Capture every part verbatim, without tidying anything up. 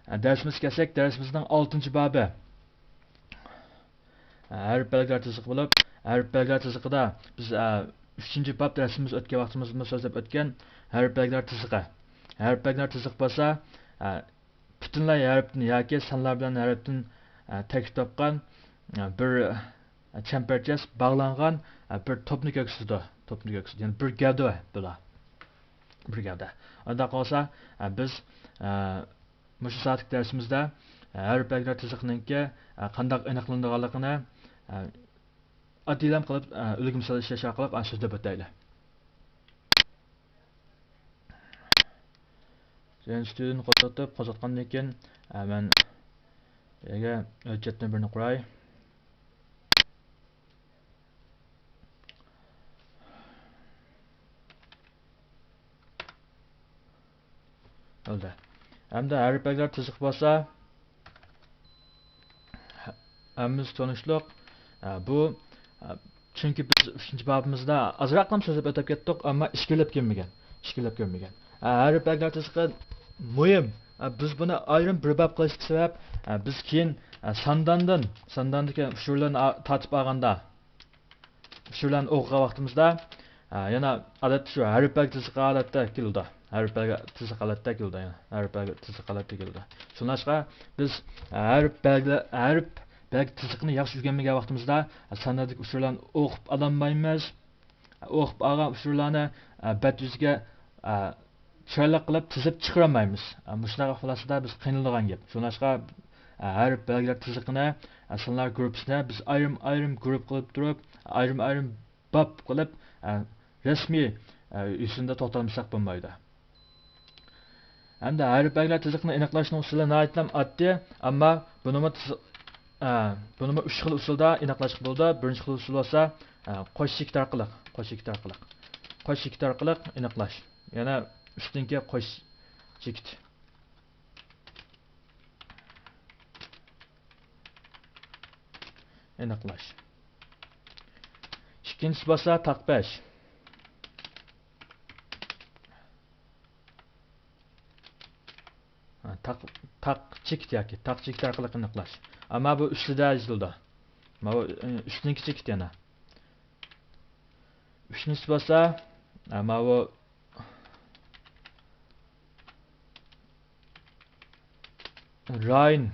دەرسىمىزگە كەلسەك، دەرسىمىزنىڭ ئالتىنچى بابى ھەرپ بەلگىلەر تىزىقى بولۇپ، ھەرپ بەلگىلەر تىزىقىدا بىز ئۈچىنچى باب دەرسىمىز ئۆتكەن ۋاقتىمىزدىمۇ سۆزلەپ ئۆتكەن ھەرپ بەلگىلەر تىزىقى. ھەرپ بەلگىلەر تىزىقى بولسا، پۈتۈنلەي ھەرپتىن ياكى سانلار بىلەن ھەرپتىن تەركىب تاپقان بىر چەمبەرچاس باغلانغان بىر توپنى كۆرسىتىدۇ. توپنى كۆرسىتىدۇ. يەنى بىر گەۋدە بۇلار. بىر گەۋدە. ئۇنداق بولسا، بىز مۇشۇ سائەتلىك دەرسىمىزدە ھەرپ بەلگىلەر تىزىقىنىڭكى قانداق ئېنىقلىنىدىغانلىقىنى ئاددىيلام قىلىپ، ئۈلگە مىسال ئىشلەش ئارقىلىق سۆزلەپ ئۆتەيلى. سىلەرنى ستۇدىيەدىن قوزغىتىپ، قوزغاتقاندىن كېيىن، ئە، مەن يەرگە ھۆججەتنى بىرنى قۇراي. بولدى. ھەمدە ھەرپ بەلگىلەر تىزىقى بولسا، ھەممىمىز تونۇشلۇق. ئە، بۇ، ئە، چۈنكى بىز ئۈچىنچى بابىمىزدا ئازراقلا سۆزلەپ ئۆتۈپ كەتتۇق، ئەمما ئىچكىرىلەپ كۆرمىگەن. ئىچكىرىلەپ كۆرمىگەن. ئە، ھەرپ بەلگىلەر تىزىقى مۇھىم. ئە، بىز بۇنى ئايرىم بىر باب قىلىشتىكى سەۋەب، ئە، بىز كېيىن، ئە، سانداندىن، سانداندىكى ئۇچۇرلارنى ئا-، تارتىپ ئالغاندا، ئۇچۇرلارنى ئوقۇغان ۋاقتىمىزدا، ئە، يەنە ئادەتتە شۇ ھەرپ بەلگە تىزىق ھالەتتە كېلىدۇ. ھەرپ بەلگە تىزىق ھالەتتە كېلىدۇ، يەنە ھەرپ بەلگە تىزىق ھالەتتە كېلىدۇ. شۇڭلاشقا بىز ھەرپ بەلگە، ھەرپ بەلگە تىزىقىنى ياخشى ئۆگەنمىگەن ۋاقتىمىزدا سانداندىكى ئۇچۇرلارنى ئوقۇپ ئالالمايمىز. ئوقۇپ ئالغان ئۇچۇرلارنى، ئە، بەت يۈزىگە، ئە، چىرايلىق قىلىپ تىزىپ چىقىرالمايمىز. ئە، مۇشۇنداق ئەھۋاللاردا بىز قىينىلىدىغان گەپ. شۇڭلاشقا، ئە، ھەرپ بەلگىلەر تىزىقىنى، ئە، سانلار گۇرۇپپىسىنى بىز ئايرىم-ئايرىم گۇرۇپپا قىلىپ تۇرۇپ، ئايرىم-ئايرىم باب قىلىپ، ئە، رەسمىي، ئە، يۈزىسىندە توختالمىساق بولمايدۇ. ھەمدە ھەرپ بەلگىلەر تىزىقىنى ئېنىقلاشنىڭ ئۇسۇلى ناھايىتىلا ئاددىي، ئەمما بۇنىمۇ تىز-، ئە، بۇنىمۇ ئۈچ خىل ئۇسۇلدا ئېنىقلاشقا بولىدۇ. بىرىنچى خىل ئۇسۇل بولسا، ئە، قوش چېكىت ئارقىلىق، قوش چېكىت ئارقىلىق، قوش چېكىت ئارقىلىق ئېنىقلاش. يەنە ئۈستۈنكى قوش چېكىت. ئېنىقلاش. ئىككىنچىسى بولسا تاق بەش. ھە، تاق، تاق چېكىت ياكى تاق چېكىت ئارقىلىق ئېنىقلاش. ئەمما بۇ ئۈستىدە يېزىلىدۇ. ماۋۇ، ئۈ، ئۈستىنكى چېكىت يەنە. ئۈچىنچىسى بولسا، ئە، ماۋۇ رايون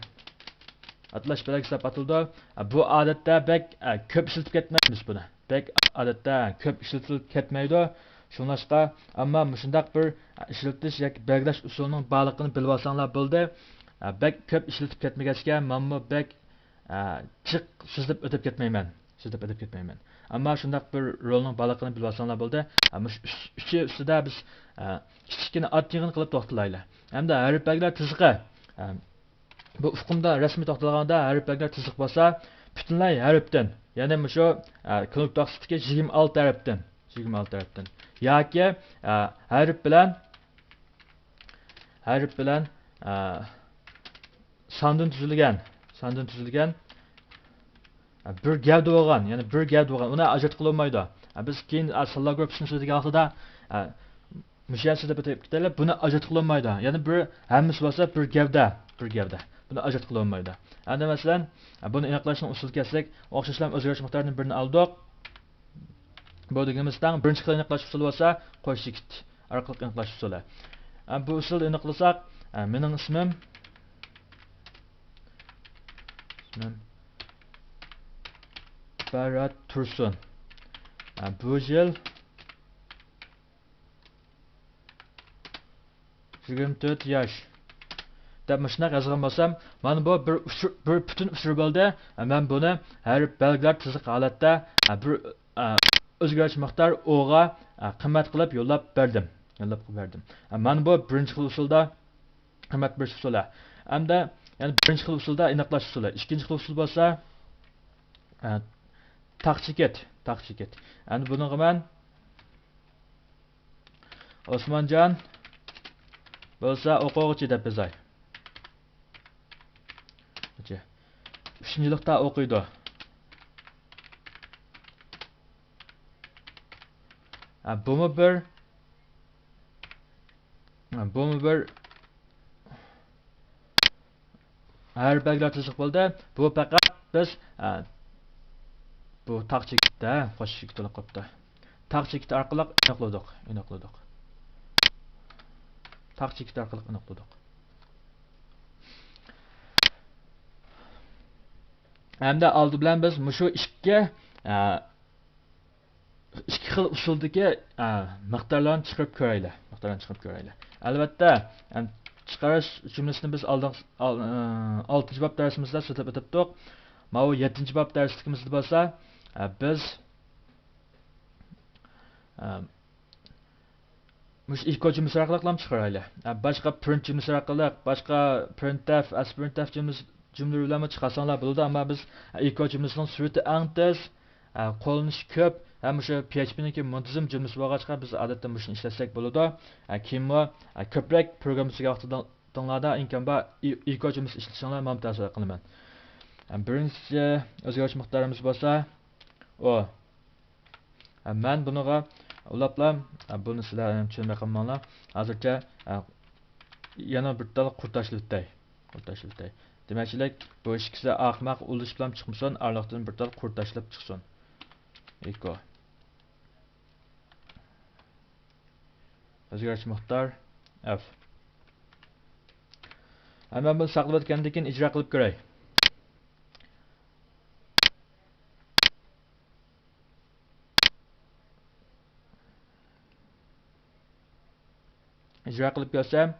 ئاتىلاش بەلگىسى دەپ ئاتىلىدۇ. ئە، بۇ ئادەتتە بەك، ئە، كۆپ ئىشلىتىپ كەتمەيمىز بۇنى. بەك ئادەتتە كۆپ ئىشلىتىلىپ كەتمەيدۇ. شۇڭلاشقا، ئەمما مۇشۇنداق بىر، ئە، ئىشلىتىش ياكى بەلگىلەش ئۇسۇلىنىڭ بارلىقىنى بىلىۋالساڭلار بولدى. ئە، بەك كۆپ ئىشلىتىپ كەتمىگەچكە، مەنمۇ بەك ئە، جىق سۆزلەپ ئۆتۈپ كەتمەيمەن. سۆزلەپ ئۆتۈپ كەتمەيمەن. ئەمما شۇنداق بىر رولنىڭ بارلىقىنى بىلىۋالساڭلار بولدى. ئە، مۇشۇ ئۈچ، ئۈچى ئۈستىدە بىز، ئە، كىچىككىنە ئاددىيغىنە قىلىپ توختىلايلى. ھەمدە ھەرپ بەلگىلەر تىزىقى. ئە، بۇ ئۇقۇمدا رەسمىي توختالغاندا ھەرپ بەلگىلەر تىزىقى بولسا، پۈتۈنلەي ھەرپتىن، يەنى مۇشۇ، ئە، كۇنۇپ تاختىسىدىكى يىگىرمە ئالتە ھەرپتىن، يىگىرمە ئالتە ھەرپتىن ياكى، ئە، ھەرپ بىلەن، ھەرپ بىلەن، ئە، ساندىن تۈزۈلگەن، ساندىن تۈزۈلگەن، ئە، بىر گەۋدە بولغان، يەنى بىر گەۋدە بولغان، ئۇنى ئاجراتقىلى بولمايدۇ. ئە، بىز كېيىن، ئە، سانلار گۇرۇپپىسىنى سۆزلىگەن ۋاقتىدا، ئە، مۇشۇ يەردە سۆزلەپ ئۆتۈپ كېتەيلى، بۇنى ئاجراتقىلى بولمايدۇ. يەنى بىر، ھەممىسى بولسا بىر گەۋدە، بىر گەۋدە. بۇنى ئاجراتقىلى بولمايدۇ. ئەمدى مەسىلەن، ئە، بۇنى ئېنىقلاشنىڭ ئۇسۇلىغا كەلسەك، ئوخشاشلا ئۆزگىرىش مىقدارىدىن بىرنى ئالدۇق. بۇ دېگىنىمىز تەڭ بىرىنچى خىل ئېنىقلاش ئۇسۇلى بولسا، قوش چېكىت ئارقىلىق ئېنىقلاش ئۇسۇلى. ئە، بۇ ئۇسۇلدا ئېنىقلىساق، ئە، مېنىڭ ئىسمىم، ئىسمىم بەرات تۇرسۇن. ئە، بۇ يىل يىگىرمە تۆت ياش دەپ مۇشۇنداق يازغان بولسام، مانا بۇ بىر ئۇچۇر، بىر پۈتۈن ئۇچۇر بولدى. مەن بۇنى ھەرپ بەلگىلەر تىزىق ھالەتتە، بىر، ئۆزگىرىش مىقدار ئوغا قىممەت قىلىپ يوللاپ بەردىم. يوللاپ بەردىم. مانا بۇ بىرىنچى خىل ئۇسۇلدا قىممەت بېرىش ئۇسۇلى. ئەمدى يەنى بىرىنچى خىل ئۇسۇلدا ئېنىقلاش ئۇسۇلى. ئىككىنچى خىل ئۇسۇل بولسا، تاق چېكىت، تاق چېكىت. ئەمدى بۇنىڭغا مەن ئوسمانجان بولسا ئوقۇغۇچى دەپ يازاي. ئۈچىنچى يىللىقتا ئوقۇيدۇ. ھە، بۇمۇ بىر، ھە، بۇمۇ بىر، ھەر بەلگىلەر تىزىق بولدى. بۇ پەقەت بىز، ئە، بۇ تاغ چېكىتتە، قوش چېكىت بولۇپ قاپتۇ. تاغ چېكىتى ئارقىلىق ئېنىقلىدۇق، ئېنىقلىدۇق. تاغ چېكىتى ئارقىلىق ئېنىقلىدۇق. ھەمدە ئالدى بىلەن بىز مۇشۇ ئىككى، ئە، ئىككى خىل ئۇسۇلدىكى، ئە، مىقدارلارنى چىقىرىپ كۆرەيلى. مىقدارلارنى چىقىرىپ كۆرەيلى. ئەلۋەتتە، ئەم، چىقىرىش جۈملىسىنى بىز ئالدىن، ئال-، ئە، ئالتىنچى باب دەرسىمىزدە سۆزلەپ ئۆتۈپتۇق. ماۋۇ يەتتىنچى باب دەرسلىكىمىزدە بولسا، ئە، بىز، ئە، مۇشۇ ئېكو جۈملىسى ئارقىلىقلا چىقىرايلى. ئە، باشقا پرىنت جۈملىسى ئارقىلىق، باشقا پرىنتەف، ئەس پرىنتەف جۈملىسى، جۈملىلىرى بىلەنمۇ چىقارساڭلار بولىدۇ، ئەمما بىز ئېكو جۈملىسىنىڭ سۈرئىتى ئەڭ تېز، ئە، قوللىنىشى كۆپ ھەم مۇشۇ پي ئېچ پى نىڭكى مۇنتىزىم جۈملىسى بولغاچقا، بىز ئادەتتە مۇشۇنى ئىشلەتسەك بولىدۇ. ئە، كېيىنمۇ، ئە، كۆپرەك پروگرامما تۈزگەن ۋاقتىڭلاردا ئىمكان بار ئېكو جۈملىسى ئىشلىتىشىڭلارنى مۇمتاز قىلىمەن. ئە، بىرىنچى ئۆزگەرتىش مىقدارىمىز بولسا، ئۇ. ئە، مەن بۇنىڭغا ئۇلاپلا، ئە، بۇنى سىلەر چۈشەنمەي قالماڭلار. ھازىرچە، ئە، يەنە بىر تال قۇر تاشلىۋېتەي. قۇر تاشلىۋېتەي. دېمەكچىلىك، بۇ ئىككىسى ئاقماق ئۇلىشىپلا چىقمىسۇن، ئارىلىقتىن بىر تال قۇر تاشلاپ چىقسۇن. ئېكو. ئۆزگەرتىش مىقدار ئەف. ئە، مەن بۇنى ساقلىۋەتكەندىن كېيىن ئىجرا قىلىپ كۆرەي. ئىجرا قىلىپ كۆرسەم،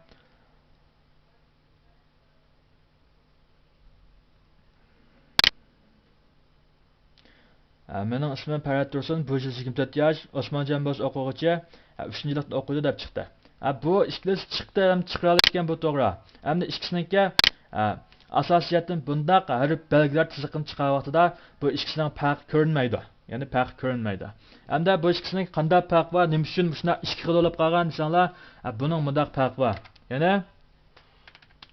ئە، مېنىڭ ئىسمىم پەرھات تۇرسۇن، بۇ يىل يىگىرمە تۆت ياش، ئوسمانجان بولسا ئوقۇغۇچى، ئە، ئۈچىنچى يىللىقتا ئوقۇيدۇ دەپ چىقتى. ئە، بۇ ئىككىلىسى چىقتى ھەم چىقىرالايدىكەن، بۇ توغرا. ئەمدى ئىككىسىنىڭكى، ئە، ئاساسىي جەھەتتىن بۇنداق ھەرپ بەلگىلەر تىزىقىنى چىقارغان ۋاقتىدا بۇ ئىككىسىنىڭ پەرقى كۆرۈنمەيدۇ. يەنى پەرقى كۆرۈنمەيدۇ. ئەمدى بۇ ئىككىسىنىڭ قانداق پەرقى بار، نېمە ئۈچۈن مۇشۇنداق ئىككى خىل بولۇپ قالغان دېسەڭلار، ئە، بۇنىڭ مۇنداق پەرقى بار. يەنى،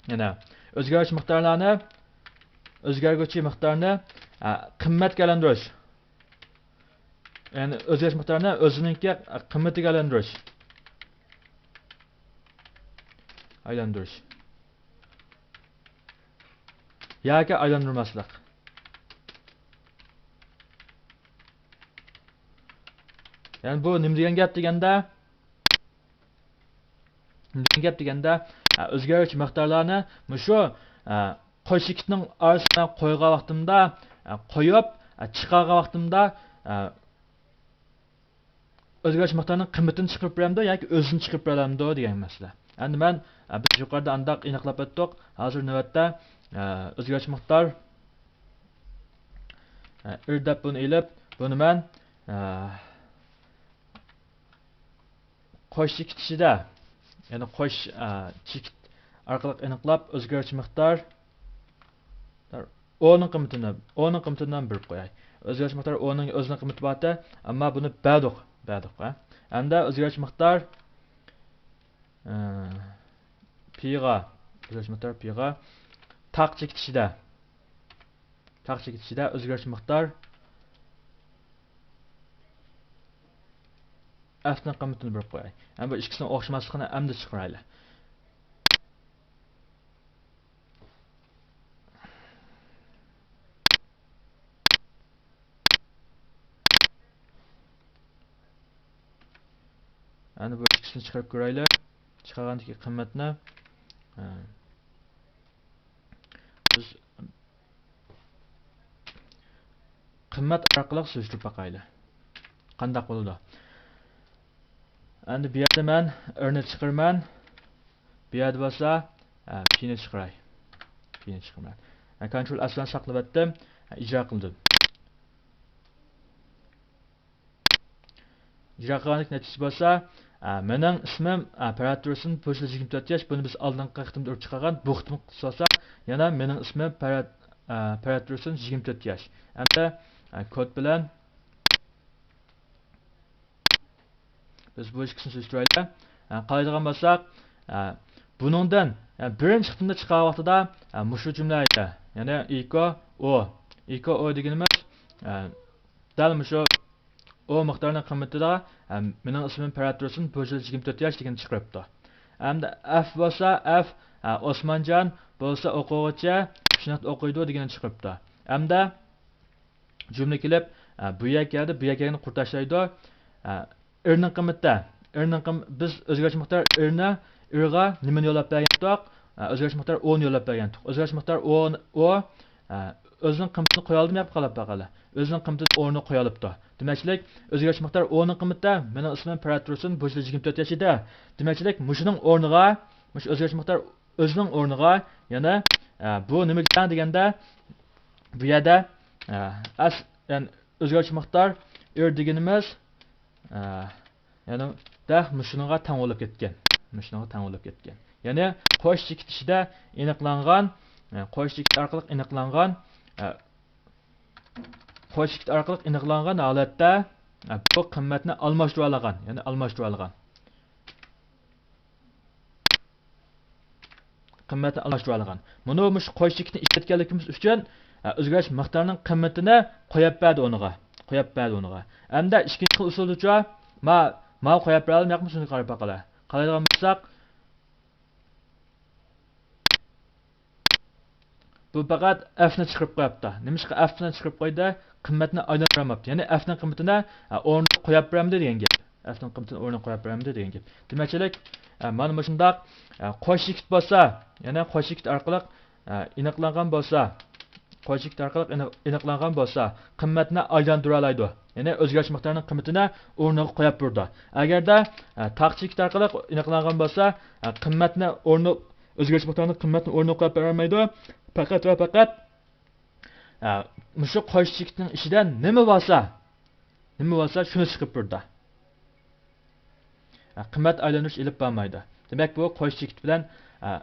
يەنى ئۆزگەرگۈچى مىقدارلارنى، ئۆزگەرگۈچى مىقدارنى، ئە، قىممەتكە ئايلاندۇرۇش. يەنى ئۆزگەرگۈچى مىقدارنى ئۆزىنىڭكى قىممىتىگە ئايلاندۇرۇش. ئايلاندۇرۇش. ياكى ئايلاندۇرماسلىق. يەنى بۇ نېمە دېگەن گەپ دېگەندە، نېمە دېگەن گەپ دېگەندە، ئە، ئۆزگەرگۈچى مىقدارلارنى مۇشۇ، ئە، قوش چېكىتنىڭ ئارىسىغا قويغان ۋاقتىمدا، ئە، قويۇپ، ئە، چىقارغان ۋاقتىمدا، ئە، ئۆزگەرگۈچى مىقدارنىڭ قىممىتىنى چىقىرىپ بېرەمدۇ ياكى ئۆزىنى چىقىرىپ بېرەلەمدۇ دېگەن مەسىلە. ئەمدى مەن، ئە، بىز يۇقىرىدا ئانداق ئېنىقلاپ ئۆتتۇق. ھازىر نۆۋەتتە، ئە، ئۆزگەرگۈچى مىقدار، ئە، ئىر دەپ بۇنى ئېلىپ، بۇنى مەن، ئە، قوش چېكىت ئىچىدە، يەنى قوش، ئە، چېكىت ئارقىلىق ئېنىقلاپ، ئۆزگەرگۈچى مىقدار ئونىڭ قىممىتىنى، ئونىڭ قىممىتىنى بېرىپ قوياي. ئۆزگەرگۈچى مىقدار ئونىڭ ئۆزىنىڭ قىممىتى بارتى، ئەمما بۇنى بەردۇق، بەردۇق، ھە. ئەمدى ئۆزگەرگۈچى مىقدار، ئە، پىغا، ئۆزگەرگۈچى مىقدار پىغا تاغ چېكىت ئىچىدە. تاغ چېكىت ئىچىدە ئۆزگەرگۈچى مىقدار ئەفنىڭ قىممىتىنى بېرىپ قوياي. يەنى بۇ ئىككىسىنىڭ ئوخشىماسلىقىنى ئەمدى چىقىرايلى. يەنى بۇ ئىككىسىنى چىقىرىپ كۆرەيلى. چىقارغاندىكى قىممەتنى، ھە. بىز قىممەت ئارقىلىق سېلىشتۇرۇپ باقايلى. قانداق بولىدۇ؟ ئەمدى بۇ يەردە مەن ئىرنى چىقىرىمەن. بۇ يەردە بولسا، ئە، پىنى چىقىراي. پىنى چىقىرىمەن. ئە، كونترول ئەس بىلەن ساقلىۋەتتىم. ئە، ئىجرا قىلدىم. ئىجرا قىلغاندىكى نەتىجىسى بولسا، ئە، مېنىڭ ئىسمىم، ئە، پەرھات تۇرسۇن، بۇ يىل يىگىرمە تۆت ياش، بۇنى بىز ئالدىنقى قېتىمدا ئۇرۇپ چىقارغان، بۇ قېتىمقىسى بولسا، يەنە مېنىڭ ئىسمىم پەرھات، ئە، پەرھات تۇرسۇن، يىگىرمە تۆت ياش. ئەمدى، ئە، كود بىلەن بىز بۇ ئىككىسىنى سېلىشتۇرايلى. ئە، قارايدىغان بولساق، ئە، بۇنىڭدىن، ئە، بىرىنچى قېتىمدا چىقارغان ۋاقتىدا، ئە، مۇشۇ جۈملە، يەنى ئېكو ئو. ئېكو ئو دېگىنىمىز، ئە، دەل مۇشۇ ئو مىقدارنىڭ قىممىتىدا، ئە، مېنىڭ ئىسمىم پەرھات تۇرسۇن، بۇ يىل يىگىرمە تۆت ياش دېگەننى چىقىرىپتۇ. ئەمدى ئەف بولسا، ئەف، ئە، ئوسمانجان بولسا ئوقۇغۇچى، شۇنداق ئوقۇيدۇ دېگەننى چىقىرىپتۇ. ئەمدى جۈملە كېلىپ، ئە، بۇ يەرگە كەلدى، بۇ يەرگە كەلگەندە قۇرتاشلايدۇ. ئە، ئىرنىڭ قىممىتى، ئىرنىڭ قىم-، بىز ئۆزگەرتىش مىقدار ئىرنى، ئىرغا نېمىنى يوللاپ بەرگەنتۇق؟ ئە، ئۆزگەرتىش مىقدار ئونى يوللاپ بەرگەنتۇق. ئۆزگەرتىش مىقدار ئون، ئو، ئە، ئۆزىنىڭ قىممىتىنى قويالىدىمۇ ياقى قالاپ باقالى. ئۆزىنىڭ قىممىتىنى ئورنىغا قويالىپتۇ. دېمەكچىلىك، ئۆزگەرتىش مىقدار ئوننىڭ قىممىتى، مېنىڭ ئىسمىم پەرھات تۇرسۇن، بۇ يىل يىگىرمە تۆت ياش ئىدى. دېمەكچىلىك، مۇشۇنىڭ ئورنىغا، مۇشۇ ئۆزگەرتىش مىقدار ئۆزىنىڭ ئورنىغا يەنە، ئە، بۇ نېمىگە تەڭ دېگەندە، بۇ يەردە، ئە، ئەس-، يەنى ئۆزگەرتىش مىقدار ئىر دېگىنىمىز، ئە، يەنى دەق مۇشۇنىڭغا تەڭ بولۇپ كەتكەن. مۇشۇنىڭغا تەڭ بولۇپ كەتكەن. يەنى قوش چېكىت ئىچىدە ئېنىقلانغان، ئە، قوش چېكىت ئارقىلىق ئېنىقلانغان، ئە، قوش چېكىت ئارقىلىق ئېنىقلانغان ھالەتتە، ئە، بۇ قىممەتنى ئالماشتۇرۇۋالغان، يەنى ئالماشتۇرۇۋالغان. قىممەتنى ئالماشتۇرۇۋالغان. مۇنۇ مۇشۇ قوش چېكىتنى ئىشلەتكەنلىكىمىز ئۈچۈن، ئە، ئۆزگەرتىش مىقدارىنىڭ قىممىتىنى قويۇپ بەردى ئۇنىڭغا. قويۇپ بەردى ئۇنىڭغا. ئەمدى ئىككىنچى خىل ئۇسۇلدىچۇ؟ ما-، ماۋۇ قويۇپ بېرەلمەيمەن، شۇنى قاراپ باقايلى. قارايدىغان بولساق، بۇ پەقەت ئەفنى چىقىرىپ قويۇپتۇ. نېمىشقا ئەفنى چىقىرىپ قويدى؟ قىممەتنى ئايلاندۇرالماپتۇ. يەنى ئەفنىڭ قىممىتىنى، ئە، ئورنىغا قويۇپ بېرەمدۇ دېگەن گەپ. ئەفنىڭ قىممىتىنى ئورنىغا قويۇپ بېرەمدۇ دېگەن گەپ. دېمەكچىلىك، ئە، مانا مۇشۇنداق، ئە، قوش چېكىت بولسا، يەنى قوش چېكىت ئارقىلىق، ئە، ئېنىقلانغان بولسا، قوش چېكىت ئارقىلىق ئېنىق-، ئېنىقلانغان بولسا، قىممەتنى ئايلاندۇرالايدۇ. يەنى ئۆزگەرتىش مىقدارىنىڭ قىممىتىنى ئورنىغا قويۇپ بېرىدۇ. ئەگەردە، ئە، تاق چېكىت ئارقىلىق ئېنىقلانغان بولسا، ئە، قىممەتنى ئورنى-، ئۆزگەرتىش مىقدارىنىڭ قىممەتنى ئورنىغا قويۇپ بېرەلمەيدۇ. پەقەت ۋە پەقەت، ئە، مۇشۇ قوش چېكىتنىڭ ئىچىدە نېمە بولسا، نېمە بولسا شۇنى چىقىپ بېرىدۇ. ئە، قىممەت ئايلاندۇرۇش ئېلىپ بارمايدۇ. دېمەك، بۇ قوش چېكىت بىلەن، ئە،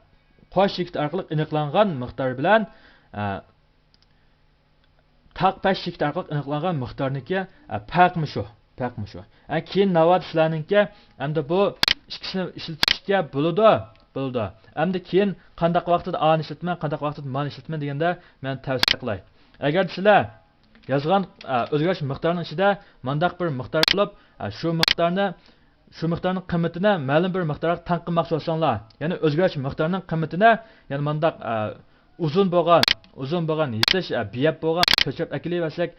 قوش چېكىت ئارقىلىق ئېنىقلانغان مىقدار بىلەن، ئە، تاق پەش چېكىت ئارقىلىق ئېنىقلانغان مىقدارنىڭكى، ئە، پەرقى مۇشۇ، پەرقى مۇشۇ. ئە، كېيىن ناۋادا سىلەرنىڭكى ئەمدى بۇ ئىككىسىنى ئىشلىتىشكە بولىدۇ، بولىدۇ. ئەمدى كېيىن قانداق ۋاقتىدا ئانى ئىشلىتىمەن، قانداق ۋاقتىدا مانى ئىشلىتىمەن دېگەندە مەن تەۋسىيە قىلاي. ئەگەر سىلەر يازغان، ئە، ئۆزگەرتىش مىقدارىنىڭ ئىچىدە مانداق بىر مىقدار بولۇپ، ئە، شۇ مىقدارنى، شۇ مىقدارنىڭ قىممىتىنى مەلۇم بىر مىقدارغا تەڭ قىلماقچى بولساڭلار، يەنى ئۆزگەرتىش مىقدارىنىڭ قىممىتىنى، يەنى مانداق، ئە، ئۇزۇن بولغان، ئۇزۇن بولغان يېتىش، ئە، بېيەپ بولغان كۆچۈرۈپ ئەكېلىۋەرسەك،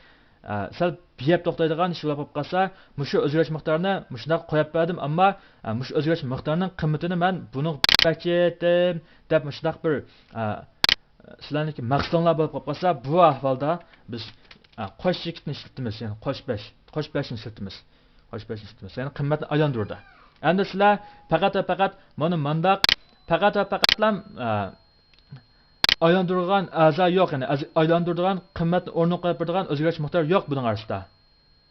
ئە، سەل بېيەپ توختايدىغان ئىش بولۇپ قالسا، مۇشۇ ئۆزگەرتىش مىقدارىنى مۇشۇنداق قويۇپ بەردىم، ئەمما، ئە، مۇشۇ ئۆزگەرتىش مىقدارىنىڭ قىممىتىنى مەن بۇنىڭغا بەرچىدىم دەپ مۇشۇنداق بىر، ئە، سىلەرنىڭكى مەقسىتىڭلار بولۇپ قالىپ قالسا، بۇ ئەھۋالدا بىز، ئە، قوش چېكىتنى ئىشلىتىمىز، يەنى قوش پەش، قوش پەشنى ئىشلىتىمىز. قوش پەشنى ئىشلىتىمىز. يەنى قىممەتنى ئايلاندۇرىدۇ. ئەمدى سىلەر پەقەت ۋە پەقەت مانا مانداق، پەقەت ۋە پەقەتلا، ئە، ئايلاندۇرىدىغان ئەزا يوق، يەنى ئەز-، ئايلاندۇرىدىغان، قىممەتنى ئورنىغا قويۇپ بېرىدىغان ئۆزگەرتىش مىقدارى يوق بۇنىڭ ئارىسىدا.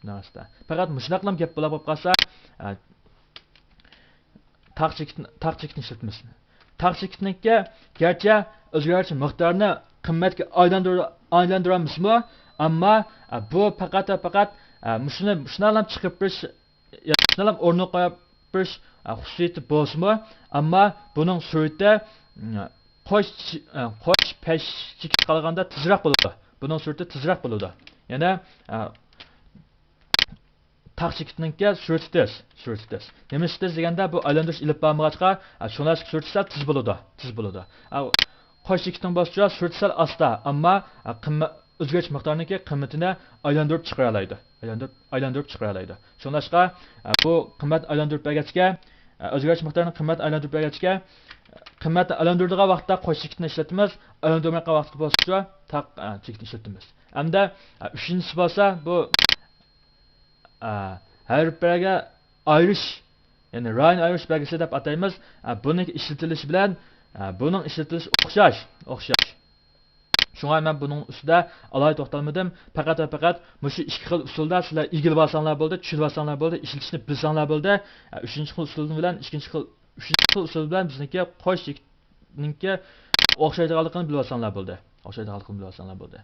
بۇنىڭ ئارىسىدا. پەقەت مۇشۇنداقلا گەپ بولاپ قالىپ قالسا، ئە، تاق چېكىتنى، تاق چېكىتنى ئىشلىتىمىز. تاق چېكىتنىڭكى گەرچە ئۆزگەرتىش مىقدارىنى قىممەتكە ئايلاندۇر-، ئايلاندۇرالمىسىمۇ، ئەمما، ئە، بۇ پەقەت ۋە پەقەت، ئە، مۇشۇنى، مۇشۇنداقلا چىقىرىپ بېرىش، يا شۇنداقلا ئورنىغا قويۇپ بېرىش، ئە، خۇسۇسىيىتى بولسىمۇ، ئەمما بۇنىڭ سۈرئىتى، ئە، قوش چ-، ئە، قوش پەش چېكىتكە قارىغاندا تېزرەك بولىدۇ. بۇنىڭ سۈرئىتى تېزرەك بولىدۇ. يەنى، ئە، تاق چېكىتنىڭكى سۈرئىتى تېز، سۈرئىتى تېز. نېمىشقا تېز دېگەندە، بۇ ئايلاندۇرۇش ئېلىپ بارمىغاچقا، ئە، شۇڭلاشقا سۈرئىتى سەل تېز بولىدۇ، تېز بولىدۇ. ئە، قوش چېكىتنىڭ بولسىچۇ سۈرئىتى سەل ئاستا، ئەمما، ئە، قىممە-، ئۆزگەرتىش مىقدارىنىڭكى قىممىتىنى ئايلاندۇرۇپ چىقىرالايدۇ. ئايلاندۇرۇپ، ئايلاندۇرۇپ چىقىرالايدۇ. شۇڭلاشقا، ئە، بۇ قىممەت ئايلاندۇرۇپ بەرگەچكە، ئە، ئۆزگەرتىش مىقدارىنى قىممەت ئايلاندۇرۇپ بەرگەچكە، قىممەتنى ئايلاندۇرىدىغان ۋاقىتتا قوش چېكىتنى ئىشلىتىمىز، ئايلاندۇرمايدىغان ۋاقىتتا بولسىچۇ تاق، ئە، چېكىتنى ئىشلىتىمىز. ئەمدى، ئە، ئۈچىنچىسى بولسا بۇ، ئە، ھەرپلەرگە ئايرىش، يەنى رايون ئايرىش بەلگىسى دەپ ئاتايمىز. ئە، بۇنىڭ ئىشلىتىلىشى بىلەن، ئە، بۇنىڭ ئىشلىتىلىشى ئوخشاش، ئوخشاش. شۇڭا مەن بۇنىڭ ئۈستىدە ئالاھىدە توختالمىدىم. پەقەت ۋە پەقەت مۇشۇ ئىككى خىل ئۇسۇلدا سىلەر ئىگىلىۋالساڭلار بولدى، چۈشىنىۋالساڭلار بولدى، ئىشلىتىشنى بىلسەڭلار بولدى. ئە، ئۈچىنچى خىل ئۇسۇل بىلەن، ئىككىنچى خىل، ئۈچىنچى خىل ئۇسۇل بىلەن بىزنىڭكى قوش چېكىتنىڭكى ئوخشايدىغانلىقىنى بىلىۋالساڭلار بولدى. ئوخشايدىغانلىقىنى بىلىۋالساڭلار بولدى.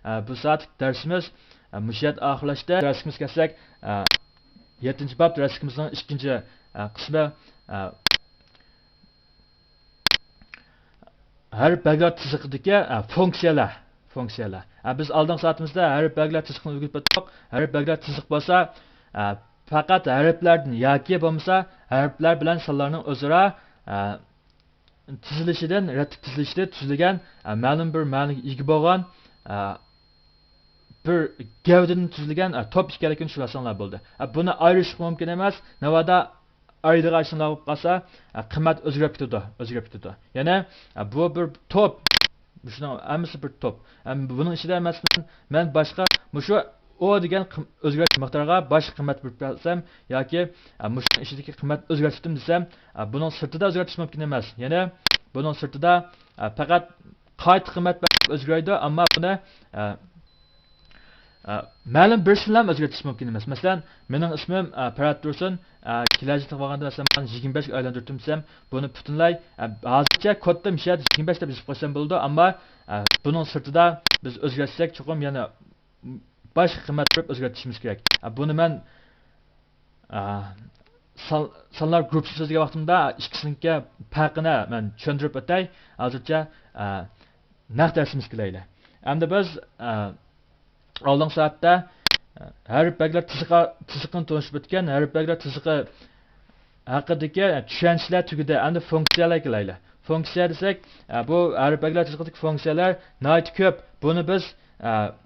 ئە، بۇ سائەتلىك دەرسىمىز، ئە، مۇشۇ يەردە ئاخىرلاشتى. دەرسىمىزگە كەلسەك، ئە، يەتتىنچى باب دەرسىمىزنىڭ ئىككىنچى، ئە، قىسمى، ئە، ھەرپ بەلگىلەر تىزىقىدىكى، ئە، فۇنكسىيەلەر. فۇنكسىيەلەر. ئە، بىز ئالدىنقى سائىتىمىزدە ھەرپ بەلگىلەر تىزىقىنى ئۆگىنىپ ئۆتتۇق. ھەرپ بەلگىلەر تىزىق بولسا، ئە، پەقەت ھەرپلەردىن ياكى بولمىسا ھەرپلەر بىلەن سانلارنىڭ ئۆزئارا، ئە، تىزىلىشىدىن، رەتلىك تىزىلىشىدىن تۈزۈلگەن، ئە، مەلۇم بىر مەنىگە ئىگە بولغان، ئە، بىر گەۋدىدىن تۈزۈلگەن، ئە، توپ ئىكەنلىكىنى چۈشىنىۋالساڭلار بولدى. ئە، بۇنى ئايرىشقا مۇمكىن ئەمەس. ناۋادا ئايرىغان ئىشلار بولۇپ قالسا، ئە، قىممەت ئۆزگىرىپ كېتىدۇ، ئۆزگىرىپ كېتىدۇ. يەنى، ئە، بۇ بىر توپ. مۇشۇنىڭ ھەممىسى بىر توپ. ئە، بۇنىڭ ئىچىدە، مەسىلەن، مەن باشقا مۇشۇ ئو دېگەن قىم-، ئۆزگەرتىش مىقدارىغا باشقا قىممەت بېرىپ بەرسەم ياكى، ئە، مۇشۇنىڭ ئىچىدىكى قىممەت ئۆزگەرتىپ دېسەم، ئە، بۇنىڭ سىرتىدا ئۆزگەرتىش مۇمكىن ئەمەس. يەنى بۇنىڭ سىرتىدا، ئە، پەقەت قايتا قىممەت بەرسەك ئۆزگىرەيدۇ، ئەمما بۇنى، ئە، ئە، مەلۇم بىرسىنىلا ئۆزگەرتىش مۇمكىن ئەمەس. مەسىلەن، مېنىڭ ئىسمىم، ئە، پەرھات تۇرسۇن. ئە، كېلەچەكتە بولغاندا، مەسىلەن، مەن يىگىرمە بەشكە ئايلاندۇرتتۇم دېسەم، بۇنى پۈتۈنلەي، ئە، ھازىرچە كودتا مۇشۇ يەردە يىگىرمە بەش دەپ يېزىپ قويسام بولىدۇ، ئەمما، ئە، بۇنىڭ سىرتىدا بىز ئۆزگەرتسەك، چوقۇم يەنە باشقا قىممەت بېرىپ ئۆزگەرتىشىمىز كېرەك. ئە، بۇنى مەن، ئە، سان-، سانلار گۇرۇپپىسى سۆزلىگەن ۋاقتىمدا ئىككىسىنىڭكى پەرقىنى مەن چۈشەندۈرۈپ ئۆتەي. ھازىرچە، ئە، نەق دەرسىمىزگە كېلەيلى. ئەمدى بىز، ئە، ئالدىنقى سائەتتە، ئە، ھەرپ بەگلەر تىزىقى، تىزىقىنى تونۇشۇپ ئۆتكەن. ھەرپ بەگلەر تىزىقى ھەققىدىكى، ئە، چۈشەنچىلەر تۈگىدى. ئەمدى فۇنكسىيەلەرگە كېلەيلى. فۇنكسىيە دېسەك، ئە، بۇ ھەرپ بەگلەر تىزىقىدىكى فۇنكسىيەلەر ناھايىتى كۆپ. بۇنى بىز، ئە،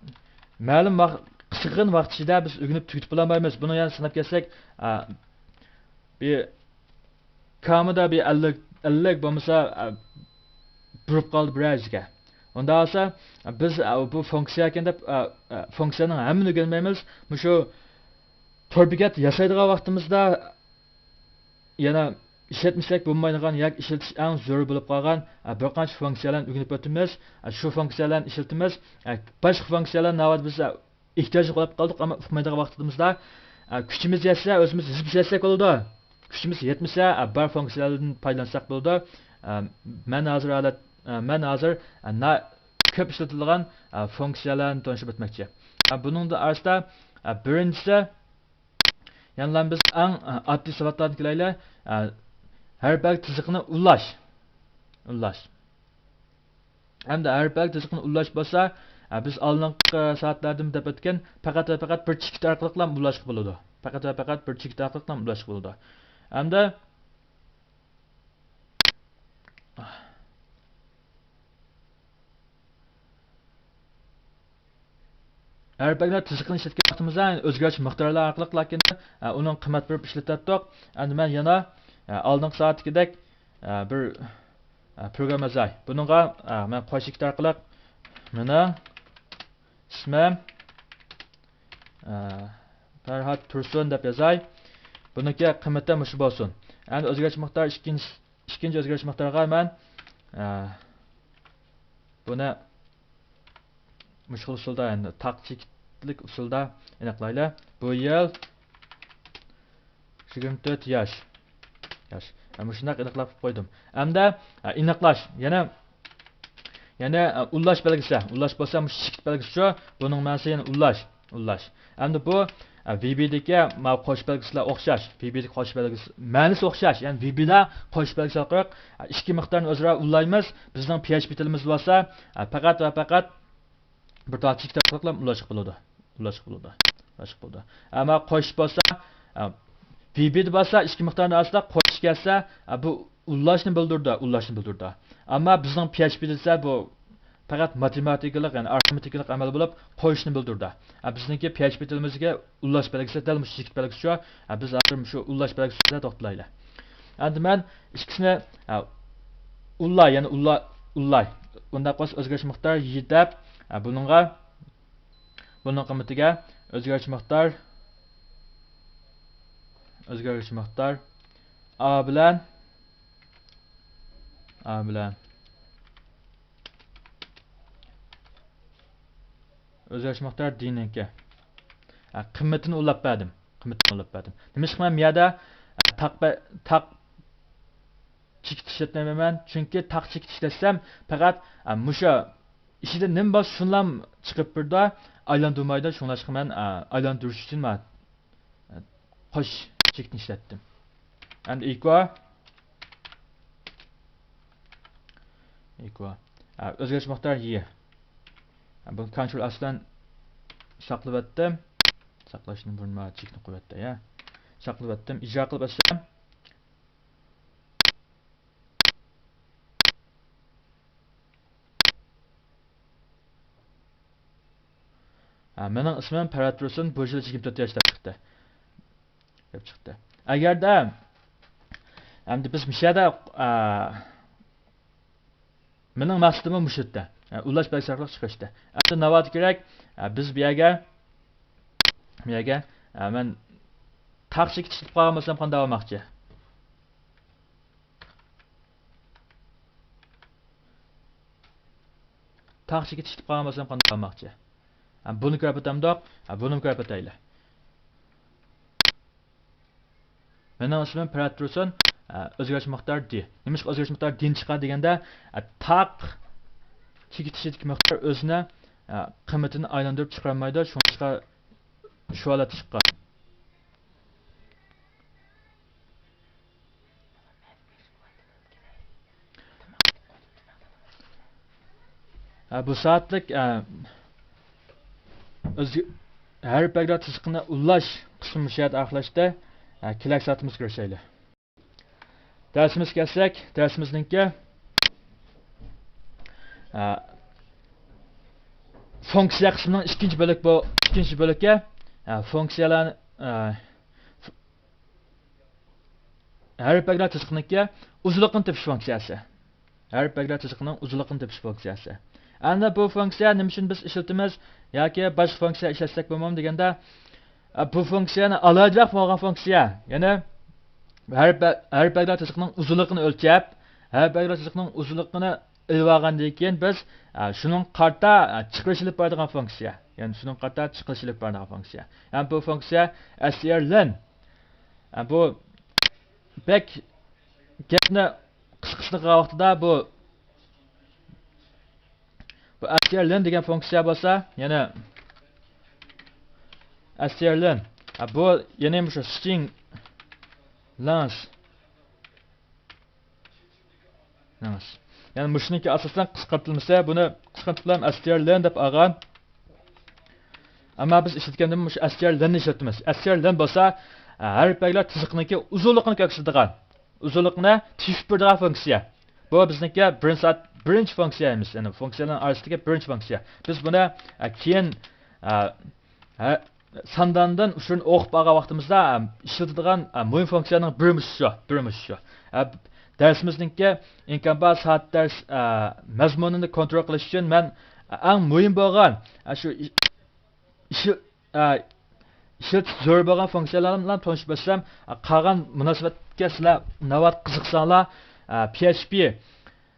مەلۇم ۋاق-، قىسقىغىنە ۋاقىت ئىچىدە بىز ئۆگىنىپ تۈگىتىپ بولالمايمىز. بۇنى يەنە ساناپ كەلسەك، ئە، بىر كامىدا بىر ئەللىك، ئەللىك بولمىسا، ئە، بۇرۇپ قالدى بىر يەرگە. ئۇنداق بولسا، بىز، ئە، بۇ فۇنكسىيە ئىكەن دەپ، ئە، ئە، فۇنكسىيەنىڭ ھەممىنى ئۆگەنمەيمىز. مۇشۇ تور بېكەت ياسايدىغان ۋاقتىمىزدا يەنە ئىشلەتمىسەك بولمايدىغان ياكى ئىشلىتىش ئەڭ زۆرۈر بولۇپ قالغان، ئە، بىر قانچە فۇنكسىيەلەرنى ئۆگىنىپ ئۆتىمىز. ئە، شۇ فۇنكسىيەلەرنى ئىشلىتىمىز. ئە، باشقا فۇنكسىيەلەر ناۋادا بىز، ئە، ئېھتىياجلىق بولۇپ قالدۇق، ئەمما ئۇقمايدىغان ۋاقتىمىزدا، ئە، كۈچىمىز يەتسە، ئۆزىمىز يېزىپ ئىشلەتسەك بولىدۇ. كۈچىمىز يەتمىسە، ئە، بار فۇنكسىيەلەردىن پايدىلانساق بولىدۇ. ئە، مەن ھازىر ھالەت، ئە، مەن ھازىر، ئە، نا-، كۆپ ئىشلىتىلىدىغان، ئە، فۇنكسىيەلەرنى تونۇشتۇرۇپ ئۆتمەكچى. ئە، بۇنىڭدا ئارىسىدا، ئە، بىرىنچىسى، يەنىلا بىز ئەڭ، ئە، ئاددىي ساۋاتلاردىن كېلەيلى. ئە، ھەرپ بەگ تىزىقىنى ئۇللاش. ئۇللاش. ھەمدە ھەرپ بەگ تىزىقىنى ئۇللاش بولسا، ئە، بىز ئالدىنقى سائەتلەردىمۇ دەپ ئۆتكەن، پەقەت ۋە پەقەت بىر چېكىت ئارقىلىقلا ئۇللاشقا بولىدۇ. پەقەت ۋە پەقەت بىر چېكىت ئارقىلىقلا ئۇللاشقا بولىدۇ. ھەمدە ھەرپ بەگلەر تىزىقىنى ئىشلەتكەن ۋاقتىمىزدا، يەنى ئۆزگەرتىش مىقدارلار ئارقىلىق، لېكىن، ئە، ئۇنىڭ قىممەت بېرىپ ئىشلىتەتتۇق. ئەمدى مەن يەنە، ئە، ئالدىنقى سائەتتىكىدەك، ئە، بىر، ئە، پروگرامما يازاي. بۇنىڭغا، ئە، مەن قوش چېكىت ئارقىلىق مېنىڭ ئىسمىم، ئە، پەرھات تۇرسۇن دەپ يازاي. بۇنىڭكى قىممىتى مۇشۇ بولسۇن. ئەمدى ئۆزگەرتىش مىقدارى ئىككىنچى، ئىككىنچى ئۆزگەرتىش مىقدارىغا مەن، ئە، بۇنى مۇشۇ خىل ئۇسۇلدا، يەنى تاق چېكىتلىك ئۇسۇلدا ئېنىقلايلى. بۇ يىل يىگىرمە تۆت ياش. ياش. ھە، مۇشۇنداق ئېنىقلاپ قويدۇم. ئەمدى، ھە، ئېنىقلاش. يەنە، يەنە، ھە، ئۇللاش بەلگىسى. ئۇللاش بولسا مۇشۇ چېكىت بەلگىسى شۇ. بۇنىڭ مەنىسى يەنە ئۇللاش. ئۇللاش. ئەمدى بۇ، ھە، ۋى بى دىكى ماۋۇ قوش بەلگىسىلەر ئوخشاش. ۋى بى دىكى قوش بەلگىسى، مەنىسى ئوخشاش. يەنى ۋى بى دا قوش بەلگىسى ئارقىلىق، ھە، ئىككى مىقدارنى ئۆزئارا ئۇللايمىز. بىزنىڭ پي ئېچ پى تىلىمىز بولسا، ھە، پەقەت ۋە پەقەت بىر تال چېكىت ئارقىلىقلا ئۇلاشقا بولىدۇ. ئۇلاشقا بولىدۇ. ئۇلاشقا بولىدۇ. ئەمما قوشۇش بولسا، ئە، ۋى بى دە بولسا ئىككى مىقدارنى ئالسا، قوشۇش كەلسە، ئە، بۇ ئۇلاشنى بىلدۈرىدۇ، ئۇلاشنى بىلدۈرىدۇ. ئەمما بىزنىڭ پي ئېچ پى دە دېسە، بۇ پەقەت ماتېماتىكىلىق، يەنى ئارىتمېتىكىلىق ئەمەل بولۇپ، قوشۇشنى بىلدۈرىدۇ. ئە، بىزنىڭكى پي ئېچ پى تىلىمىزدىكى ئۇلاش بەلگىسى دەل مۇشۇ چېكىت بەلگىسى شۇ. ئە، بىز ھازىر مۇشۇ ئۇلاش بەلگىسى ئۈستىدە توختىلايلى. ئەمدى مەن ئىككىسىنى، ئە، ئۇللاي، يەنى ئۇللا-، ئۇللاي. ئۇنداق بولسا ئۆزگەرتىش مىقدارى ي دەپ، ئە، بۇنىڭغا، بۇنىڭ قىممىتىگە ئۆزگەرتىش مىقدار، ئۆزگەرتىش مىقدار ئا بىلەن، ئا بىلەن ئۆزگەرتىش مىقدار دېنىڭكى، ئە، قىممىتىنى ئۇلاپ بەردىم. قىممىتىنى ئۇلاپ بەردىم. نېمىشقا مەن بۇ يەردە، ئە، تاق بە-، تاق چېكىت ئىشلەتمەيمەن؟ چۈنكى تاق چېكىت ئىشلەتسەم، پەقەت، ئە، مۇشۇ ئىچىدە نېمە بار، شۇنىلام چىقىپ بېرىدۇ، ئايلاندۇرمايدۇ. شۇڭلاشقا مەن، ئە، ئايلاندۇرۇش ئۈچۈن مانا، ئە، قوش چېكىتنى ئىشلەتتىم. ئەمدى ئىكو. ئىكو. ئە، ئۆزگەرتىش مىقدارى ي. ئە، بۇنى كونترول ئېس بىلەن ساقلىۋەتتىم. ساقلاشتىن بۇرۇن مانا چېكىتنى قويۇۋەتتى، يا. ساقلىۋەتتىم. ئىجرا قىلىپ ئەسلەم. ئە، مېنىڭ ئىسمىم پەرھات تۇرسۇن، بۇ يىل يىگىرمە تۆت ياش دەپ چىقتى. دەپ چىقتى. ئەگەردە، ئەمدى بىز مۇشۇ يەردە، ئە، مېنىڭ مەقسىتىممۇ مۇشۇ يەردە. ئە، ئۇلاش بەگ سەرخىلىق چىقىرىشتە. ئەمدى ناۋادا كېرەك، ئە، بىز بۇ يەرگە، بۇ يەرگە، ئە، مەن تاغ چېكىتىش تىپ قالغان بولسام قانداق بولماقچى؟ تاغ چېكىتىش تىپ قالغان بولسام قانداق بولماقچى؟ ھە، بۇنى كۆرۈپ ئۆتەمدۇق؟ ھە، بۇنىمۇ كۆرۈپ ئۆتەيلى. مېنىڭ ئىسمىم پەرھات تۇرسۇن، ئە، ئۆزگەرتىش مىقدارى دى. نېمىشقا ئۆزگەرتىش مىقدارى دىنى چىققان دېگەندە، ئە، تاغ چېكىتىشىدىكى مىقدار ئۆزىنى، ئە، قىممىتىنى ئايلاندۇرۇپ چىقىرالمايدۇ، شۇڭلاشقا شۇ ھالەتتە چىققان. ھە، بۇ سائەتلىك، ھە، ئۆزگە-، ھەرپ بەگلەر تىزىقىنى ئۇلاش قىسمى مۇشۇ يەردە ئاخىرلاشتى. ھە، كېلەك سائىتىمىزگە كۆرۈشەيلى. دەرسىمىزگە كەلسەك، دەرسىمىزنىڭكى، ھە، فۇنكسىيە قىسمىنىڭ ئىككىنچى بۆلۈك بۇ، ئىككىنچى بۆلۈكى، ھە، فۇنكسىيەلەر، ھە، ھەرپ بەگلەر تىزىقىنىڭكى ئۇزۇنلۇقىنى تېپىش فۇنكسىيەسى. ھەرپ بەگلەر تىزىقىنىڭ ئۇزۇنلۇقىنى تېپىش فۇنكسىيەسى. ئەمدى بۇ فۇنكسىيە نېمە ئۈچۈن بىز ئىشلىتىمىز ياكى باشقا فۇنكسىيە ئىشلەتسەك بولمامدۇ دېگەندە، ئە، بۇ فۇنكسىيەنى ئالاھىدىلەپ قىلغان فۇنكسىيە. يەنى ھەرپ بە-، ھەرپ بەگلەر تىزىقىنىڭ ئۇزۇنلۇقىنى ئۆلچەپ، ھەرپ بەگلەر تىزىقىنىڭ ئۇزۇنلۇقىنى ئېلىۋالغاندىن كېيىن بىز، ئە، شۇنىڭغا قارىتا، ئە، چىقىرىش ئېلىپ بارىدىغان فۇنكسىيە. يەنى شۇنىڭغا قارىتا چىقىرىش ئېلىپ بارىدىغان فۇنكسىيە. يەنى بۇ فۇنكسىيە str len. ئە، بۇ بەك گەپنى قىسقىسىنى قىلغان ۋاقتىدا بۇ، بۇ str len دېگەن فۇنكسىيە بولسا، يەنە str len. ئە، بۇ يەنە مۇشۇ string length. يەنى مۇشۇنىڭكى ئاساسەن قىسقارتىلمىسى، بۇنى قىسقارتىپ بىلەن str len دەپ ئالغان. ئەمما بىز ئىشلەتكەندە مۇشۇ str len نى ئىشلىتىمىز. str len بولسا، ھەرپ بەگلەر تىزىقىنىڭكى ئۇزۇنلۇقىنى كۆرسىتىدىغان، ئۇزۇنلۇقنى تېپىپ بېرىدىغان فۇنكسىيە. بۇ بىزنىڭكى بىرىنچى سائەت، بىرىنچى فۇنكسىيەمىز، يەنى فۇنكسىيەلەرنىڭ ئارىسىدىكى بىرىنچى فۇنكسىيە. بىز بۇنى، ئە، كېيىن، ئە، ھە، سانداندىن شۇنى ئوقۇپ بارغان ۋاقتىمىزدا، ئە، ئىشلىتىدىغان، ئە، مۇھىم فۇنكسىيەنىڭ بىرى مۇشۇ، بىرى مۇشۇ. ئە، دەرسىمىزنىڭكى ئىمكان بار سائەت دەرس، ئە، مەزمۇنىنى كونترول قىلىش ئۈچۈن مەن ئەڭ مۇھىم بولغان، ئە، شۇ ئىش-، ئىشلىتىش زۆرۈر بولغان فۇنكسىيەلەر بىلەن تونۇشۇپ ئۆتسەم، قالغان مۇناسىۋەتكە سىلەر ناۋادا قىزىقساڭلار، پي ئېچ پى،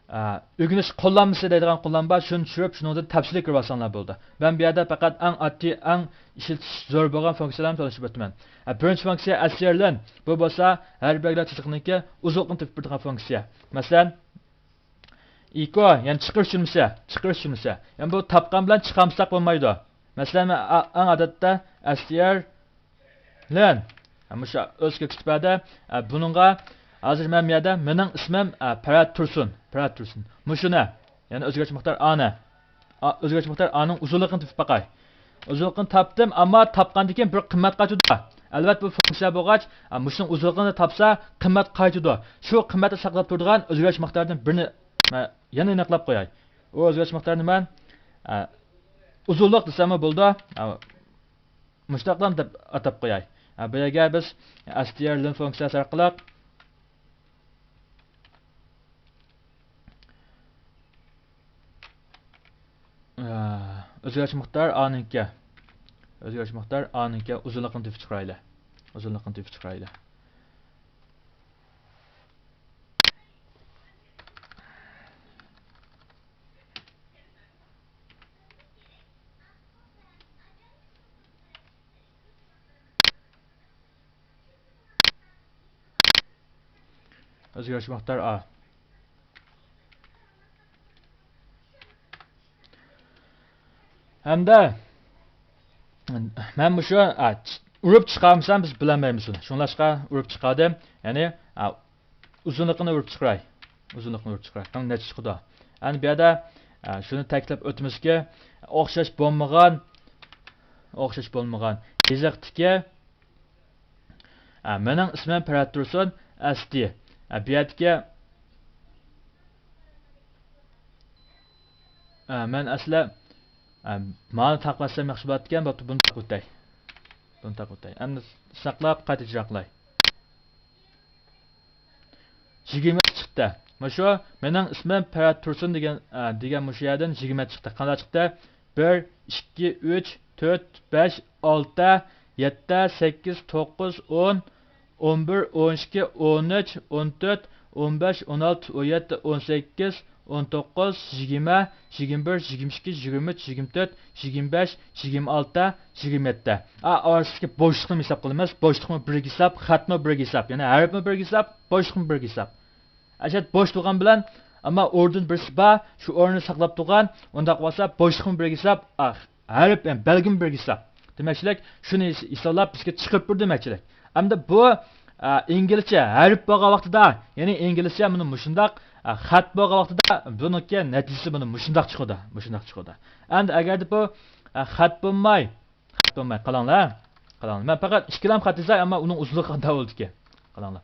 ئۆگىنىش قوللانمىسى دەيدىغان قوللانما بار، شۇنى چۈشۈرۈپ، شۇنىڭدىن تەپسىلىي كۆرۈۋالساڭلار بولىدۇ. مەن بۇ يەردە پەقەت ئەڭ ئاددىي، ئەڭ ئىشلىتىش زۆرۈر بولغان فۇنكسىيەلەرنى تونۇشتۇرۇپ ئۆتىمەن. بىرىنچى فۇنكسىيە str len، بۇ بولسا ھەرپ بەگلەر تىزىقىنىڭكى ئۇزۇنلۇقىنى تېپىپ بېرىدىغان فۇنكسىيە. مەسىلەن، ئېكو، يەنى چىقىرىش جۈملىسى، چىقىرىش جۈملىسى. يەنى بۇ تاپقان بىلەن چىقارمىساق بولمايدۇ. مەسىلەن، مەن ئا-، ئەڭ ئادەتتە str len. ھە، مۇشۇ ئۆز كۆكسىتىپەدە، ئە، بۇنىڭغا ھازىر مەن بۇ يەردە مېنىڭ ئىسمىم، ئە، پەرھات تۇرسۇن، پەرھات تۇرسۇن. مۇشۇنى، يەنى ئۆزگەرتىش مىقدارى ئانى. ئا، ئۆزگەرتىش مىقدارى ئانىڭ ئۇزۇنلۇقىنى تېپىپ باقاي. ئۇزۇنلۇقىنى تاپتىم، ئەمما تاپقاندىن كېيىن بىر قىممەت قايتىدۇ. ئەلۋەتتە، بۇ فۇنكسىيە بولغاچ، ئە، مۇشۇنىڭ ئۇزۇنلۇقىنى تاپسا، قىممەت قايتىدۇ. شۇ قىممەتنى ساقلاپ تۇرىدىغان ئۆزگەرتىش مىقدارىدىن بىرنى مەن يەنە ئېنىقلاپ قوياي. ئۇ ئۆزگەرتىش مىقدارىنى مەن، ئە، ئۇزۇنلۇق دېسەممۇ بولىدۇ. ئە، مۇشۇنداقلا دەپ ئاتاپ قوياي. ئە، بۇ يەرگە بىز str len فۇنكسىيەسى ئارقىلىق، ئە، ئۆزگەرتىش مىقدار ئانىڭكى. ئۆزگەرتىش مىقدار ئانىڭكى ئۇزۇنلۇقىنى تېپىپ چىقىرايلى. ئۇزۇنلۇقىنى تېپىپ چىقىرايلى. ئۆزگەرتىش مىقدار ئا. ھەمدە مەن مۇشۇ، ئا، چ-، ئۇرۇپ چىقارمىسام بىز بىلەلمەيمىز ئۇنى. شۇڭلاشقا ئۇرۇپ چىقاردىم. يەنى، ئا، ئۇزۇنلۇقىنى ئۇرۇپ چىقىراي. ئۇزۇنلۇقىنى ئۇرۇپ چىقىراي. قېنى نەچچە چىقىدۇ. ئەنە بۇ يەردە، ئا، شۇنى تەكىتلەپ ئۆتىمىزكى، ئوخشاش بولمىغان، ئوخشاش بولمىغان يېزىقتىكى، ئا، مېنىڭ ئىسمىم پەرھات تۇرسۇن، ئەستى. ئا، بۇ يەردىكى، ئا، مەن ئەسلى ئە، مانا تاقىۋەتسەم ياخشى بولاتتىكەن، بوپتۇ، بۇنى تاقىۋېتەي. بۇنى تاقىۋېتەي. ئەمدى ساقلاپ، قايتا ئىجرا قىلاي. يىگىرمە چىقتى. مۇشۇ مېنىڭ ئىسمىم پەرھات تۇرسۇن دېگەن، ئە، دېگەن مۇشۇ يەردىن يىگىرمە چىقتى. قانداق چىقتى؟ بىر، ئىككى، ئۈچ، تۆت، بەش، ئالتە، يەتتە، سەككىز، توققۇز، ئون، ئون بىر، ئون ئىككى، ئون ئۈچ، ئون تۆت، ئون بەش، ئون ئالتە، ئون يەتتە، ئون سەككىز، ئون توققۇز، يىگىرمە، يىگىرمە بىر، يىگىرمە ئىككى، يىگىرمە ئۈچ، يىگىرمە تۆت، يىگىرمە بەش، يىگىرمە ئالتە، يىگىرمە يەتتە. ئا، ئارىسىدىكى بوشلۇقنى ھېساب قىلىمىز. بوشلۇقمۇ بىرگە ھېساب، خەتمۇ بىرگە ھېساب. يەنى ھەرپمۇ بىرگە ھېساب، بوشلۇقمۇ بىرگە ھېساب. ئەشەت بوش تۇرغان بىلەن، ئەمما ئورۇندىن بىرسى بار، شۇ ئورۇننى ساقلاپ تۇرغان، ئۇنداق بولسا بوشلۇقمۇ بىرگە ھېساب، ئا، ھەرپ، يەنى بەلگىمۇ بىرگە ھېساب. دېمەكچىلىك، شۇنى ھېس-، ھېسابلاپ بىزگە چىقىرىپ بېرىدۇ دېمەكچىلىك. ئەمدى بۇ، ئا، ئىنگلىزچە ھەرپ بولغان ۋاقتىدا، يەنى ئىنگلىزچە مانا مۇشۇنداق، ئا، خەت بولغان ۋاقتىدا بۇنىڭكى نەتىجىسى مانا مۇشۇنداق چىقىدۇ، مۇشۇنداق چىقىدۇ. ئەمدى ئەگەردە بۇ، ئا، خەت بولماي، خەت بولماي، قاراڭلار، قاراڭلار. مەن پەقەت ئىككىلام خەت يازاي، ئەمما ئۇنىڭ ئۇزۇنلۇقى قانداق بولىدىكەن؟ قاراڭلار.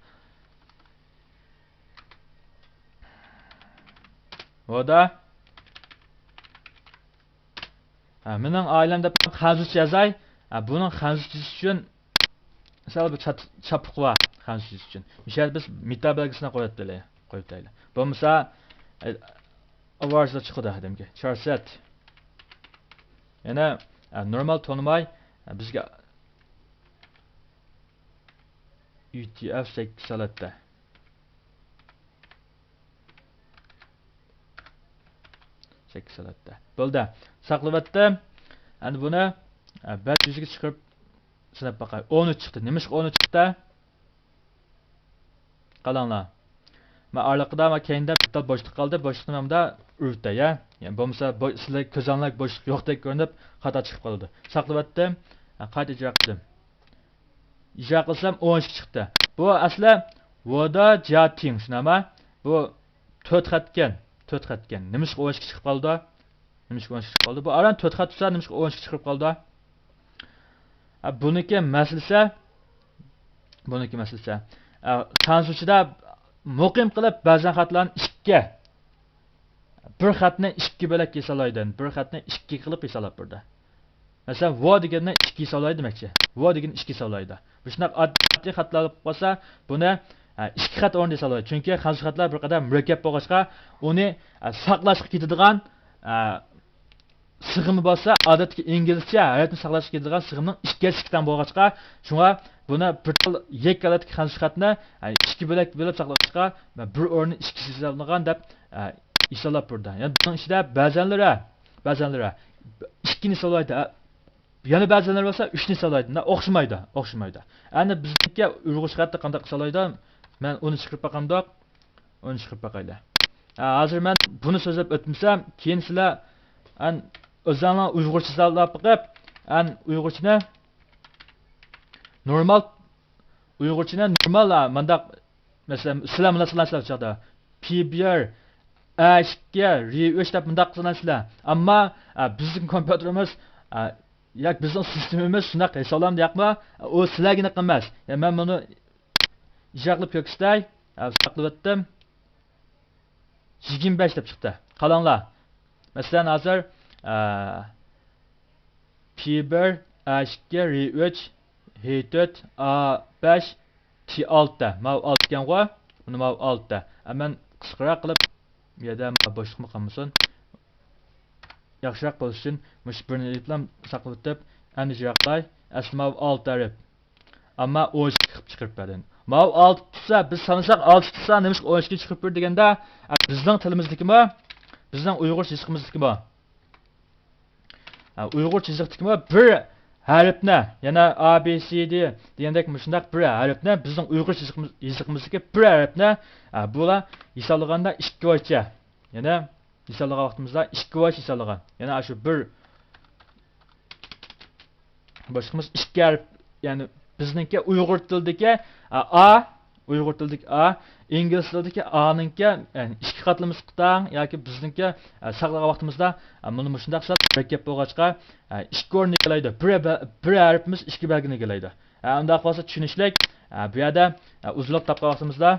بۇدا. ھە، مېنىڭ ئائىلەم دەپ خەنزۇچە يازاي. ھە، بۇنىڭ خەنزۇچىسى ئۈچۈن سەل بىر چات-، چاپلىق بار خەنزۇچىسى ئۈچۈن. مۇشۇ يەردە بىز مېتا بەلگىسىنى قويۇۋېتەيلى، قويۇۋېتەيلى. بولمىسا، ئە، ئاۋارىسىدا چىقىدۇ ھەدەمگە. چارسەت. يەنە، ئە، نورمال تونۇماي، ئە، بىزگە يۇ تى ئېف سەككىز ھالەتتە. سەككىز ھالەتتە. بولدى. ساقلىۋەتتىم. ئەمدى بۇنى، ئە، بەش يۈزگە چىقىرىپ سىناپ باقاي. ئون ئۈچ چىقتى. نېمىشقا ئون ئۈچ چىقتى؟ قاراڭلار. مەن ئارىلىقىدا، مەن كەينىدە بىر تال بوشلۇق قالدى. بوشلۇقنى مەن مۇندا ئۇرۇۋېتەي، يا. يەنى بولمىسا، بو-، سىلەر كۆزۈڭلار بوشلۇق يوقتەك كۆرۈنۈپ، خاتا چىقىپ قالىدۇ. ساقلىۋەتتىم. ھە، قايتا ئىجرا قىلدىم. ئىجرا قىلسام، ئون ئىككى چىقتى. بۇ ئەسلى ۋودا جياتىڭ، شۇنداقمۇ؟ بۇ تۆت خەتكەن، تۆت خەتكەن. نېمىشقا ئون ئىككى چىقىپ قالدى؟ نېمىشقا ئون ئىككى چىقىپ قالدى؟ بۇ ئاران تۆت خەت تۇرسا، نېمىشقا ئون ئىككى چىقىپ قالدى؟ ھە، بۇنىڭكى مەسىلىسى، بۇنىڭكى مەسىلىسى. ئە، خەنزۇچىدا مۇقىم قىلىپ بەزەن خەتلەرنى ئىككى، بىر خەتنى ئىككى بۆلەككە ھېسابلايدۇ. بىر خەتنى ئىككى قىلىپ ھېسابلاپ بېرىدۇ. مەسىلەن، ۋو دېگەننى ئىككى ھېسابلايدۇ دېمەكچى. ۋو دېگەننى ئىككى ھېسابلايدۇ. مۇشۇنداق ئاددىي خەتلەر بولۇپ قالسا، بۇنى، ئە، ئىككى خەت ئورنىدا ھېسابلايدۇ. چۈنكى خەنزۇ خەتلەر بىر قەدەر مۇرەككەپ بولغاچقا، ئۇنى، ئە، ساقلاشقا كېتىدىغان، ئە، سىغىمى بولسا، ئادەتتىكى ئىنگلىزچە ھەرپنى ساقلاشقا كېتىدىغان سىغىمنىڭ ئىككى ھەسسىسى تەڭ بولغاچقا، شۇڭا بۇنى بىر تال يەككە ھالەتتىكى خەنزۇ خەتنى، ئە، ئىككى بۆلەك بۆلۈپ ساقلاشقا، بىر ئورنى ئىككى ھېسابلانغان دەپ، ئە، ھېسابلاپ بېرىدۇ. يەنى بۇنىڭ ئىچىدە بەزەنلىرى، بەزەنلىرى ئىككىنى ھېسابلايدۇ، ئە، يەنە بەزىلەر بولسا ئۈچنى ھېسابلايدۇ. مۇنداق ئوخشىمايدۇ، ئوخشىمايدۇ. ئەنە بىزنىڭكى ئۇيغۇرچە خەتتە قانداق ھېسابلايدۇ؟ مەن ئۇنى چىقىرىپ باقامدۇق؟ ئۇنى چىقىرىپ باقايلى. ھە، ھازىر مەن بۇنى سۆزلەپ ئۆتمىسەم، كېيىن سىلەر ئەن ئۆزۈڭلار ئۇيغۇرچە ھېسابلاپ بېقىپ، ئەن ئۇيغۇرچىنى نورمال، ئۇيغۇرچىنى نورمال، ھە، مۇنداق، مەسىلەن، سىلەر مۇنداق سانايسىلەر چاغدا. پى بىر، ئە ئىككى، رى ئۈچ دەپ مۇنداق سانايسىلەر. ئەمما، ئە، بىزنىڭ كومپيۇتېرىمىز، ئە، ياكى بىزنىڭ سىستېمىمىز شۇنداق ھېسابلامدۇ ياقمۇ؟ ئۇ سىلەرگىنىك ئەمەس. يا، مەن بۇنى ئىجرا قىلىپ كۆرسىتەي. ھە، ساقلىۋەتتىم. يىگىرمە بەش دەپ چىقتى. قاراڭلار. مەسىلەن، ھازىر، ئە، پى بىر، ئە ئىككى، رى ئۈچ، ھې تۆت، ئا بەش، تى ئالتە. ماۋۇ ئالتە ئىكەنغۇ؟ بۇنى ماۋۇ ئالتە. ئە، مەن قىسقىراق قىلىپ، بۇ يەردە ماۋۇ بوشلۇقمۇ قالمىسۇن. ياخشىراق بولۇش ئۈچۈن مۇشۇ بىرنى ئېلىپلا ساقلىۋېتىپ، ئەمدى ئىجرا قىلاي. ئەسلى ماۋۇ ئالتە ھەرپ. ئەمما ئون ئىككى قىلىپ چىقىرىپ بەردىم. ماۋۇ ئالتە تۇتسا، بىز سانىساق ئالتە تۇتسا، نېمىشقا ئون ئىككى چىقىرىپ بېرىدۇ دېگەندە، ئە، بىزنىڭ تىلىمىزدىكىمۇ، بىزنىڭ ئۇيغۇرچە يېزىقىمىزدىكىمۇ، ئە، ئۇيغۇرچە يېزىقتىكىمۇ بىر ھەرپنى، يەنە ئا بى سى دى دېگەندەك مۇشۇنداق بىر ھەرپنى، بىزنىڭ ئۇيغۇرچە يېزىقىمىز، يېزىقىمىزدىكى بىر ھەرپنى، ئە، بۇلار ھېسابلىغاندا ئىككى ۋايچە. يەنە ھېسابلىغان ۋاقتىمىزدا ئىككى ۋايچە ھېسابلىغان. يەنە ئاشۇ بىر باشلىقىمىز ئىككى ھەرپ، يەنى بىزنىڭكى ئۇيغۇر تىلىدىكى، ئا، ئا، ئۇيغۇر تىلىدىكى ئا، ئىنگلىز تىلىدىكى ئانىڭكى، يەنى ئىككى قاتلىمىسى قىتاڭ ياكى بىزنىڭكى، ئە، ساقلىغان ۋاقتىمىزدا، ئە، مانا مۇشۇنداق سەل مۇرەككەپ بولغاچقا، ئە، ئىككى ئورۇننى ئىگىلەيدۇ. بىر بە-، بىر ھەرپىمىز ئىككى بەلگىنى ئىگىلەيدۇ. ئە، ئۇنداق بولسا چۈشىنىشلىك، ئە، بۇ يەردە، ئە، ئۇزۇنلۇق تاپقان ۋاقتىمىزدا،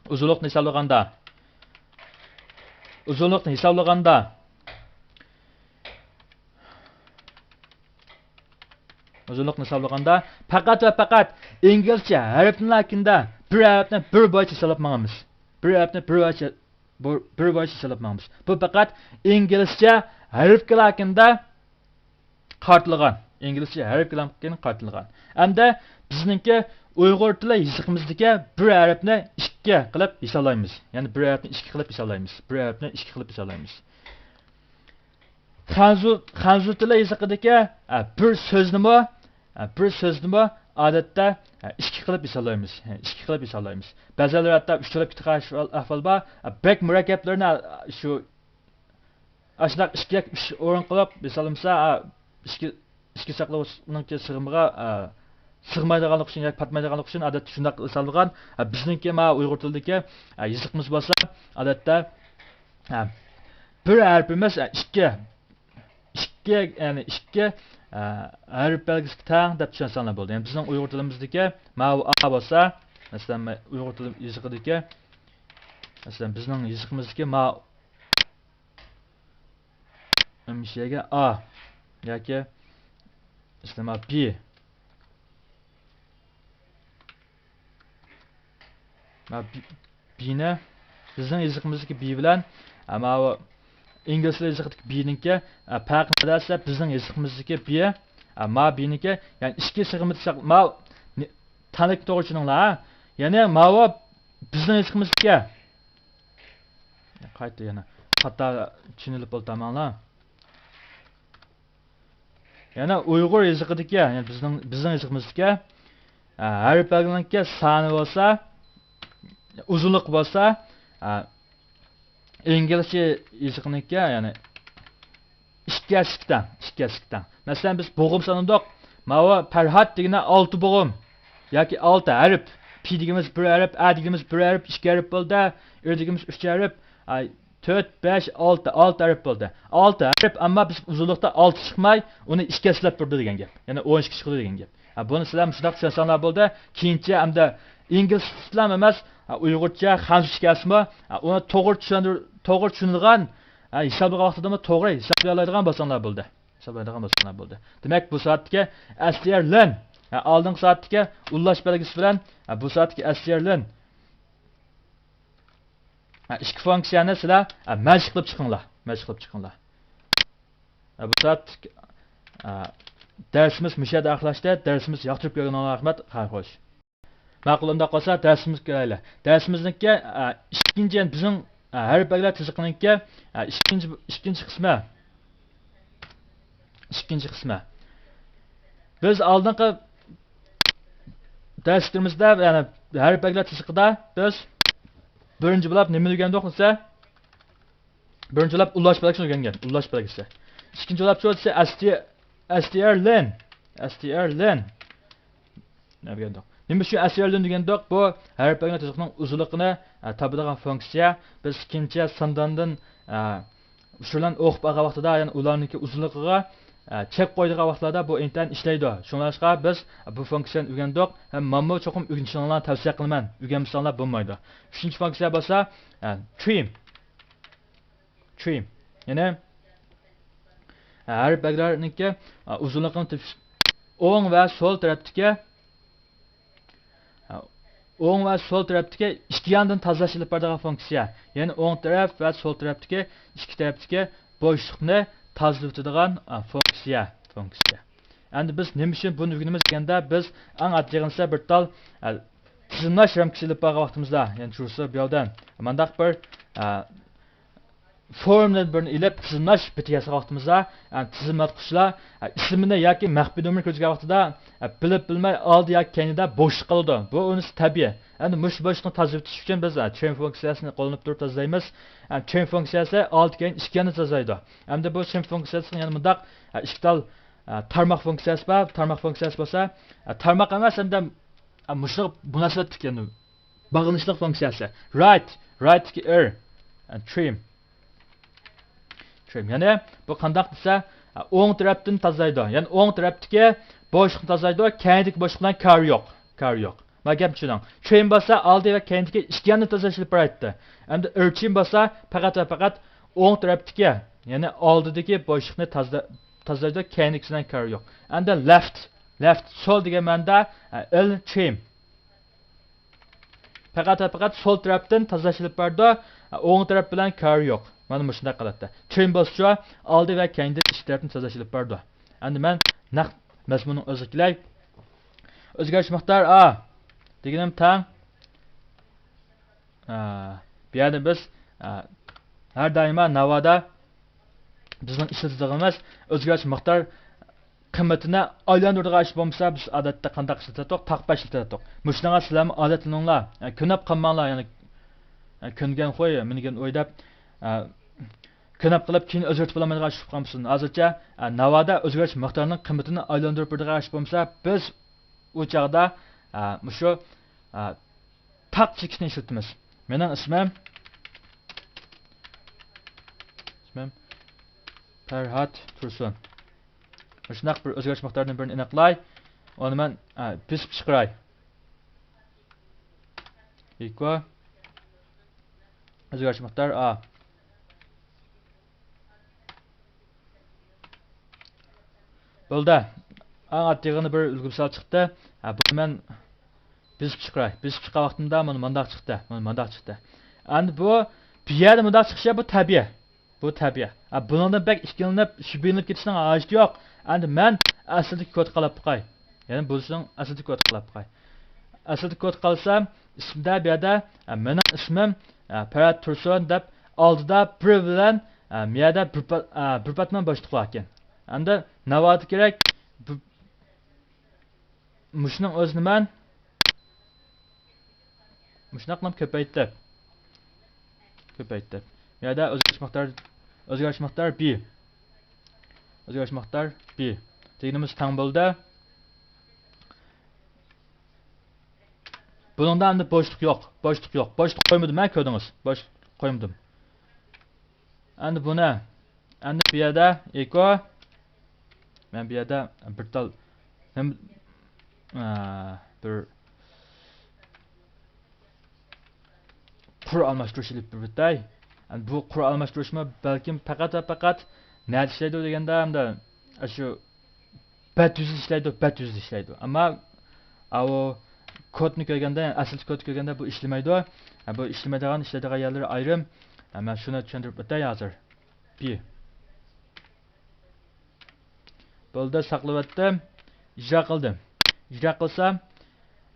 ئۇزۇنلۇقنى ھېسابلىغاندا، ئۇزۇنلۇقنى ھېسابلىغاندا، ئۇزۇنلۇقنى ھېسابلىغاندا، پەقەت ۋە پەقەت ئىنگلىزچە ھەرپنىلا كىندە بىر ھەرپنى بىر بويىچە ھېسابلاپ ماڭىمىز. بىر ھەرپنى بىر بويىچە، بىر، بىر بويىچە ھېسابلاپ ماڭىمىز. بۇ پەقەت ئىنگلىزچە ھەرپكىلا كىندە قارىتىلغان. ئىنگلىزچە ھەرپكىلا كىندە قارىتىلغان. ئەمدى بىزنىڭكى ئۇيغۇر تىلى يېزىقىمىزدىكى بىر ھەرپنى ئىككى قىلىپ ھېسابلايمىز. يەنى بىر ھەرپنى ئىككى قىلىپ ھېسابلايمىز. بىر ھەرپنى ئىككى قىلىپ ھېسابلايمىز. خەنزۇ، خەنزۇ تىلى يېزىقىدىكى، ئە، بىر سۆزنىمۇ، ئە، بىر سۆزنىمۇ ئادەتتە، ئە، ئىككى قىلىپ ھېسابلايمىز. ئىككى قىلىپ ھېسابلايمىز. بەزىلەر ھەتتا ئۈچ قىلىپ كېتىدىغان ئەھۋال بار. ئە، بەك مۇرەككەپلىرىنى، ئە، شۇ ئاشۇنداق ئىككى ياكى ئۈچ ئورۇن قىلىپ ھېسابلىمىسا، ئە، ئىككى، ئىككى ساقلىغۇچنىڭكى سىغىمىغا، ئە، سىغمايدىغانلىقى ئۈچۈن ياكى پاتمايدىغانلىقى ئۈچۈن ئادەتتە شۇنداق ھېسابلىغان. ئە، بىزنىڭكى مانا ئۇيغۇر تىلىدىكى، ئە، يېزىقىمىز بولسا ئادەتتە، ئە، بىر ھەرپىمىز، ئە، ئىككى، ئىككى، يەنى ئىككى، ئە، ھەرپ بەلگىسىگە تەڭ دەپ چۈشەنسەڭلار بولىدۇ. يەنى بىزنىڭ ئۇيغۇر تىلىمىزدىكى ماۋۇ ئا بولسا، مەسىلەن، ئۇيغۇر تىلى يېزىقىدىكى، مەسىلەن، بىزنىڭ يېزىقىمىزدىكى ما، مۇشۇ يەرگە ئا ياكى، مەسىلەن، ما بى. ما بى، بىنى بىزنىڭ يېزىقىمىزدىكى بى بىلەن، ئە، ماۋۇ ئىنگلىز تىلى يېزىقىدىكى بىنىڭكى، ئە، پەرقى نەدە دېسە، بىزنىڭ يېزىقىمىزدىكى بى، ئە، ما بىنىڭكى، يەنى ئىككى سىغىمىز، ما، نى-، تانىكنى توغرا چۈشىنىڭلار، ھە؟ يەنى ماۋۇ بىزنىڭ يېزىقىمىزدىكى. قايتا يەنە خاتا چۈشىنىلىپ بولۇپتۇ ماڭلا. يەنە ئۇيغۇر يېزىقىدىكى، يەنى بىزنىڭ، بىزنىڭ يېزىقىمىزدىكى، ئە، ھەرپ بەلگىلىرىنىڭكى سانى بولسا، ئۇزۇنلۇقى بولسا، ئە، ئىنگلىزچە يېزىقىنىڭكى، يەنى ئىككى ھەسسىگە تەڭ، ئىككى ھەسسىگە تەڭ. مەسىلەن، بىز بوغۇم سانىدۇق. ماۋۇ پەرھات دېگىنى ئالتە بوغۇم ياكى ئالتە ھەرپ. پى دېگىنىمىز بىر ھەرپ، ئە دېگىنىمىز بىر ھەرپ، ئىككى ھەرپ بولدى. ئىر دېگىنىمىز ئۈچ ھەرپ. ئاي، تۆت، بەش، ئالتە، ئالتە ھەرپ بولدى. ئالتە ھەرپ، ئەمما بىز ئۇزۇنلۇقتا ئالتە چىقماي، ئۇنى ئىككى ھەسسىلەپ تۇرىدۇ دېگەن گەپ. يەنى ئون ئىككى چىقىدۇ دېگەن گەپ. ھە، بۇنى سىلەر مۇشۇنداق چۈشەنسەڭلار بولدى. كېيىنچە ئەمدى ئىنگلىز تىلىلا ئەمەس، ھە، ئۇيغۇرچە، خەنزۇچە كەلسىمۇ، ھە، ئۇنى توغرا چۈشەندۈر-، توغرا چۈشىنىدىغان، ھە، ھېسابلىغان ۋاقتىدىمۇ توغرا ھېسابلىيالايدىغان بولساڭلار بولدى. ھېسابلايدىغان بولساڭلار بولدى. دېمەك، بۇ سائەتتىكى ئەسلىيەرلىن، ھە، ئالدىنقى سائەتتىكى ئۇللاش بەلگىسى بىلەن، ھە، بۇ سائەتتىكى ئەسلىيەرلىن، ھە، ئىككى فۇنكسىيەنى سىلەر، ھە، مەرج قىلىپ چىقىڭلار. مەرج قىلىپ چىقىڭلار. ھە، بۇ سائەتلىك، ھە، دەرسىمىز مۇشۇ يەردە ئاخىرلاشتى. دەرسىمىزنى ياقتۇرۇپ كۆرگىنىڭلارغا رەھمەت. خەير خوش. ماقۇل، ئۇنداق بولسا دەرسىمىزگە كىرەيلى. دەرسىمىزنىڭكى، ھە، ئىككىنچى، يەنى بىزنىڭ، ھە، ھەرپ بەلگىلەر تىزىقىنىڭكى، ھە، ئىككىنچى، ئىككىنچى قىسمى. ئىككىنچى قىسمى. بىز ئالدىنقى دەرسلىرىمىزدە، يەنى ھەرپ بەلگىلەر تىزىقىدا بىز بىرىنچى بولۇپ نېمىنى ئۆگەندۇق دېسە، بىرىنچى بولۇپ ئۇللاش بەلگىسىنى ئۆگەنگەن، ئۇللاش بەلگىسى. ئىككىنچى بولۇپ شۇ دېسە، ئەستىيەرلىن، ئەستىيەرلىن. نېمە ئۆگەندۇق؟ نېمە ئۈچۈن ئەستىيەرلىن دېگەندۇق؟ بۇ ھەرپ بەلگىلەر تىزىقىنىڭ ئۇزۇنلۇقىنى، ئە، تاپىدىغان فۇنكسىيە. بىز كېيىنچە سانداندىن، ئە، شۇلارنى ئوقۇپ بارغان ۋاقتىدا، يەنى ئۇلارنىڭكى ئۇزۇنلۇقىغا، ئە، چەك قويىدىغان ۋاقىتلاردا بۇ ئىنتايىن ئىشلەيدۇ. شۇڭلاشقا بىز بۇ فۇنكسىيەنى ئۆگەندۇق ھەم مانمۇ چوقۇم ئۆگىنىشىڭلارنى تەۋسىيە قىلىمەن. ئۆگەنمىسەڭلار بولمايدۇ. ئۈچىنچى فۇنكسىيە بولسا، ئە، ترىم. ترىم. يەنى، ئە، ھەرپ بەلگىلەرنىڭكى، ئە، ئۇزۇنلۇقىنى تېپىش. ئوڭ ۋە سول تەرەپتىكى ئوڭ ۋە سول تەرەپتىكى ئىككى ياندىن تازىلاش ئېلىپ بارىدىغان فۇنكسىيە. يەنى ئوڭ تەرەپ ۋە سول تەرەپتىكى ئىككى تەرەپتىكى بوشلۇقنى تازىلىۋېتىدىغان، ئا، فۇنكسىيە. فۇنكسىيە. ئەمدى بىز نېمە ئۈچۈن بۇنى ئۆگىنىمىز دېگەندە، بىز ئەڭ ئاددىي قىلسا بىر تال، ئا، تىزىملاش رامكىسى ئېلىپ بارغان ۋاقتىمىزدا، يەنى جۇرسا بىياۋدەن مانداق بىر، ئا، فورمىنى بىرنى ئېلىپ، تىزىملاش بېتىگە ياسىغان ۋاقتىمىزدا، ئە، تىزىملاتقۇچىلار، ئە، ئىسمىنى ياكى مەخپىي نومۇرنى كۆرسەتكەن ۋاقتىدا، ئە، بىلىپ بىلمەي ئالدى ياكى كەينىدە بوشلۇق قالىدۇ. بۇ ئۇنىسى تەبىئىي. ئەمدى مۇشۇ بوشلۇقنى تازىلىتىش ئۈچۈن بىز، ئە، ترىم فۇنكسىيەسىنى قوللىنىپ تۇرۇپ تازىلايمىز. ئە، ترىم فۇنكسىيەسى ئالدى كەينى ئىككى ياننى تازىلايدۇ. ئەمدى بۇ ترىم فۇنكسىيەسىنىڭ يەنە مۇنداق، ئە، ئىككى تال، ئە، تارماق فۇنكسىيەسى بار. تارماق فۇنكسىيەسى بولسا، ئە، تارماق ئەمەس، ئەمدى، ئە، مۇشۇنىڭغا مۇناسىۋەتلىك، يەنى باغلىنىشلىق فۇنكسىيەسى. رايت، رايتتىكى ئېر، ئە، ترىم. ترىم. يەنى بۇ قانداق دېسە، ئوڭ تەرەپتىن تازىلايدۇ. يەنى ئوڭ تەرەپتىكى بوشلۇقنى تازىلايدۇ، كەينىدىكى بوشلۇق بىلەن كارى يوق. كارى يوق. مانا گەپنى چۈشىنىڭ. ترىم بولسا ئالدى ۋە كەينىدىكى ئىككى ياننى تازىلاش ئېلىپ بارايتتى. ئەمدى ئېرچىم بولسا پەقەت ۋە پەقەت ئوڭ تەرەپتىكى، يەنى ئالدىدىكى بوشلۇقنى تازىلا-، تازىلايدۇ، كەينىدىكىسى بىلەن كارى يوق. ئەمدى لېفت. Left، سول دېگەن مەنىدە، ئە، ئېلنى trim. پەقەت، پەقەت سول تەرەپتىن تازىلاش ئېلىپ بارىدۇ. ئە، ئوڭ تەرەپ بىلەن كارى يوق. مانا مۇشۇنداق ھالەتتە. Trim بولسىچۇ، ئالدى ۋە كەينىدىن ئىككى تەرەپتىن تازىلاش ئېلىپ بارىدۇ. ئەمدى مەن نەق مەزمۇننىڭ ئۆزىگە كېلەي. ئۆزگەرتىش مىقدارى ئا دېگىنىم تەڭ. ئا، بۇ يەردە بىز، ئا، ھەر دائىما ناۋادا بىزنىڭ ئىشلىتىدىغىنىمىز ئۆزگەرتىش مىقدار قىممىتىنى ئايلاندۇرىدىغان ئىش بولمىسا، بىز ئادەتتە قانداق ئىشلىتەتتۇق؟ تاقپا ئىشلىتەتتۇق. مۇشۇنىڭغا سىلەرمۇ ئادەتلىنىڭلار. ئە، كۆنۈپ قالماڭلار، يەنى، ئە، كۆنگەن خوي، مىنگەن ئوي دەپ، ئە، كۆنۈپ قېلىپ، كېيىن ئۆزگەرتىپ بولالمايدىغان ئىش بولۇپ قالمىسۇن. ھازىرچە، ئە، ناۋادا ئۆزگەرتىش مىقدارىنىڭ قىممىتىنى ئايلاندۇرۇپ بېرىدىغان ئىش بولمىسا، بىز ئۇ چاغدا، ئە، مۇشۇ، ئە، تاق چېكىشنى ئىشلىتىمىز. مېنىڭ ئىسمىم، ئىسمىم پەرھات تۇرسۇن. مۇشۇنداق بىر ئۆزگەرتىش مىقدارىدىن بىرنى ئېنىقلاي. ئۇنى مەن، ئە، بېسىپ چىقىراي. ئىكو. ئۆزگەرتىش مىقدار ئا. بولدى. ئەڭ ئاددىيغىنە بىر ئۈلگە مىسال چىقتى. ھە، بۇنى مەن بېسىپ چىقىراي. بېسىپ چىققان ۋاقتىمدا مانا مانداق چىقتى. مانا مانداق چىقتى. ئەمدى بۇ، بۇ يەردە مۇنداق چىقىشى بۇ تەبىئىي. بۇ تەبىئىي. ھە، بۇنىڭدىن بەك ئىككىلىنىپ، شۈبھىلىنىپ كېتىشنىڭ ھاجىتى يوق. ئەمدى مەن ئەسلىدىكى كودقا قاراپ باقاي. يەنى بولۇشنىڭ ئەسلىدىكى كودقا قاراپ باقاي. ئەسلىدىكى كودقا قارىسام، ئىسىمدە بۇ يەردە، ئە، مېنىڭ ئىسمىم، ئە، پەرھات تۇرسۇن دەپ ئالدىدا بىر بىلەن، ئە، بۇ يەردە بىر پا-، ئە، بىر پاتمان بوشلۇق بار ئىكەن. ئەمدى ناۋادا كېرەك، بۇ، مۇشۇنىڭ ئۆزىنى مەن مۇشۇنداق قىلىپ كۆپەيتتىم. كۆپەيتتىم. بۇ يەردە ئۆزگەرتىش مىقدار، ئۆزگەرتىش مىقدار بى. ئۆزگەرتىش مىقدار بى. دېگىنىمىز تەڭ بولدى. بۇنىڭدا ئەمدى بوشلۇق يوق. بوشلۇق يوق. بوشلۇق قويمىدىم مەن، كۆردىڭىز. بوشلۇق قويمىدىم. ئەمدى بۇنى، ئەمدى بۇ يەردە ئېكو. مەن بۇ يەردە بىر تال نېمە، ئە، بىر قۇر ئالماشتۇرۇش ئېلىپ بېرىپ ئۆتەي. ئەمدى بۇ قۇر ئالماشتۇرۇشمۇ بەلكىم پەقەت ۋە پەقەت نەدە ئىشلەيدۇ دېگەندە، ئەمدى ئاشۇ بەت يۈزىدە ئىشلەيدۇ، بەت يۈزىدە ئىشلەيدۇ. ئەمما ئاۋۇ كودنى كۆرگەندە، ئەسلىدىكى كودنى كۆرگەندە بۇ ئىشلىمەيدۇ. ھە، بۇ ئىشلىمەيدىغان، ئىشلەيدىغان يەرلىرى ئايرىم. ھە، مەن شۇنى چۈشەندۈرۈپ ئۆتەي ھازىر. بى. بولدى، ساقلىۋەتتىم. ئىجرا قىلدىم. ئىجرا قىلسام،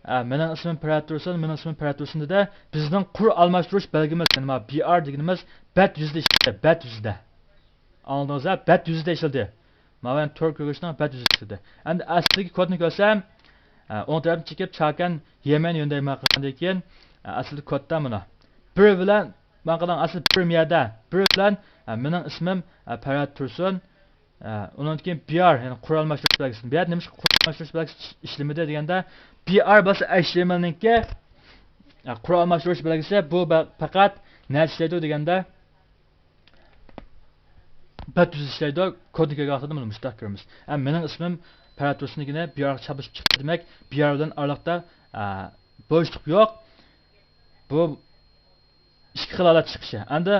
ھە، مېنىڭ ئىسمىم پەرھات تۇرسۇن، مېنىڭ ئىسمىم پەرھات تۇرسۇن دېدى. بىزنىڭ قۇر ئالماشتۇرۇش بەلگىمىز، يەنى مانا بى ئار دېگىنىمىز بەت يۈزىدە ئىشلىدى، بەت يۈزىدە. ئاڭلىدىڭىز ھە؟ بەت يۈزىدە ئىشلىدى. ماۋۇ يەنى تور كۆرگۈچنىڭ بەت يۈزىدە ئىشلىدى. ئەمدى ئەسلىدىكى كودنى كۆرسەم، ئە، ئوڭ تەرەپنى چېكىپ، چاكەن يەمەن يۆندەي ماڭا قىلغاندىن كېيىن، ئە، ئەسلىدىكى كودتا مانا. بىر بىلەن، ماڭا قىلغان ئەسلى بىر مىيەدە، بىر بىلەن، ئە، مېنىڭ ئىسمىم، ئە، پەرھات تۇرسۇن. ئە، ئۇنىڭدىن كېيىن بى ئار، يەنى قۇر ئالماشتۇرۇش بەلگىسى. بۇ يەردە نېمىشقا قۇر ئالماشتۇرۇش بەلگىسى ئىش-، ئىشلىمىدى دېگەندە، بى ئار بولسا ئەيچتىئېمئېلنىڭكى، ئە، قۇر ئالماشتۇرۇش بەلگىسى، بۇ بە-، پەقەت نەدە ئىشلەيدۇ دېگەندە، بەت يۈزىدە ئىشلەيدۇ، كودنى كۆرگەن ۋاقتىدا مانا مۇشۇنداق كۆرىمىز. ھە، مېنىڭ ئىسمىم پەرھات تۇرسۇن دېگىنى بى ئارغا چاپلىشىپ چىقتى دېمەك، بى ئار بىلەن ئارىلىقتا، ئە، بوشلۇق يوق. بۇ ئىككى خىل ھالەت چىقىشى. ئەمدى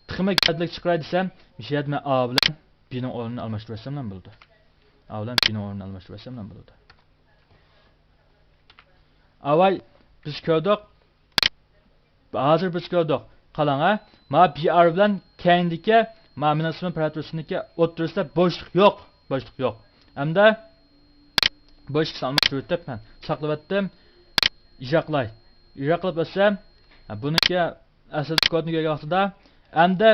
تېخىمۇ گەۋدىلىك چىقىراي دېسەم، مۇشۇ يەردە مەن ئا بىلەن بىنىڭ ئورنىنى ئالماشتۇرۇۋەتسەملا بولىدۇ. ئا بىلەن بىنىڭ ئورنىنى ئالماشتۇرۇۋەتسەملا بولىدۇ. ئاۋاي، بىز كۆردۇق. ھازىر بىز كۆردۇق. قاراڭ ھە. ما بى ئار بىلەن كەينىدىكى، ما مېنىڭ ئىسمىم پەرھات تۇرسۇندىكى ئوتتۇرىسىدا بوشلۇق يوق. بوشلۇق يوق. ئەمدى بۇ ئىككىسىنى ئالماشتۇرۇۋېتىپ مەن ساقلىۋەتتىم. ئىجرا قىلاي. ئىجرا قىلىپ ئۆتسەم، ھە، بۇنىڭكى ئەسلىدىكى كودنى كۆرگەن ۋاقتىدا، ئەمدى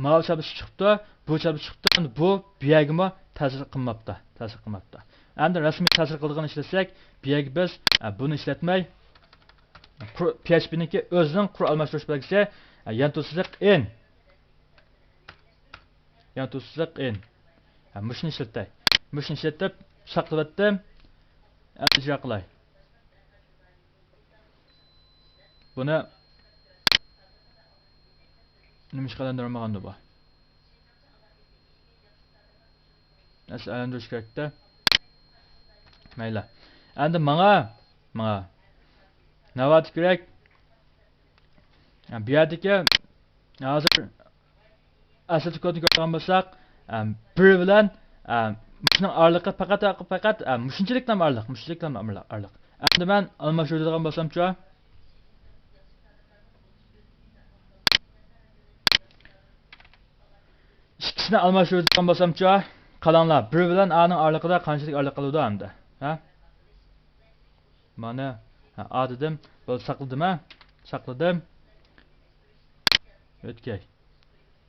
ماۋۇ چاپلىشىپ چىقىپتۇ، بۇ چاپلىشىپ چىقىپتۇ، ئەمدى بۇ بۇ يەرگىمۇ تەسىر قىلماپتۇ، تەسىر قىلماپتۇ. ئەمدى رەسمىي تەسىر قىلىدىغان ئىشلەتسەك، بۇ يەرگە بىز، ئە، بۇنى ئىشلەتمەي، قۇر-، پى ئېچ پى نىڭكى ئۆزىنىڭ قۇر ئالماشتۇرۇش بەلگىسى، ئە، يانتۇ سىزىق ئېن. يانتۇ سىزىق ئېن. ئە، مۇشۇنى ئىشلىتەي. مۇشۇنى ئىشلىتىپ ساقلىۋەتتىم. ئەمدى ئىجرا قىلاي. بۇنى نېمىشقا ئايلاندۇرمىغاندۇ بۇ؟ ئەسلى ئايلاندۇرۇش كېرەكتە. مەيلى. ئەمدى ماڭا، ماڭا ناۋادا كېرەك. بۇ يەردىكى ھازىر ئەسلىدىكى كودنى كۆرىدىغان بولساق، ئەم، بىر بىلەن، ئەم، مۇشۇنىڭ ئارىلىقى پەقەت، پەقەت، ئە، مۇشۇنچىلىكلا ئارىلىق، مۇشۇنچىلىكلا ئارىلىق. ئەمدى مەن ئالماشتۇرىدىغان بولسامچۇ؟ ئىككىسىنى ئالماشتۇرىدىغان بولسامچۇ؟ قاراڭلار، بىر بىلەن ئانىڭ ئارىلىقىدا قانچىلىك ئارىلىق قالىدۇ ئەمدى؟ ھە؟ مانا، ھە، ئا دېدىم. بولدى، ساقلىدىم، ھە؟ ساقلىدىم. ئۆتكەي.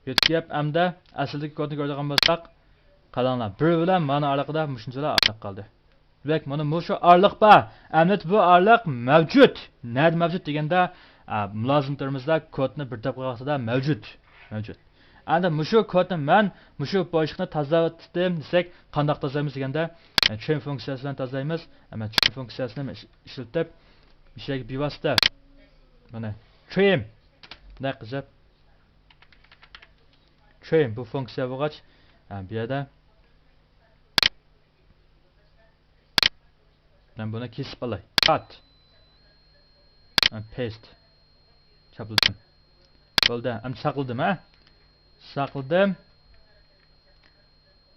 يۆتكەپ ئەمدى ئەسلىدىكى كودنى كۆرىدىغان بولساق، قاراڭلار، بىر بىلەن مانا ئارىلىقىدا مۇشۇنچىلا ئارىلىق قالدى. دېمەك، مانا مۇشۇ ئارىلىق بار. ئەمدى بۇ ئارىلىق مەۋجۇت. نەدە مەۋجۇت دېگەندە، ئە، مۇلازىماتلىرىمىزدا كودنى بىر دەپ قىلغان ۋاقتىدا مەۋجۇت. مەۋجۇت. ئەمدى مۇشۇ كودنى مەن مۇشۇ بوشلۇقنى تازىلاۋەتتىم دېسەك، قانداق تازىلايمىز دېگەندە، ئە، ترېم فۇنكسىيەسى بىلەن تازىلايمىز. ئە، مەن ترېم فۇنكسىيەسىنى ئىش-، ئىشلىتىپ، مۇشۇ يەرگە بىۋاسىتە، مانا، ترېم. بۇنداق قىلىپ، ترېم بۇ فۇنكسىيە بولغاچ، ھە، بۇ يەردە مەن بۇنى كېسىپ ئالاي. كات. ھە، پېست. چاپلىدىم. بولدى. ئەمدى ساقلىدىم، ھە؟ ساقلىدىم.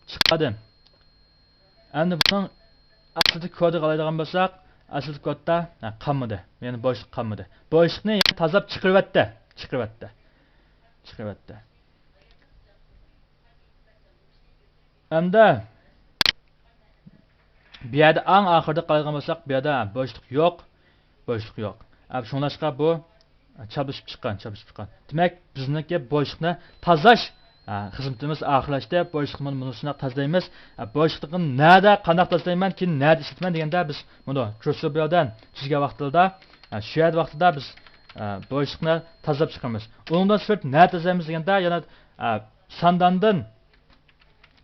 چىقاردىم. ئەمدى بۇنىڭ ئەسلىدىكى كودىغا قارايدىغان بولساق، ئەسلىدىكى كودتا، ھە، قالمىدى. يەنى بوشلۇق قالمىدى. بوشلۇقنى يەنە تازىلاپ چىقىرىۋەتتى. چىقىرىۋەتتى. چىقىرىۋەتتى. ئەمدى بۇ يەردە ئەڭ ئاخىرىدا قارايدىغان بولساق، بۇ يەردە بوشلۇق يوق. بوشلۇق يوق. ئە، شۇڭلاشقا بۇ چاپلىشىپ چىققان، چاپلىشىپ چىققان. دېمەك، بىزنىڭكى بوشلۇقنى تازىلاش، ئە، خىزمىتىمىز ئاخىرلاشتى. بوشلۇقنى مۇنۇ شۇنداق تازىلايمىز. ئە، بوشلۇقنى نەدە، قانداق تازىلايمەن، كېيىن نەدە ئىشلىتىمەن دېگەندە، بىز مۇنۇ كۇرسور بۇ يەردىن تۈزگەن ۋاقتىدا، ئە، شۇ يەردە ۋاقتىدا بىز، ئە، بوشلۇقنى تازىلاپ چىقىمىز. ئۇنىڭدىن سىرت نەدە تازىلايمىز دېگەندە، يەنە، ئە، سانداندىن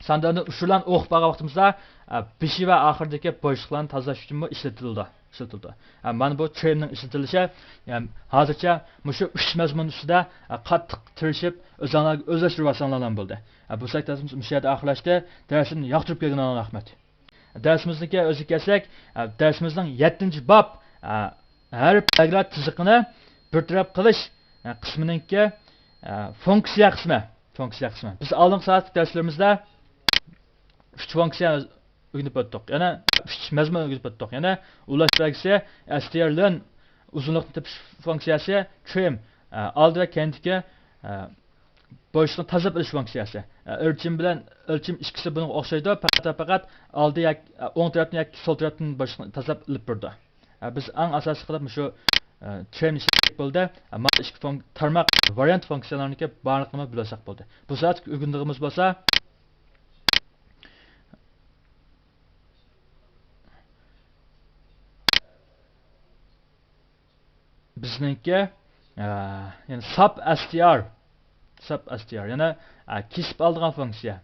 سانداندىن ئۇچۇرلارنى ئوقۇپ بارغان ۋاقتىمىزدا، ئە، بېشى ۋە ئاخىرىدىكى بوشلۇقلارنى تازىلاش ئۈچۈنمۇ ئىشلىتىلىدۇ. ئىشلىتىلىدۇ. ئە، مانا بۇ ترېمنىڭ ئىشلىتىلىشى، ئە، ھازىرچە مۇشۇ ئۈچ مەزمۇن ئۈستىدە، ئە، قاتتىق تىرىشىپ، ئۆزۈڭلارغا ئۆزلەشتۈرۈۋالساڭلارلا بولدى. ئە، بۇ سەھىپىمىز مۇشۇ يەردە ئاخىرلاشتى. دەرسىمنى ياقتۇرۇپ كەلگىنىڭلارغا رەھمەت. دەرسىمىزنىڭكى ئۆزىگە كەلسەك، ئە، دەرسىمىزنىڭ يەتتىنچى باب، ئە، ھەرپ بەلگىلەر تىزىقىنى بىر تەرەپ قىلىش، ئە، قىسمىنىڭكى، ئە، فۇنكسىيە قىسمى. فۇنكسىيە قىسمى. بىز ئالدىنقى سائەتلىك دەرسلىرىمىزدە ئۈچ فۇنكسىيە ئۆگىنىپ ئۆتتۇق. يەنە ئۈچ مەزمۇن ئۆگىنىپ ئۆتتۇق. يەنە ئۇلاش بەلگىسى، ئەستىيەر لېن، ئۇزۇنلۇقنى تېپىش فۇنكسىيەسى، ترىم، ئە، ئالدى ۋە كەينىدىكى، ئە، بوشلۇقنى تازىلاپ ئېلىش فۇنكسىيەسى. ئە، ئۆلچىمى بىلەن ئۆلچىمى ئىككىسى بۇنىڭغا ئوخشايدۇ. پەقەت، پەقەت ئالدى ياكى، ئە، ئوڭ تەرەپتىن ياكى سول تەرەپتىن بوشلۇقنى تازىلاپ ئېلىپ بېرىدۇ. ئە، بىز ئەڭ ئاساسىي قىلىپ مۇشۇ، ئە، ترىمنى ئىشلەتسەك بولدى. ئە، مانا ئىككى فۇن-، تارماق ۋارىيانت فۇنكسىيەلەرنىڭكى بارلىقىنى بىلسەك بولدى. بۇ سائەتتىكى ئۆگىنىدىغىنىمىز بولسا، بىزنىڭكى، ئە، يەنى ساپ ئەستىئار. ساپ ئەستىئار. يەنى، ئە، كېسىپ ئالىدىغان فۇنكسىيە.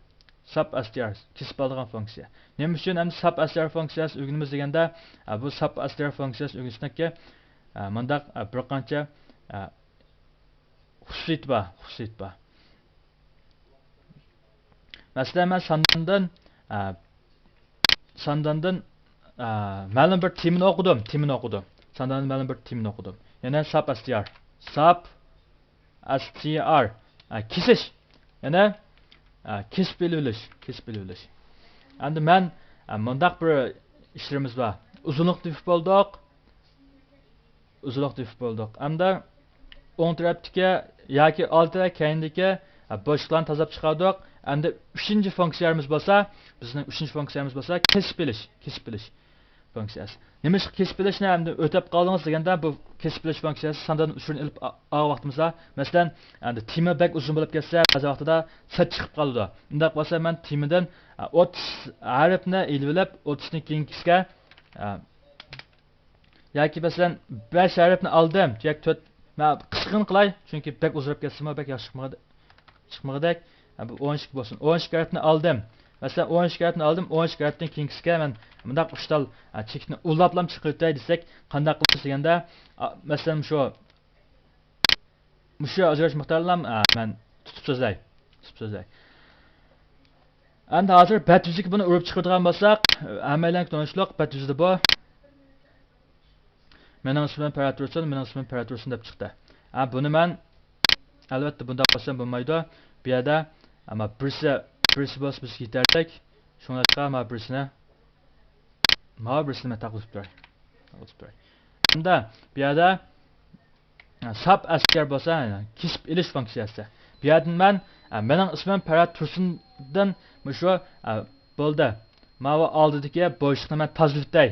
ساپ ئەستىئار، كېسىپ ئالىدىغان فۇنكسىيە. نېمە ئۈچۈن ئەمدى ساپ ئەستىئار فۇنكسىيەسى ئۆگىنىمىز دېگەندە، ئە، بۇ ساپ ئەستىئار فۇنكسىيەسى ئۆگىنىشنىڭكى، ئە، مۇنداق، ئە، بىر قانچە، ئە، خۇسۇسىيىتى بار، خۇسۇسىيىتى بار. مەسىلەن، مەن سانداندىن، ئە، سانداندىن، ئە، مەلۇم بىر تېمىنى ئوقۇدۇم، تېمىنى ئوقۇدۇم. سانداندىن مەلۇم بىر تېمىنى ئوقۇدۇم. يەنە ساپ ئەستىئار. ساپ ئەستىئار. ئە، كېسىش. يەنە، ئە، كېسىپ ئېلىۋېلىش، كېسىپ ئېلىۋېلىش. ئەمدى مەن، ئە، مۇنداق بىر ئىشلىرىمىز بار. ئۇزۇنلۇقنى تېپىپ بولدۇق. ئۇزۇنلۇقنى تېپىپ بولدۇق. ئەمدى ئوڭ تەرەپتىكى ياكى ئالدى ۋە كەينىدىكى، ئە، بوشلۇقلارنى تازىلاپ چىقاردۇق. ئەمدى ئۈچىنچى فۇنكسىيەمىز بولسا، بىزنىڭ ئۈچىنچى فۇنكسىيەمىز بولسا كېسىپ ئېلىش، كېسىپ ئېلىش فۇنكسىيەسى. نېمىشقا كېسىپ ئېلىشنى ئەمدى ئۆتەپ قالدىڭىز دېگەندە، بۇ كېسىپ ئېلىش فۇنكسىيەسى ساندان ئۇچۇرنى ئېلىپ ئا-، ئالغان ۋاقتىمىزدا، مەسىلەن، ئەمدى تېما بەك ئۇزۇن بولۇپ كەتسە، بەزى ۋاقتىدا سەت چىقىپ قالىدۇ. ئۇنداق بولسا مەن تېمىدىن، ئە، ئوتتۇز ھەرپنى ئېلىۋېلىپ، ئوتتۇزنى كېيىنكىسىگە، ئە، ياكى مەسىلەن، بەش ھەرپنى ئالدىم، ياكى تۆت، مەن قىسقىنى قىلاي، چۈنكى بەك ئۇزىراپ كەتسىمۇ بەك ياخشى چىقمىغىدى-، چىقمىغۇدەك. ھە، بۇ ئون ئىككى بولسۇن. ئون ئىككى ھەرپنى ئالدىم. مەسىلەن، ئون ئىككى ھەرپنى ئالدىم، ئون ئىككى ھەرپتىن كېيىنكىسىگە مەن مۇنداق ئۈچ تال، ھە، چېكىتنى ئۇللاپلا چىقىرىۋېتەي دېسەك، قانداق قىلىمىز دېگەندە، ئا، مەسىلەن، مۇشۇ، مۇشۇ ئاجراش مىقدارلام، ھە، مەن تۇتۇپ سۆزلەي. تۇتۇپ سۆزلەي. ئەمدى ھازىر بەت يۈزىگە بۇنى ئۇرۇپ چىقىرىدىغان بولساق، ھەممەيلەنگە تونۇشلۇق، بەت يۈزىدە بۇ. مېنىڭ ئىسمىم پەرھات تۇرسۇن، مېنىڭ ئىسمىم پەرھات تۇرسۇن دەپ چىقتى. ھە، بۇنى مەن، ئەلۋەتتە، بۇنداق قىلسام بولمايدۇ. بۇ يەردە، ئەمما بىرسى، بىرسى بولسا بىزگە يېتەرلىك. شۇڭلاشقا ماۋۇ بىرسىنى، ماۋۇ بىرسىنى مەن تاقىلىپ تۇراي. تاقىلىپ تۇراي. ھەمدە بۇ يەردە، ھە، ساب ئەس تى ئار بولسا، كېسىپ ئېلىش فۇنكسىيەسى. بۇ يەردىن مەن، ھە، مېنىڭ ئىسمىم پەرھات تۇرسۇندىن مۇشۇ، ھە، بولدى. ماۋۇ ئالدىدىكى بوشلۇقنى مەن تازىلىتەي.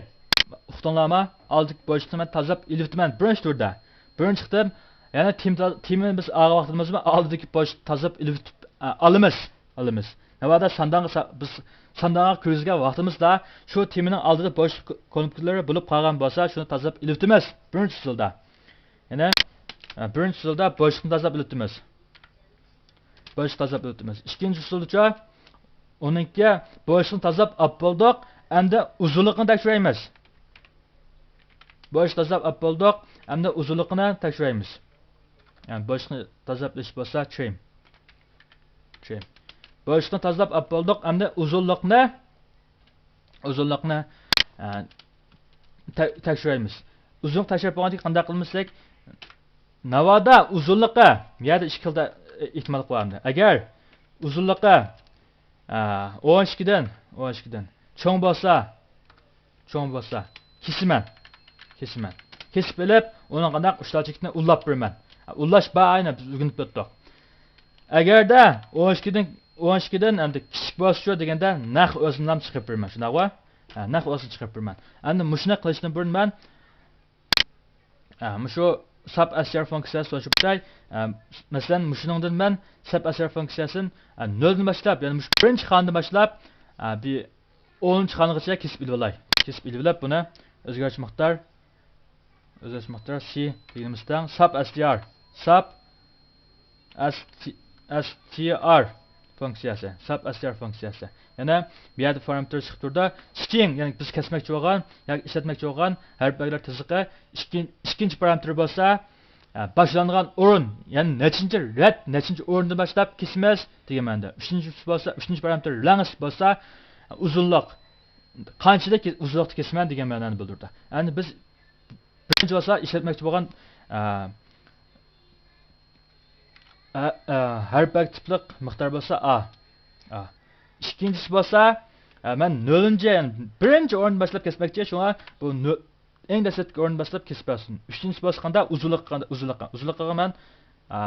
ئۇقتۇڭلارمۇ؟ ئالدىدىكى بوشلۇقنى مەن تازىلاپ ئېلىۋېتىمەن بىرىنچى تۈردە. بىرىنچى قېتىم، يەنە تېما، تېمىنى بىز ئالغان ۋاقتىمىزمۇ ئالدىدىكى بوشلۇقنى تازىلاپ ئېلىۋېتىپ، ئە، ئالىمىز. ئالىمىز. ناۋادا ساندانغا سا-، بىز ساندانغا كىرگۈزگەن ۋاقتىمىزدا شۇ تېمىنىڭ ئالدىدا بوشلۇق كۇنۇپكىلىرى بولۇپ قالغان بولسا، شۇنى تازىلاپ ئېلىۋېتىمىز. بىرىنچى ئۇسۇلدا. يەنە، ئە، بىرىنچى ئۇسۇلدا بوشلۇقنى تازىلاپ ئېلىۋېتىمىز. بوشلۇق تازىلاپ ئۆتىمىز. ئىككىنچى ئۇسۇلچۇ، ئۇنىڭكى بوشلۇقنى تازىلاپ ئاپ بولدۇق. ئەمدى ئۇزۇنلۇقىنى تەكشۈرەيمىز. بوشلۇق تازىلاپ ئاپ بولدۇق. ئەمدى ئۇزۇنلۇقىنى تەكشۈرەيمىز. يەنى بوشلۇقنى تازىلاپ ئېلىش بولسا ترىم. ترىم. بوشلۇقنى تازىلاپ ئاپ بولدۇق. ئەمدى ئۇزۇنلۇقنى، ئۇزۇنلۇقنى، ئە، تە-، تەكشۈرەيمىز. ئۇزۇنلۇق تەكشۈرۈپ بولغاندىن كېيىن قانداق قىلىمىز دېسەك، ناۋادا ئۇزۇنلۇقى، بۇ يەردە ئىككى خىل ئېھتىماللىق بار ئەمدى. ئەگەر ئۇزۇنلۇقى، ئە، ئون ئىككىدىن، ئون ئىككىدىن چوڭ بولسا، چوڭ بولسا، كېسىمەن. كېسىمەن. كېسىپ ئېلىپ، ئۇنىڭ قانداق ئۇچلار چېكىتىنى ئۇللاپ بېرىمەن. ئۇللاش بار ئەينى، بىز ئۆگىنىپ ئۆتتۇق. ئەگەردە ئون ئىككىدىن، ئون ئىككىدىن ئەمدى كىچىك بولسىچۇ دېگەندە، نەق ئۆزىنىلا چىقىرىپ بېرىمەن، شۇنداققۇ؟ ھە، نەق ئۆزىنى چىقىرىپ بېرىمەن. ئەمدى مۇشۇنى قىلىشتىن بۇرۇن مەن، ھە، مۇشۇ ساب ئەس تى ئار فۇنكسىيەسى سولىشىپ ئۆتەي. ھە، مەسىلەن، مۇشۇنىڭدىن مەن ساب ئەس تى ئار فۇنكسىيەسىنى، ھە، نۆلدىن باشلاپ، يەنى مۇشۇ بىرىنچى خانىدىن باشلاپ، ھە، بىر ئونىنچى خانىغىچە كېسىپ ئېلىۋالاي. كېسىپ ئېلىۋېلىپ بۇنى ئۆزگەرتىش مىقدار، ئۆزگەرتىش مىقدار سى دېگىنىمىز تەڭ ساب ئەس تى ئار. ساب ئەس تى، ئەس تى ئار فۇنكسىيەسى. ساب ئەس تى ئار فۇنكسىيەسى. يەنە بۇ يەردە پارامېتىر چىقىپ تۇرىدۇ. سترىڭ، يەنى بىز كەسمەكچى بولغان ياكى ئىشلەتمەكچى بولغان ھەرپ بەگلەر تىزىقى. ئىككىن-، ئىككىنچى پارامېتىر بولسا، ئە، باشلانغان ئورۇن، يەنى نەچچىنچى رەت، نەچچىنچى ئورۇندىن باشلاپ كېسىمىز دېگەن مەنىدە. ئۈچىنچىسى بولسا، ئۈچىنچى پارامېتىر لەڭگىس بولسا، ئۇزۇنلۇق. قانچىلىك ئۇزۇنلۇقتا كېسىمەن دېگەن مەنىنى بىلدۈرىدۇ. يەنى بىز بىرىنچى بولسا ئىشلەتمەكچى بولغان، ئە، ئە، ئە، ھەرپ بەگ تىپلىق مىقدار بولسا ئا. ئا. ئىككىنچىسى بولسا، ئە، مەن نۆلىنچى، يەنى بىرىنچى ئورۇندىن باشلاپ كەسمەكچى، شۇڭا بۇ نۆ-، ئەڭ دەسلەپكى ئورۇندىن باشلاپ كېسىپ بەرسۇن. ئۈچىنچىسى بولسا قانداق؟ ئۇزۇنلۇققا، ئۇزۇنلۇققا، ئۇزۇنلۇقىغا مەن، ئا،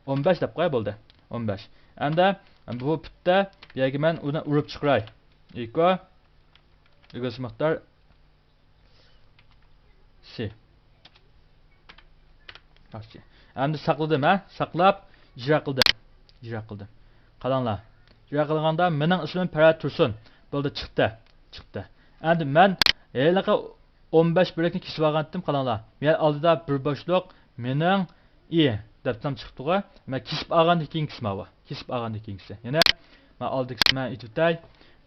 ئون بەش دەپ قوياي، بولدى. ئون بەش. ئەمدى بۇ پۈتتە بۇ يەرگە مەن ئۇنى ئۇرۇپ چىقىراي. ئېكو. ئۆگەنسە مىقدار سى. ياخشى. ئەمدى ساقلىدىم، ھە؟ ساقلاپ، ئىجرا قىلدىم. ئىجرا قىلدىم. قاراڭلار. ئىجرا قىلغاندا مېنىڭ ئىسمىم پەرھات تۇرسۇن. بولدى، چىقتى. چىقتى. ئەمدى مەن ھېلىقى ئون بەش بۆلەكنى كېسىپ ئالغانتىم، قاراڭلار. مەن ئالدىدا بىر بوشلۇق، مېنىڭ ئى دەپتۇرۇم چىقىپتىغۇ. مەن كېسىپ ئالغاندىن كېيىنكىسى ماۋۇ. كېسىپ ئالغاندىن كېيىنكىسى. يەنە مەن ئالدىدىكىسىنى مەن ئېيتىۋېتەي.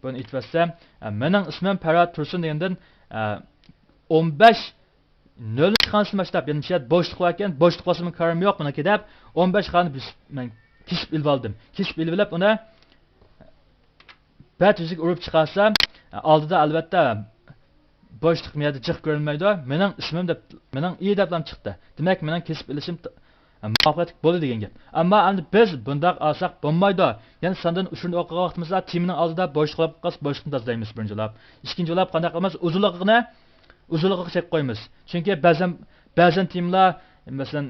بۇنى ئېيتىۋەتسەم، ئە، مېنىڭ ئىسمىم پەرھات تۇرسۇن دېگەندىن، ئە، ئون بەش، نۆلىنچى خانىسىدىن باشلاپ، يەنى مۇشۇ يەردە بوشلۇق باركەن، بوشلۇق بولسا مېنىڭ كارىم يوق بۇنىڭكى دەپ، ئون بەش خانىنى بىز، مەن كېسىپ ئېلىۋالدىم. كېسىپ ئېلىۋېلىپ ئۇنى بەت يۈزىگە ئۇرۇپ چىقارسام، ئالدىدا ئەلۋەتتە بوشلۇق، مۇ يەردە جىق كۆرۈنمەيدۇ. مېنىڭ ئىسمىم دەپ، مېنىڭ ئى دەپلا چىقتى. دېمەك، مېنىڭ كېسىپ ئېلىشىم ت-، مۇۋەپپەقىيەتلىك بولدى دېگەن گەپ. ئەمما ئەمدى بىز بۇنداق ئالساق بولمايدۇ. يەنە ساندىن ئۇچۇرنى ئوقۇغان ۋاقتىمىزدا تېمىنىڭ ئالدىدا بوشلۇق بولۇپ قالسا، بوشلۇقنى تازىلايمىز بىرىنچى بولۇپ. ئىككىنچى بولۇپ قانداق قىلىمىز؟ ئۇزۇنلۇقىنى، ئۇزۇنلۇقىغا چەك قويىمىز. چۈنكى بەزەن، بەزەن تېمىلار، مەسىلەن،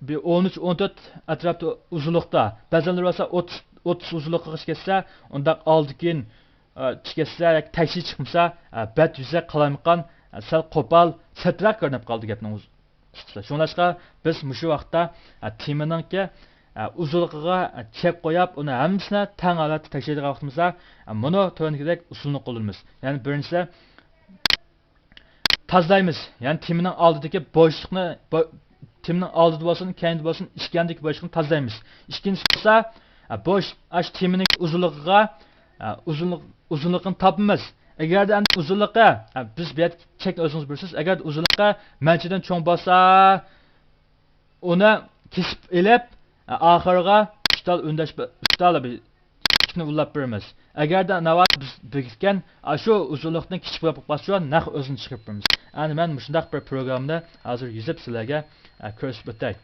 بىر ئون ئۈچ، ئون تۆت ئەتراپتا ئۇزۇنلۇقتا، بەزەنلىرى بولسا ئوتتۇز، ئوتتۇز ئۇزۇنلۇقىغىچە كەتسە، ئۇنداق ئالدى كېيىن، ئە، چىقىپ كەتسە ياكى تەكشى چىقمىسا، ئە، بەت يۈزى قالايمىقان، ئە، سەل قوپال، سەتراق كۆرۈنۈپ قالىدۇ گەپنىڭ ئۇز-، قىسقىسى. شۇڭلاشقا بىز مۇشۇ ۋاقىتتا، ئە، تېمىنىڭكى، ئە، ئۇزۇنلۇقىغا، ئە، چەك قويۇپ، ئۇنى ھەممىسىنى تەڭ ھالەتتە تەكشۈرىدىغان ۋاقتىمىزدا، ئە، مۇنۇ تۆۋەندىكىدەك ئۇسۇلنى قوللىنىمىز. يەنى بىرىنچىسى، تازىلايمىز. يەنى تېمىنىڭ ئالدىدىكى بوشلۇقنى، بو-، تېمىنىڭ ئالدىدا بولسۇن، كەينىدە بولسۇن، ئىككىياندىكى بوشلۇقنى تازىلايمىز. ئىككىنچىسى بولسا، ئە، بوش-، ئاشۇ تېمىنىڭ ئۇزۇنلۇقىغا، ئە، ئۇزۇنلۇق-، ئۇزۇنلۇقىنى تاپىمىز. ئەگەردە ئەمدى ئۇزۇنلۇقى، ئە، بىز بۇ يەردە چەكنى ئۆزىڭىز بىلىسىز، ئەگەر ئۇزۇنلۇقى مەنچىدىن چوڭ بولسا، ئۇنى كېسىپ ئېلىپ، ئاخىرىغا ئۈچ تال ئۈندەش، ئۈچ تال بىر كىچىكنى ئۇلاپ بېرىمىز. ئەگەردە ناۋادا بىز بېكىتكەن ئاشۇ ئۇزۇنلۇقتىن كىچىك بولۇپ قالسا، نەق ئۆزىنى چىقىرىپ بېرىمىز. ئەمدى مەن مۇشۇنداق بىر پروگراممىنى ھازىر يېزىپ سىلەرگە، ئە، كۆرسىتىپ ئۆتەي.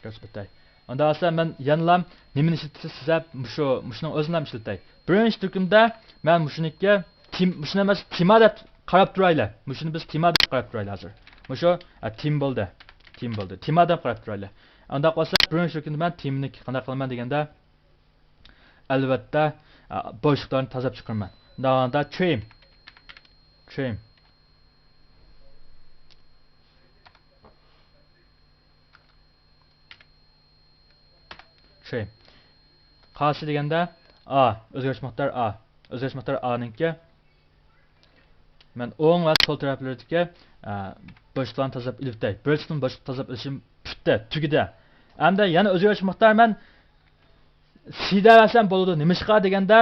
كۆرسىتىپ ئۆتەي. ئۇنداق بولسا مەن يەنىلا نېمىنى ئىشلىتىسىز دېسە، مۇشۇ، مۇشۇنىڭ ئۆزىنى ھەم ئىشلىتەي. بىرىنچى تۈركۈمدە مەن مۇشۇنىڭكى تېم-، مۇشۇنى ئەمەس، تېما دەپ قاراپ تۇرايلى. مۇشۇنى بىز تېما دەپ قاراپ تۇرايلى ھازىر. مۇشۇ، ئە، تېما بولدى. تېما بولدى. تېما دەپ قاراپ تۇرايلى. ئۇنداق بولسا، بىرىنچى تۈركۈمدە مەن تېمىنى قانداق قىلىمەن دېگەندە، ئەلۋەتتە، ئە، بوشلۇقلارنى تازىلاپ چىقىرىمەن. ئۇنداق بولغاندا trim. Trim. Trim. قايسى دېگەندە، ئا، ئۆزگەرتىش مىقدارى ئا. ئۆزگەرتىش مىقدارى ئانىڭكى. مەن ئوڭ ۋە سول تەرەپلىرىدىكى، ئە، بوشلۇقلارنى تازىلاپ ئېلىۋېتەي. بىر چېتىدىن بوشلۇق تازىلاپ ئېلىشىم پۈتتى، تۈگىدى. ئەمدى يەنە ئۆزگەرتىش مىقدارى مەن سى دەۋەرسەم بولىدۇ. نېمىشقا دېگەندە،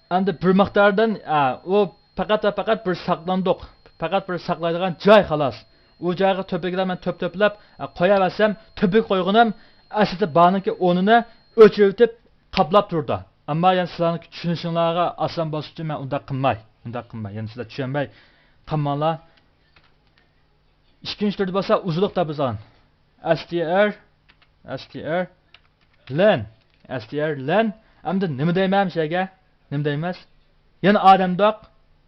ئەمدى بىر مىقداردىن، ئە، ئۇ پەقەت ۋە پەقەت بىر ساقلاندۇق. پەقەت بىر ساقلايدىغان جاي، خالاس. ئۇ جايغا تۆپىگىلا مەن تۆپ تۆپلەپ، ئە، قوياۋەرسەم، تۆپىگە قويغىنىم ئەسلىدە بارنىڭكى ئونىنى ئۆچۈرۈۋېتىپ قاپلاپ تۇرىدۇ. ئەمما يەنە سىلەرنىڭ چۈشىنىشىڭلارغا ئاسان بولسۇن ئۈچۈن مەن ئۇنداق قىلماي. ئۇنداق قىلماي. يەنە سىلەر چۈشەنمەي قالماڭلار. ئىككىنچى تۈردە بولسا ئۇزۇنلۇق تاپىسان. str، str، len، str، len. ئەمدى نېمە دەيمەن مۇشۇ يەرگە؟ نېمە دەيمىز؟ يەنە ئا دەمدۇق.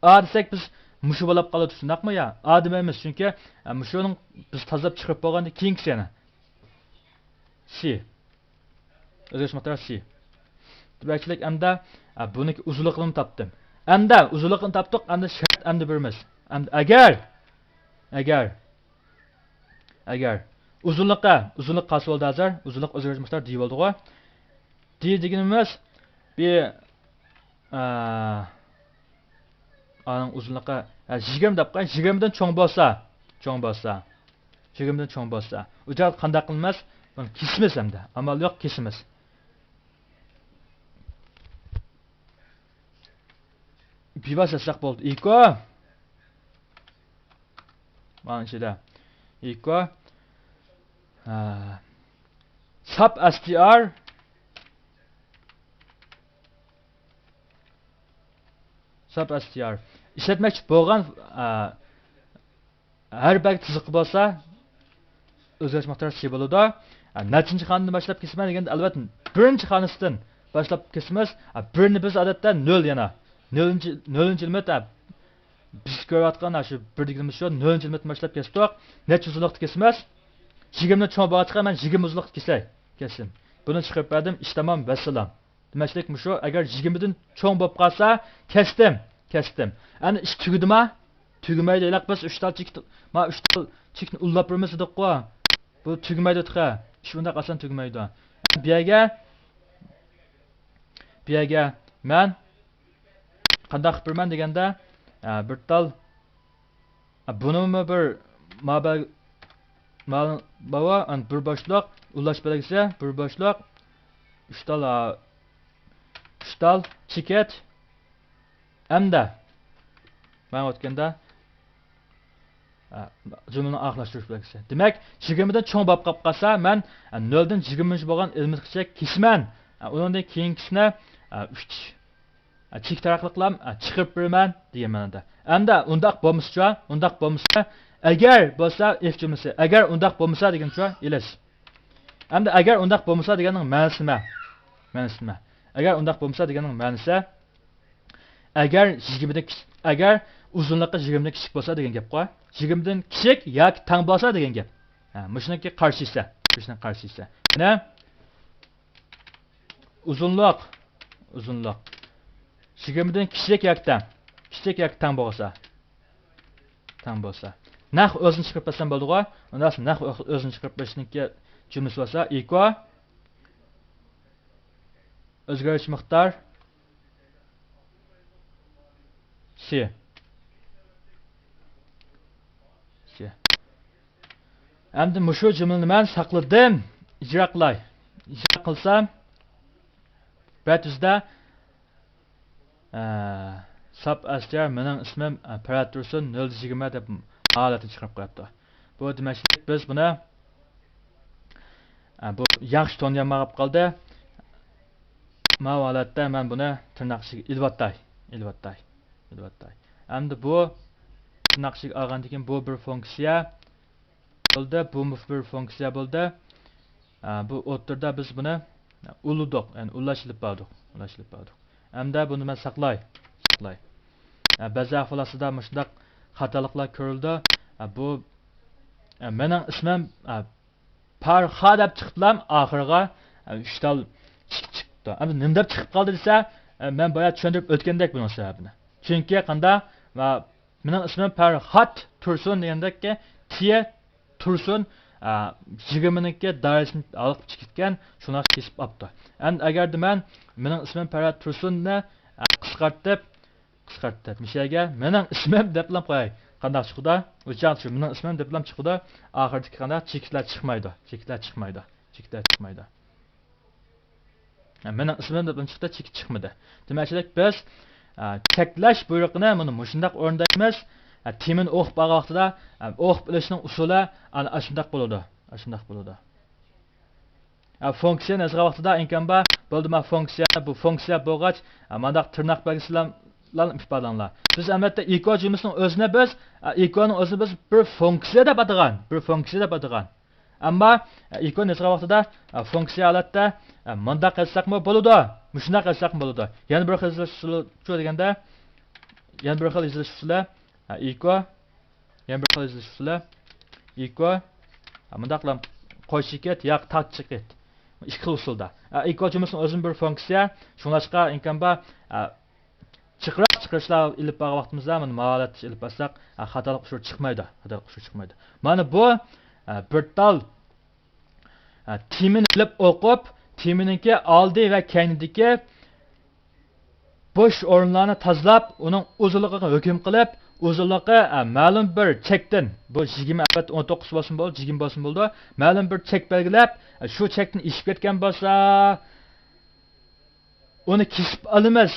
ئا دېسەك بىز مۇشۇ بولاپ قالىدۇ، شۇنداقمۇ يا؟ ئا دېمەيمىز، چۈنكى، ئە، مۇشۇنىڭ بىز تازىلاپ چىقىرىپ بولغاندىن كېيىنكىسى يەنە. سى. ئۆزگەرتىش مىقدارى سى. دېمەكچىلىك ئەمدى، ئە، بۇنىڭكى ئۇزۇنلۇقىنى تاپتىم. ئەمدى ئۇزۇنلۇقىنى تاپتۇق، ئەمدى شەرت ئەمدى بىرىمىز. ئەمدى ئەگەر، ئەگەر، ئەگەر ئۇزۇنلۇقى، ئۇزۇنلۇق قايسى بولدى ھازىر؟ ئۇزۇنلۇق ئۆزگەرتىش مىقدارى دى بولدىغۇ. دى دېگىنىمىز بىر، ئە، ئانىڭ ئۇزۇنلۇقى، ئە، يىگىرمە دەپ قويايلى، يىگىرمىدىن چوڭ بولسا، چوڭ بولسا، يىگىرمىدىن چوڭ بولسا، ئۇ جايدا قانداق قىلىمىز؟ بۇنى كېسىمىز ئەمدى. ئامال يوق، كېسىمىز. بىۋاسىتە يازساق بولدى. ئېكو. مانا ئىچىدە. ئېكو. ھە. ساپ str. ساپ str. ئىشلەتمەكچى بولغان، ئە، ھەر بەگ تىزىقى بولسا، ئۆزگەرتىش مىقدارى سى بولىدۇ. ھە، نەچچىنچى خانىدىن باشلاپ كېسىمەن دېگەندە، ئەلۋەتتە، بىرىنچى خانىسىدىن باشلاپ كېسىمىز. ھە، بىرنى بىز، ئادەتتە، نۆل يەنە. نۆلىنچى، نۆلىنچى ئېلېمېنت، ھە، بىز كۆرۈۋاتقان، ھە، شۇ بىر دېگىنىمىز شۇ، نۆلىنچى ئېلېمېنتتىن باشلاپ كەستۇق. نەچچە ئۇزۇنلۇقتا كېسىمىز؟ يىگىرمە چوڭ بولغاچقا، مەن يىگىرمە ئۇزۇنلۇقتا كېسەي، كەسسىم. بۇنى چىقىرىپ بەردىم، ئىش تامام، ۋەسسالام. دېمەكچىلىك مۇشۇ، ئەگەر يىگىرمىدىن چوڭ بولۇپ قالسا، كەستىم، كەستىم. ئەنە ئىش تۈگىدىما؟ تۈگىمەيدۇ. ھېلىقى بىز ئۈچ تال چېكىت، ما ئۈچ تال چېكىتنى ئۇللاپ بېرىمىز دېدۇققۇ. بۇ تۈگىمەيدۇ تېخى. ئىش ئۇنداق ئاسان تۈگىمەيدۇ. بۇ يەرگە، بۇ يەرگە مەن قانداق قىلىپ بېرىمەن دېگەندە، ئە، بىر تال، ئە، بۇنىمۇ بىر مابەل-، مال-، باۋا، ئەن، بىر بوشلۇق، ئۇلاش بەلگىسى، بىر بوشلۇق، ئۈچ تال، ئە، ئۈچ تال چېكىت. ئەمدى ماڭا ئۆتكەندە، ئە، جۈملىنى ئاخىرلاشتۇرۇش بەلگىسى. دېمەك، يىگىرمىدىن چوڭ بولۇپ قاپ قالسا، مەن، ئە، نۆلدىن يىگىرمىنچى بولغان ئېلېمېنتقىچە كېسىمەن. ئە، ئۇنىڭدىن كېيىنكىسىنى، ئە، ئۈچ، ئە، چېكىت ئارقىلىقلا، ئە، چىقىرىپ بېرىمەن دېگەن مەنىدە. ئەمدى ئۇنداق بولمىسىچۇ؟ ئۇنداق بولمىسا، ئەگەر بولسا، ئىف جۈملىسى. ئەگەر ئۇنداق بولمىسا دېگەنچۇ؟ ئېلىش. ئەمدى ئەگەر ئۇنداق بولمىسا دېگەننىڭ مەنىسى نېمە؟ مەنىسى نېمە؟ ئەگەر ئۇنداق بولمىسا دېگەننىڭ مەنىسى، ئەگەر يىگىرمىدىن كىچىك، ئەگەر ئۇزۇنلۇقى يىگىرمىدىن كىچىك بولسا دېگەن گەپقۇ. يىگىرمىدىن كىچىك ياكى تەڭ بولسا دېگەن گەپ. ھە، مۇشۇنىڭكى قارشىسى. مۇشۇنىڭ قارشىسى. يەنە ئۇزۇنلۇق. ئۇزۇنلۇق. يىگىرمىدىن كىچىك ياكى تەڭ. كىچىك ياكى تەڭ بولسا. تەڭ بولسا. نەق ئۆزىنى چىقىرىپ بەرسەم بولىدىغۇ. ئۇنداق نەق ئۆ-، ئۆزىنى چىقىرىپ بېرىشنىڭكى جۈملىسى بولسا، ئېكو ئۆزگەرتىش مىقدار سى. سى. ئەمدى مۇشۇ جۈملىنى مەن ساقلىدىم. ئىجرا قىلاي. ئىجرا قىلسام، بەت يۈزىدە، ئە، ساپ ئەستىيار، مېنىڭ ئىسمىم، ئە، پەرھات تۇرسۇن، نۆل يۈز يىگىرمە دەپ ھالەتنى چىقىرىپ قويۇپتۇ. بۇ دېمەكچىلىك، بىز بۇنى، ئە، بۇ ياخشى تونۇيالماي قالدى. ماۋۇ ھالەتتە مەن بۇنى تىرناق ئىچىگە ئېلىۋاتاي، ئېلىۋاتاي، ئېلىۋاتاي. ئەمدى بۇ تىرناق ئىچىگە ئالغاندىن كېيىن بۇ بىر فۇنكسىيە. بولدى، بۇمۇ بىر فۇنكسىيە بولدى. ئە، بۇ ئوتتۇرىدا بىز بۇنى ئۇلىدۇق، يەنى ئۇلاش ئېلىپ باردۇق، ئۇلاش ئېلىپ باردۇق. ئەمدى بۇنى مەن ساقلاي، ساقلاي. ئە، بەزى ئەھۋال ئاستىدا مۇشۇنداق خاتالىقلار كۆرۈلىدۇ. ئە، بۇ، ئە، مېنىڭ ئىسمىم، ئە، پەرھا دەپ چىقىپلا ئاخىرىغا، ئە، ئۈچ تال چىك چىقىپتۇ. ئەمدى نېمە دەپ چىقىپ قالدى دېسە، ئە، مەن بايا چۈشەندۈرۈپ ئۆتكەندەك بۇنىڭ سەۋەبىنى. چۈنكى قاندا، ۋە مېنىڭ ئىسمىم پەرھات تۇرسۇن دېگەندەككى، تىيە تۇرسۇن، ئە، يىگىرمىنىڭكى دائىرىسىنى ھالقىپ چىقىپ كەتكەن، شۇنداق كېسىپ ئاپتۇ. ئەمدى ئەگەردە مەن مېنىڭ ئىسمىم پەرھات تۇرسۇننى، ئە، قىسقارتىپ، قىسقارتىپ، مۇشۇ يەرگە مېنىڭ ئىسمىم دەپلا قوياي. قانداق چىقىدۇ؟ ئۇ چاغ شۇ مېنىڭ ئىسمىم دەپلا چىقىدۇ. ئاخىرىدىكى قانداق چېكىتلەر چىقمايدۇ. چېكىتلەر چىقمايدۇ. چېكىتلەر چىقمايدۇ. ھە، مېنىڭ ئىسمىم دەپ چىقتى، چېكىت چىقمىدى. دېمەكچىلىك، بىز، ئە، چەكلەش بۇيرۇقىنى مۇنى مۇشۇنداق ئورۇندايمىز. ئە، تېمىنى ئوقۇپ بارغان ۋاقتىدا، ئە، ئوقۇپ ئېلىشنىڭ ئۇسۇلى ئەنە ئاشۇنداق بولىدۇ. ئاشۇنداق بولىدۇ. ئە، فۇنكسىيەنى يازغان ۋاقتىدا ئىمكان بار، بولدى، مانا فۇنكسىيە، بۇ فۇنكسىيە بولغاچ، ئە، مانداق تىرناق بەلگىسى بىلەن، بىلەن ئىپادىلەڭلار. بىز ئەلۋەتتە ئىكو جۈملىسىنىڭ ئۆزىنى بىز، ئە، ئىكونىڭ ئۆزىنى بىز بىر فۇنكسىيە دەپ ئاتىغان، بىر فۇنكسىيە دەپ ئاتىغان. ئەمما، ئە، ئىكونى يازغان ۋاقتىدا، ئە، فۇنكسىيە ھالەتتە، ئە، مۇنداق يازساقمۇ بولىدۇ، مۇشۇنداق يازساقمۇ بولىدۇ. يەنە بىر خىل يېزىلىش ئۇسۇلى شۇ دېگەندە، يەنە بىر خىل يېزىلىش ئۇسۇلى، ئە، ئىكو، يەنە بىر خىل يېزىلىش ئۇسۇلى، ئىكو، ئە، مۇنداقلا قوش چېكىت ياكى تاك چېكىت. ئىككى خىل ئۇسۇلدا. ئە، ئىكو جۈملىسىنىڭ ئۆزىمۇ بىر فۇنكسىيە، شۇڭلاشقا ئىمكان بار، ئە، جىقراق چىقىرىشلار ئېلىپ بارغان ۋاقتىمىزدا مانا مۇ ھالەتتە ئېلىپ بارساق، ئە، خاتالىق ئۇچۇرى چىقمايدۇ. خاتالىق ئۇچۇرى چىقمايدۇ. مانا بۇ، ئە، بىر تال، ئە، تېمىنى ئېلىپ ئوقۇپ، تېمىنىڭكى ئالدى ۋە كەينىدىكى بوش ئورۇنلارنى تازىلاپ، ئۇنىڭ ئۇزۇنلۇقىغا ھۆكۈم قىلىپ، ئۇزۇنلۇقى، ئە، مەلۇم بىر چەكتىن، بۇ يىگىرمە ئەلۋەتتە ئون توققۇز بولسىمۇ بولىدۇ، يىگىرمە بولسىمۇ بولىدۇ، مەلۇم بىر چەك بەلگىلەپ، ئە، شۇ چەكتىن ئېشىپ كەتكەن بولسا، ئۇنى كېسىپ ئالىمىز.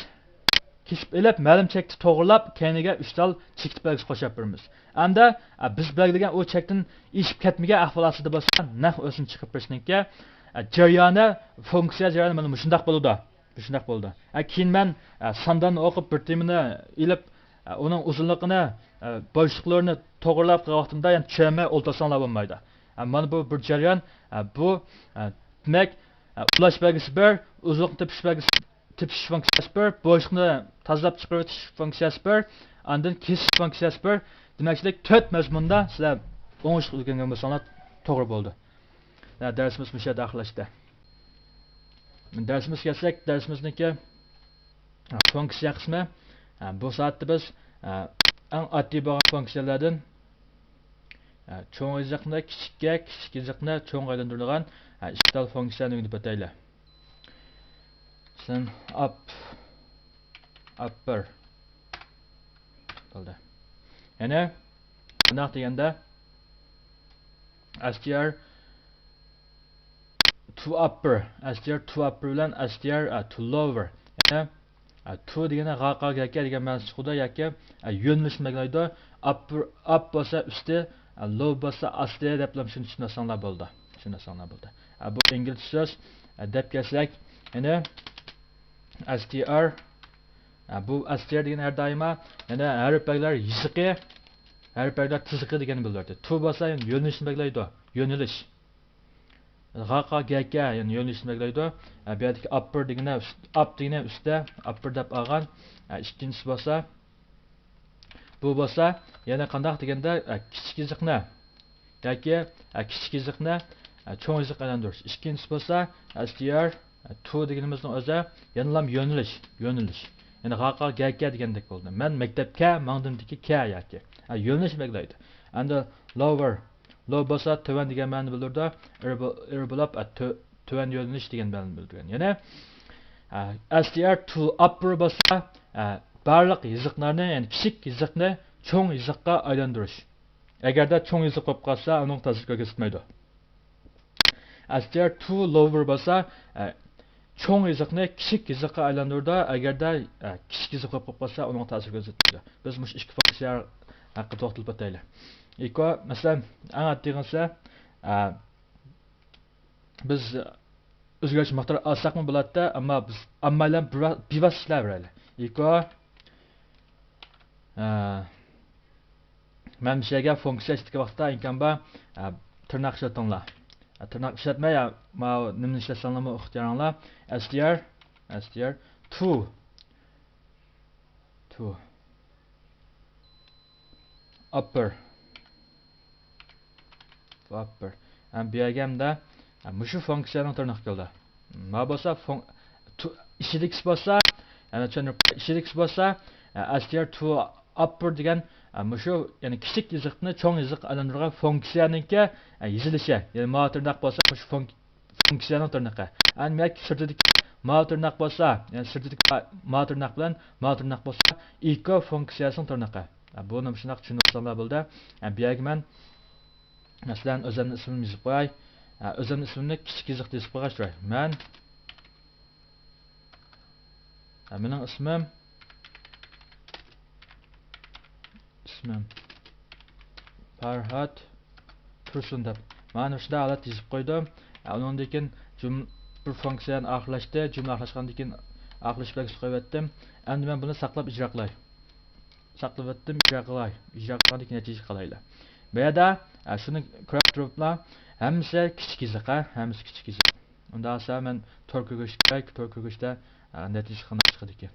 كېسىپ ئېلىپ، مەلۇم چەكتە توغرىلاپ، كەينىگە ئۈچ تال چېكىت بەلگىسى قوشۇپ بېرىمىز. ئەمدى، ئە، بىز بەلگىلىگەن ئۇ چەكتىن ئېشىپ كەتمىگەن ئەھۋال ئاستىدا بولسا، نەق ئۆزىنى چىقىرىپ بېرىشنىڭكى، ئە، جەريانى، فۇنكسىيە جەريانى مانا مۇشۇنداق بولىدۇ. مۇشۇنداق بولىدۇ. ئە، كېيىن مەن، ئە، سانداننى ئوقۇپ، بىر تېمىنى ئېلىپ، ئە، ئۇنىڭ ئۇزۇنلۇقىنى، ئە، بوشلۇقلىرىنى توغرىلاپ قىلغان ۋاقتىمدا، يەنە چۈشەنمەي ئولتۇرساڭلار بولمايدۇ. ئە، مانا بۇ بىر جەريان. ئە، بۇ، ئە، دېمەك، ئە، ئۇلاش بەلگىسى بىر، ئۇزۇنلۇقنى تېپىش بەلگىسى، تېپىش فۇنكسىيەسى بىر، بوشلۇقنى تازىلاپ چىقىرىۋېتىش فۇنكسىيەسى بىر، ئاندىن كېسىش فۇنكسىيەسى بىر. دېمەكچىلىك، تۆت مەزمۇندا سىلەر ئوڭۇشلۇق ئۆگەنگەن بولساڭلار توغرا بولىدۇ. ھە، دەرسىمىز مۇشۇ يەردە ئاخىرلاشتى. دەرسىمىزگە كەلسەك، دەرسىمىزنىڭكى، ھە، فۇنكسىيە قىسمى. ھە، بۇ سائەتتە بىز، ھە، ئەڭ ئاددىي بولغان فۇنكسىيەلەردىن، ھە، چوڭ يېزىقنى كىچىككە، كىچىك يېزىقنى چوڭغا ئايلاندۇرىدىغان، ھە، ئىككى تال فۇنكسىيەنى ئۆگىنىپ ئۆتەيلى. مەسىلەن، ئاپ، ئاپپېر. بولدى. يەنە قانداق دېگەندە، str to upper، str to upper بىلەن str، ئە، to lower. يەنە، ئە، to دېگەننى غا، قا، گە، كە دېگەن مەنىسى چىقىدۇ ياكى، ئە، يۆنىلىشنى بەلگىلەيدۇ. Upper، up بولسا ئۈستى، ئە، low بولسا ئاستى دەپلا شۇنى چۈشىنىۋالساڭلار بولىدۇ. چۈشىنىۋالساڭلار بولدى. ئە، بۇ ئىنگلىزچە سۆز، ئە، دەپ كەلسەك، يەنە str، ئە، بۇ str دېگەن ھەر دائىما، يەنە ھەرپ بەگلەر يېزىقى، ھەرپ بەگلەر تىزىقى دېگەننى بىلدۈرىدۇ. To بولسا يەنە يۆنىلىشنى بەگلەيدۇ، يۆنىلىش. غا، قا، گە، كە، يەنى يۆنىلىشنى بەگلەيدۇ. ئە، بۇ يەردىكى upper دېگىنى ئۈست، up دېگىنى ئۈستتە، upper دەپ ئالغان. ئە، ئىككىنچىسى بولسا، بۇ بولسا يەنە قانداق دېگەندە، ئە، كىچىك يېزىقنى ياكى، ئە، كىچىك يېزىقنى، ئە، چوڭ يېزىققا ئايلاندۇرۇش. ئىككىنچىسى بولسا، str، ئە، to دېگىنىمىزنىڭ ئۆزى يەنىلا يۆنىلىش، يۆنىلىش. يەنى غا، قا، گە، كە دېگەندەك بولدى. مەن مەكتەپكە ماڭدىمدىكى كە ياكى، ئە، يۆنىلىش بەگلەيدۇ. ئەمدى lower، low بولسا تۆۋەن دېگەن مەنىنى بىلدۈرىدۇ. ئىر بو-، ئىر بولۇپ، ئە، تۆ-، تۆۋەن يۆنىلىش دېگەن مەنىنى بىلدۈرگەن. يەنە، ئە، str to upper بولسا، ئە، بارلىق يېزىقلارنى، يەنى كىچىك يېزىقنى چوڭ يېزىققا ئايلاندۇرۇش. ئەگەردە چوڭ يېزىق بولۇپ قالسا، ئۇنىڭ تەسىرى كۆرسەتمەيدۇ. str to lower بولسا، ئە، چوڭ يېزىقنى كىچىك يېزىققا ئايلاندۇرىدۇ. ئەگەردە، ئە، كىچىك يېزىق بولۇپ قالسا، ئۇنىڭ تەسىرى كۆرسەتمەيدۇ. بىز مۇشۇ ئىككى فاكتور ھەققىدە توختىلىپ ئۆتەيلى. ئىكو، مەسىلەن، ئەڭ ئاددىيغىسى، ئە، بىز ئۆزگەرتىش مىقدارى ئالساقمۇ بولاتتى، ئەمما بىز ئالمايلا بىۋا-، بىۋاسىتە ئىشلەۋېرەيلى. ئىكو، ئە، مەن مۇشۇ يەرگە فۇنكسىيە ئىشلەتكەن ۋاقىتتا ئىمكان بار، ئە، تىرناق ئىشلىتىڭلار. تىرناق ئىشلەتمەي، ماۋۇ نېمىنى ئىشلەتسەڭلارمۇ ئىختىيارىڭلار. ئەس تى ئار، ئەس تى ئار، تو، تو، ئاپپېر، ئاپپېر. ھەم بۇ يەرگە ھەمدە مۇشۇ فۇنكسىيەنىڭ تىرنىقى كېلىدۇ. ما بولسا فۇن-، تو-، ئىچىدىكىسى بولسا، يەنى چۈشەندۈرۈپ، ئىچىدىكىسى بولسا، ئەس تى ئار تو ئاپپېر دېگەن، مۇشۇ، يەنى كىچىك يېزىقنى چوڭ يېزىققا ئايلاندۇرغان فۇنكسىيەنىڭكى يېزىلىشى. يەنى ما تىرناق بولسا مۇشۇ فۇنك-، فۇنكسىيەنىڭ تىرنىقى. ئەنە مەن سىرتىدىكى ما تىرناق بولسا، يەنى سىرتىدىكى ما تىرناق بىلەن ما تىرناق بولسا ئېكو فۇنكسىيەسىنىڭ تىرنىقى. بۇنى مۇشۇنداق چۈشىنىۋالساڭلار بولدى. بۇ يەرگە مەن، مەسىلەن، ئۆزۈمنىڭ ئىسمىمنى يېزىپ قوياي. ئۆزۈمنىڭ ئىسمىمنى كىچىك يېزىقتا يېزىپ قويغاچ تۇراي. مەن ھە، مېنىڭ ئىسمىم، ئىسمىم پەرھات تۇرسۇن دەپ، مانا مۇشۇنداق ھالەتتە يېزىپ قويدۇم. ھە، ئۇنىڭدىن كېيىن جۈم-، بىر فۇنكسىيەنى ئاخىرلاشتى. جۈملە ئاخىرلاشقاندىن كېيىن ئاخىرلىشىپ بەلگىسى قويۇۋەتتىم. ئەمدى مەن بۇنى ساقلاپ ئىجرا قىلاي. ساقلىۋەتتىم، ئىجرا قىلاي. ئىجرا قىلغاندىن كېيىن نەتىجىگە قارايلى. بۇ يەردە، ئە، شۇنى كۆرۈپ تۇرۇپلا، ھەممىسى كىچىك يېزىق، ھە؟ ھەممىسى كىچىك يېزىق. ئۇنداق بولسا مەن تور كۆرگۈچكە، تور كۆرگۈچتە، ئە، نەتىجە قانداق چىقىدىكەن؟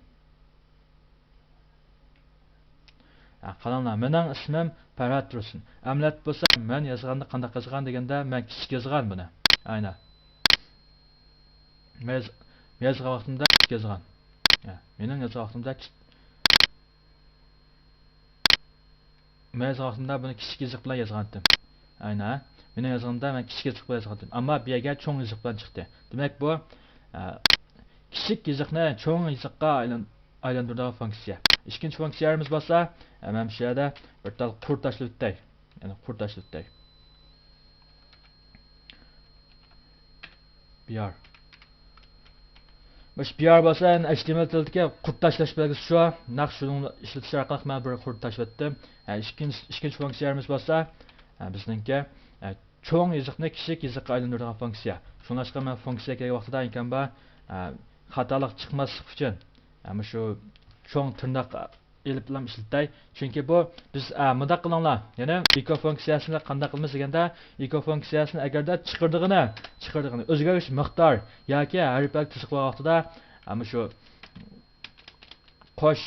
ئە، قاراڭلار، مېنىڭ ئىسمىم پەرھات تۇرسۇن. ئەمەلىيەتتە بولسا مەن يازغاندا قانداق يازغان دېگەندە، مەن كىچىك يازغان بۇنى. ئاينا. مەن ياز-، مەن يازغان ۋاقتىمدا كىچىك يازغان. ئە، مېنىڭ يازغان ۋاقتىمدا كىچىك مەن يازغان ۋاقتىمدا بۇنى كىچىك يېزىق بىلەن يازغانتىم. ئاينا، مېنىڭ يازغىنىمدا مەن كىچىك يېزىق بىلەن يازغانتىم. ئەمما بۇ يەرگە چوڭ يېزىق بىلەن چىقتى. دېمەك، بۇ، ئە، كىچىك يېزىقنى چوڭ يېزىققا ئايلان-، ئايلاندۇرىدىغان فۇنكسىيە. ئىككىنچى فۇنكسىيەمىز بولسا، ئە، مەن شۇ يەردە بىر تال قۇر تاشلىۋېتەي. يەنى قۇر تاشلىۋېتەي. بىئار. مۇشۇ بىئار بولسا، يەنى ئەيچ تى ئېم ئېل تىلىدىكى قۇر تاشلاش بەلگىسى شۇ. نەق شۇنىڭ ئىشلىتىش ئارقىلىق مەن بىر قۇر تاشلىۋەتتىم. ھە، ئىككىنچى، ئىككىنچى فۇنكسىيەمىز بولسا، ھە، بىزنىڭكى، ھە، چوڭ يېزىقنى كىچىك يېزىققا ئايلاندۇرىدىغان فۇنكسىيە. شۇڭلاشقا مەن فۇنكسىيە كەلگەن ۋاقتىدا ئىمكان بار، ھە، خاتالىق چىقماسلىق ئۈچۈن، ھە، مۇشۇ چوڭ تىرناق ئېلىپلام ئىشلىتەي. چۈنكى بۇ، بىز، ئە، مۇنداق قىلىڭلار. يەنى ئېكو فۇنكسىيەسىنى قانداق قىلىمىز دېگەندە، ئېكو فۇنكسىيەسىنى ئەگەردە چىقىرىدىغىنى، چىقىرىدىغىنى ئۆزگەرگۈچ مىقدار ياكى ھەرپلەرگە تىزىق بولغان ۋاقتىدا، ئە، مۇشۇ قوش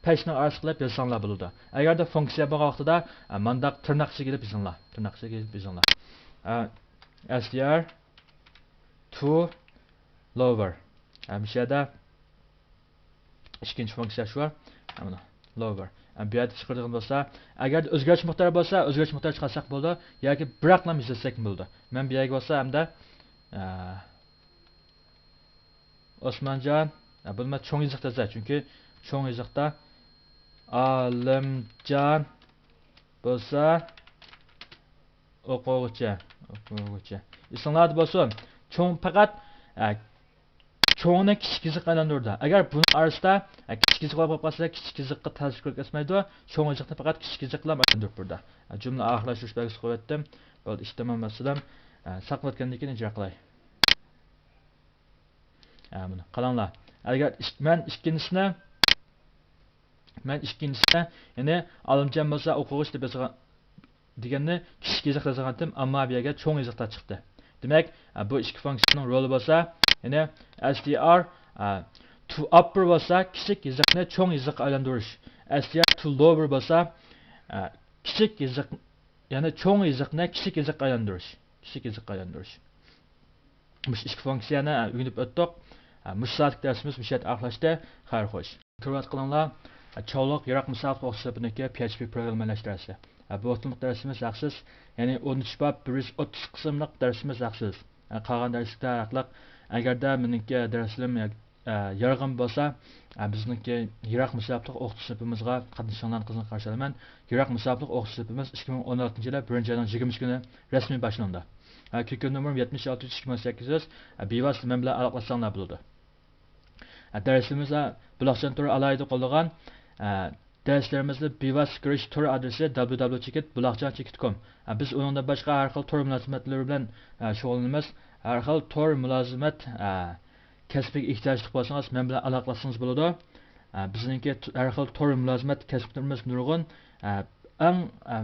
پەشنىڭ ئارىسىغا قىلىپ يازساڭلار بولىدۇ. ئەگەردە فۇنكسىيە بولغان ۋاقتىدا، ئە، مۇنداق تىرناق ئىچىگە ئېلىپ يېزىڭلار. تىرناق ئىچىگە ئېلىپ يېزىڭلار. ئە، ئەس تى ئار تو لوۋېر. ئە، مۇشۇ يەردە ئىككىنچى فۇنكسىيە شۇ. مانا، لوۋېر. بۇ يەردە چىقىرىدىغان بولسا، ئەگەر ئۆزگەرتىش مىقدارى بولسا، ئۆزگەرتىش مىقدارى چىقارساق بولىدۇ. ياكى بىراقلا يېزىلسەك بولىدۇ. مەن بۇ يەرگە بولسا ھەمدە، ئە، ئوسمانجان، ئە، بۇنى مەن چوڭ يېزىقتا يازاي، چۈنكى چوڭ يېزىقتا ئالىمجان بولسا ئوقۇغۇچى، ئوقۇغۇچى. ئېسىڭلاردا بولسۇن. چوڭ پەقەت، ئە، چوڭنى كىچىك يېزىققا ئايلاندۇرىدۇ. ئەگەر بۇنىڭ ئارىسىدا، ئە، كىچىك يېزىق بولۇپ قالسا، كىچىك يېزىققا تەسىر كۆرسەتمەيدۇ. چوڭ يېزىقنى پەقەت كىچىك يېزىق بىلەن ئايلاندۇرۇپ بېرىدۇ. ئە، جۈملە ئاخىرلاشتۇرۇش بەلگىسى قويۇۋەتتىم. بولدى، ئىش تامام، ۋەسسالام. ئە، ساقلىۋەتكەندىن كېيىن ئىجرا قىلاي. ئە، مانا، قاراڭلار. ئەگەر ئىك-، مەن ئىككىنچىسىنى مەن ئىككىنچىسىدە، يەنى ئالىمجان بولسا ئوقۇغۇچى دەپ يازغان دېگەننى كىچىك يېزىقتا يازغانتىم، ئەمما بۇ يەرگە چوڭ يېزىقتا چىقتى. دېمەك، بۇ ئىككى فۇنكسىيەنىڭ رولى بولسا، يەنى ئەس تى ئار تو ئاپپېر بولسا كىچىك يېزىقنى چوڭ يېزىققا ئايلاندۇرۇش، ئەس تى ئار تو لوۋېر بولسا، ئە، كىچىك يېزىق، يەنى چوڭ يېزىقنى كىچىك يېزىققا ئايلاندۇرۇش، كىچىك يېزىققا ئايلاندۇرۇش. مۇشۇ ئىككى فۇنكسىيەنى ئۆگىنىپ ئۆتتۇق. مۇشۇ سائەتلىك دەرسىمىز مۇشۇ يەردە ئاخىرلاشتى. خەير خوش. كۆرۈۋاتقىنىڭلار، چاۋلۇق يىراق مۇساپىلىك ئوقۇتۇش سىنىپىنىڭكى پي ئېچ پى پروگراممىلاش دەرسى. بۇ قېتىملىق دەرسىمىز ھەقسىز، يەنى ئون ئۈچ باب، بىر يۈز ئوتتۇز قىسىملىق دەرسىمىز ھەقسىز. قالغان دەرسلىكلەر ھەقلىق. ئەگەردە مېنىڭكى دەرسلىرىم يا-، يارىغان بولسا، بىزنىڭكى يىراق مۇساپىلىك ئوقۇتۇش سىنىپىمىزغا قاتنىشىشىڭلارنى قىزغىن قارشى ئالىمەن. يىراق مۇساپىلىك ئوقۇتۇش سىنىپىمىز ئىككى مىڭ ئون ئالتىنچى يىلى بىرىنچى ئاينىڭ يىگىرمە ئۈچ كۈنى رەسمىي باشلىنىدۇ. ھە، كۆكۈن نومۇرۇم يەتمىش ئالتە يۈز ئىككى مىڭ سەككىز يۈز، ھە، بىۋاسىتە مەن بىلەن ئالاقىلاشساڭلار بولىدۇ. ھە، دەرسىمىز، ھە، بۇلاقچان تورى ئالاھىدە قوللىغان، ھە، دەرسلىرىمىزنى بىۋاسىتە كۆرۈش تور ئادرېسى دبليۇ دبليۇ چېكىت بۇلاقچان چېكىت كوم. ھە، بىز ئۇنىڭدىن باشقا ھەر خىل تور مۇلازىمەتلىرى بىلەن، ھە، شۇغۇللىنىمىز. ھەر خىل تور مۇلازىمەت، ھە، كەسپىگە ئېھتىياجلىق بولسىڭىز، مەن بىلەن ئالاقىلاشسىڭىز بولىدۇ. ھە، بىزنىڭكى ت-، ھەر خىل تور مۇلازىمەت كەسىپلىرىمىز نۇرغۇن، ھە، ئەڭ، ھە،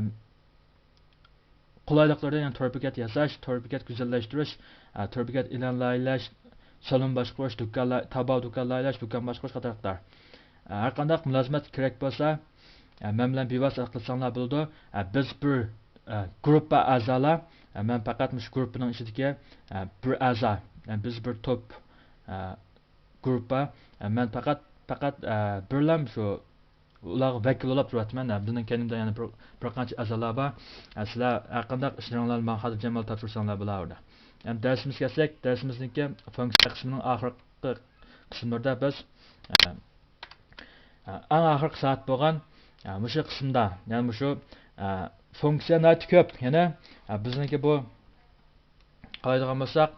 قولايلىقلىرى، يەنى تور بېكەت ياساش، تور بېكەت گۈزەللەشتۈرۈش، ئە، تور بېكەت ئېلان لايىھەلەش، سالون باشقۇرۇش، دۇكان لاي-، تاۋار دۇكان لايىھەلەش، دۇكان باشقۇرۇش قاتارلىقلار. ئە، ھەر قانداق مۇلازىمەت كېرەك بولسا، ئە، مەن بىلەن بىۋاسىتە ئالاقىلەشسەڭلار بولىدۇ. ئە، بىز بىر، ئە، گۇرۇپپا ئەزالار. ئە، مەن پەقەت مۇشۇ گۇرۇپپىنىڭ ئىچىدىكى، ئە، بىر ئەزا. ئە، بىز بىر توپ، ئە، گۇرۇپپا. ئە، مەن پەقەت، پەقەت، ئە، بىرلا شۇ ئۇلارغا ۋەكىل بولاپ تۇرۇۋاتىمەن. ئە، بىزنىڭ كەينىمىزدە يەنە بىر، بىر قانچە ئەزالار بار. ئە، سىلەر ھەر قانداق ئىشلىرىڭلارنى ماڭا خاتىرجەم ھالدا تاپشۇرساڭلار بولىدۇ. ئەمدى دەرسىمىزگە كەلسەك، دەرسىمىزنىڭكى فۇنكسىيە قىسمىنىڭ ئاخىرقى قىسىملىرىدا بىز، ئە، ئە، ئەڭ ئاخىرقى سائەت بولغان، ئە، مۇشۇ قىسىمدا، يەنى مۇشۇ، ئە، فۇنكسىيە ناھايىتى كۆپ. يەنە، ئە، بىزنىڭكى بۇ قارايدىغان بولساق،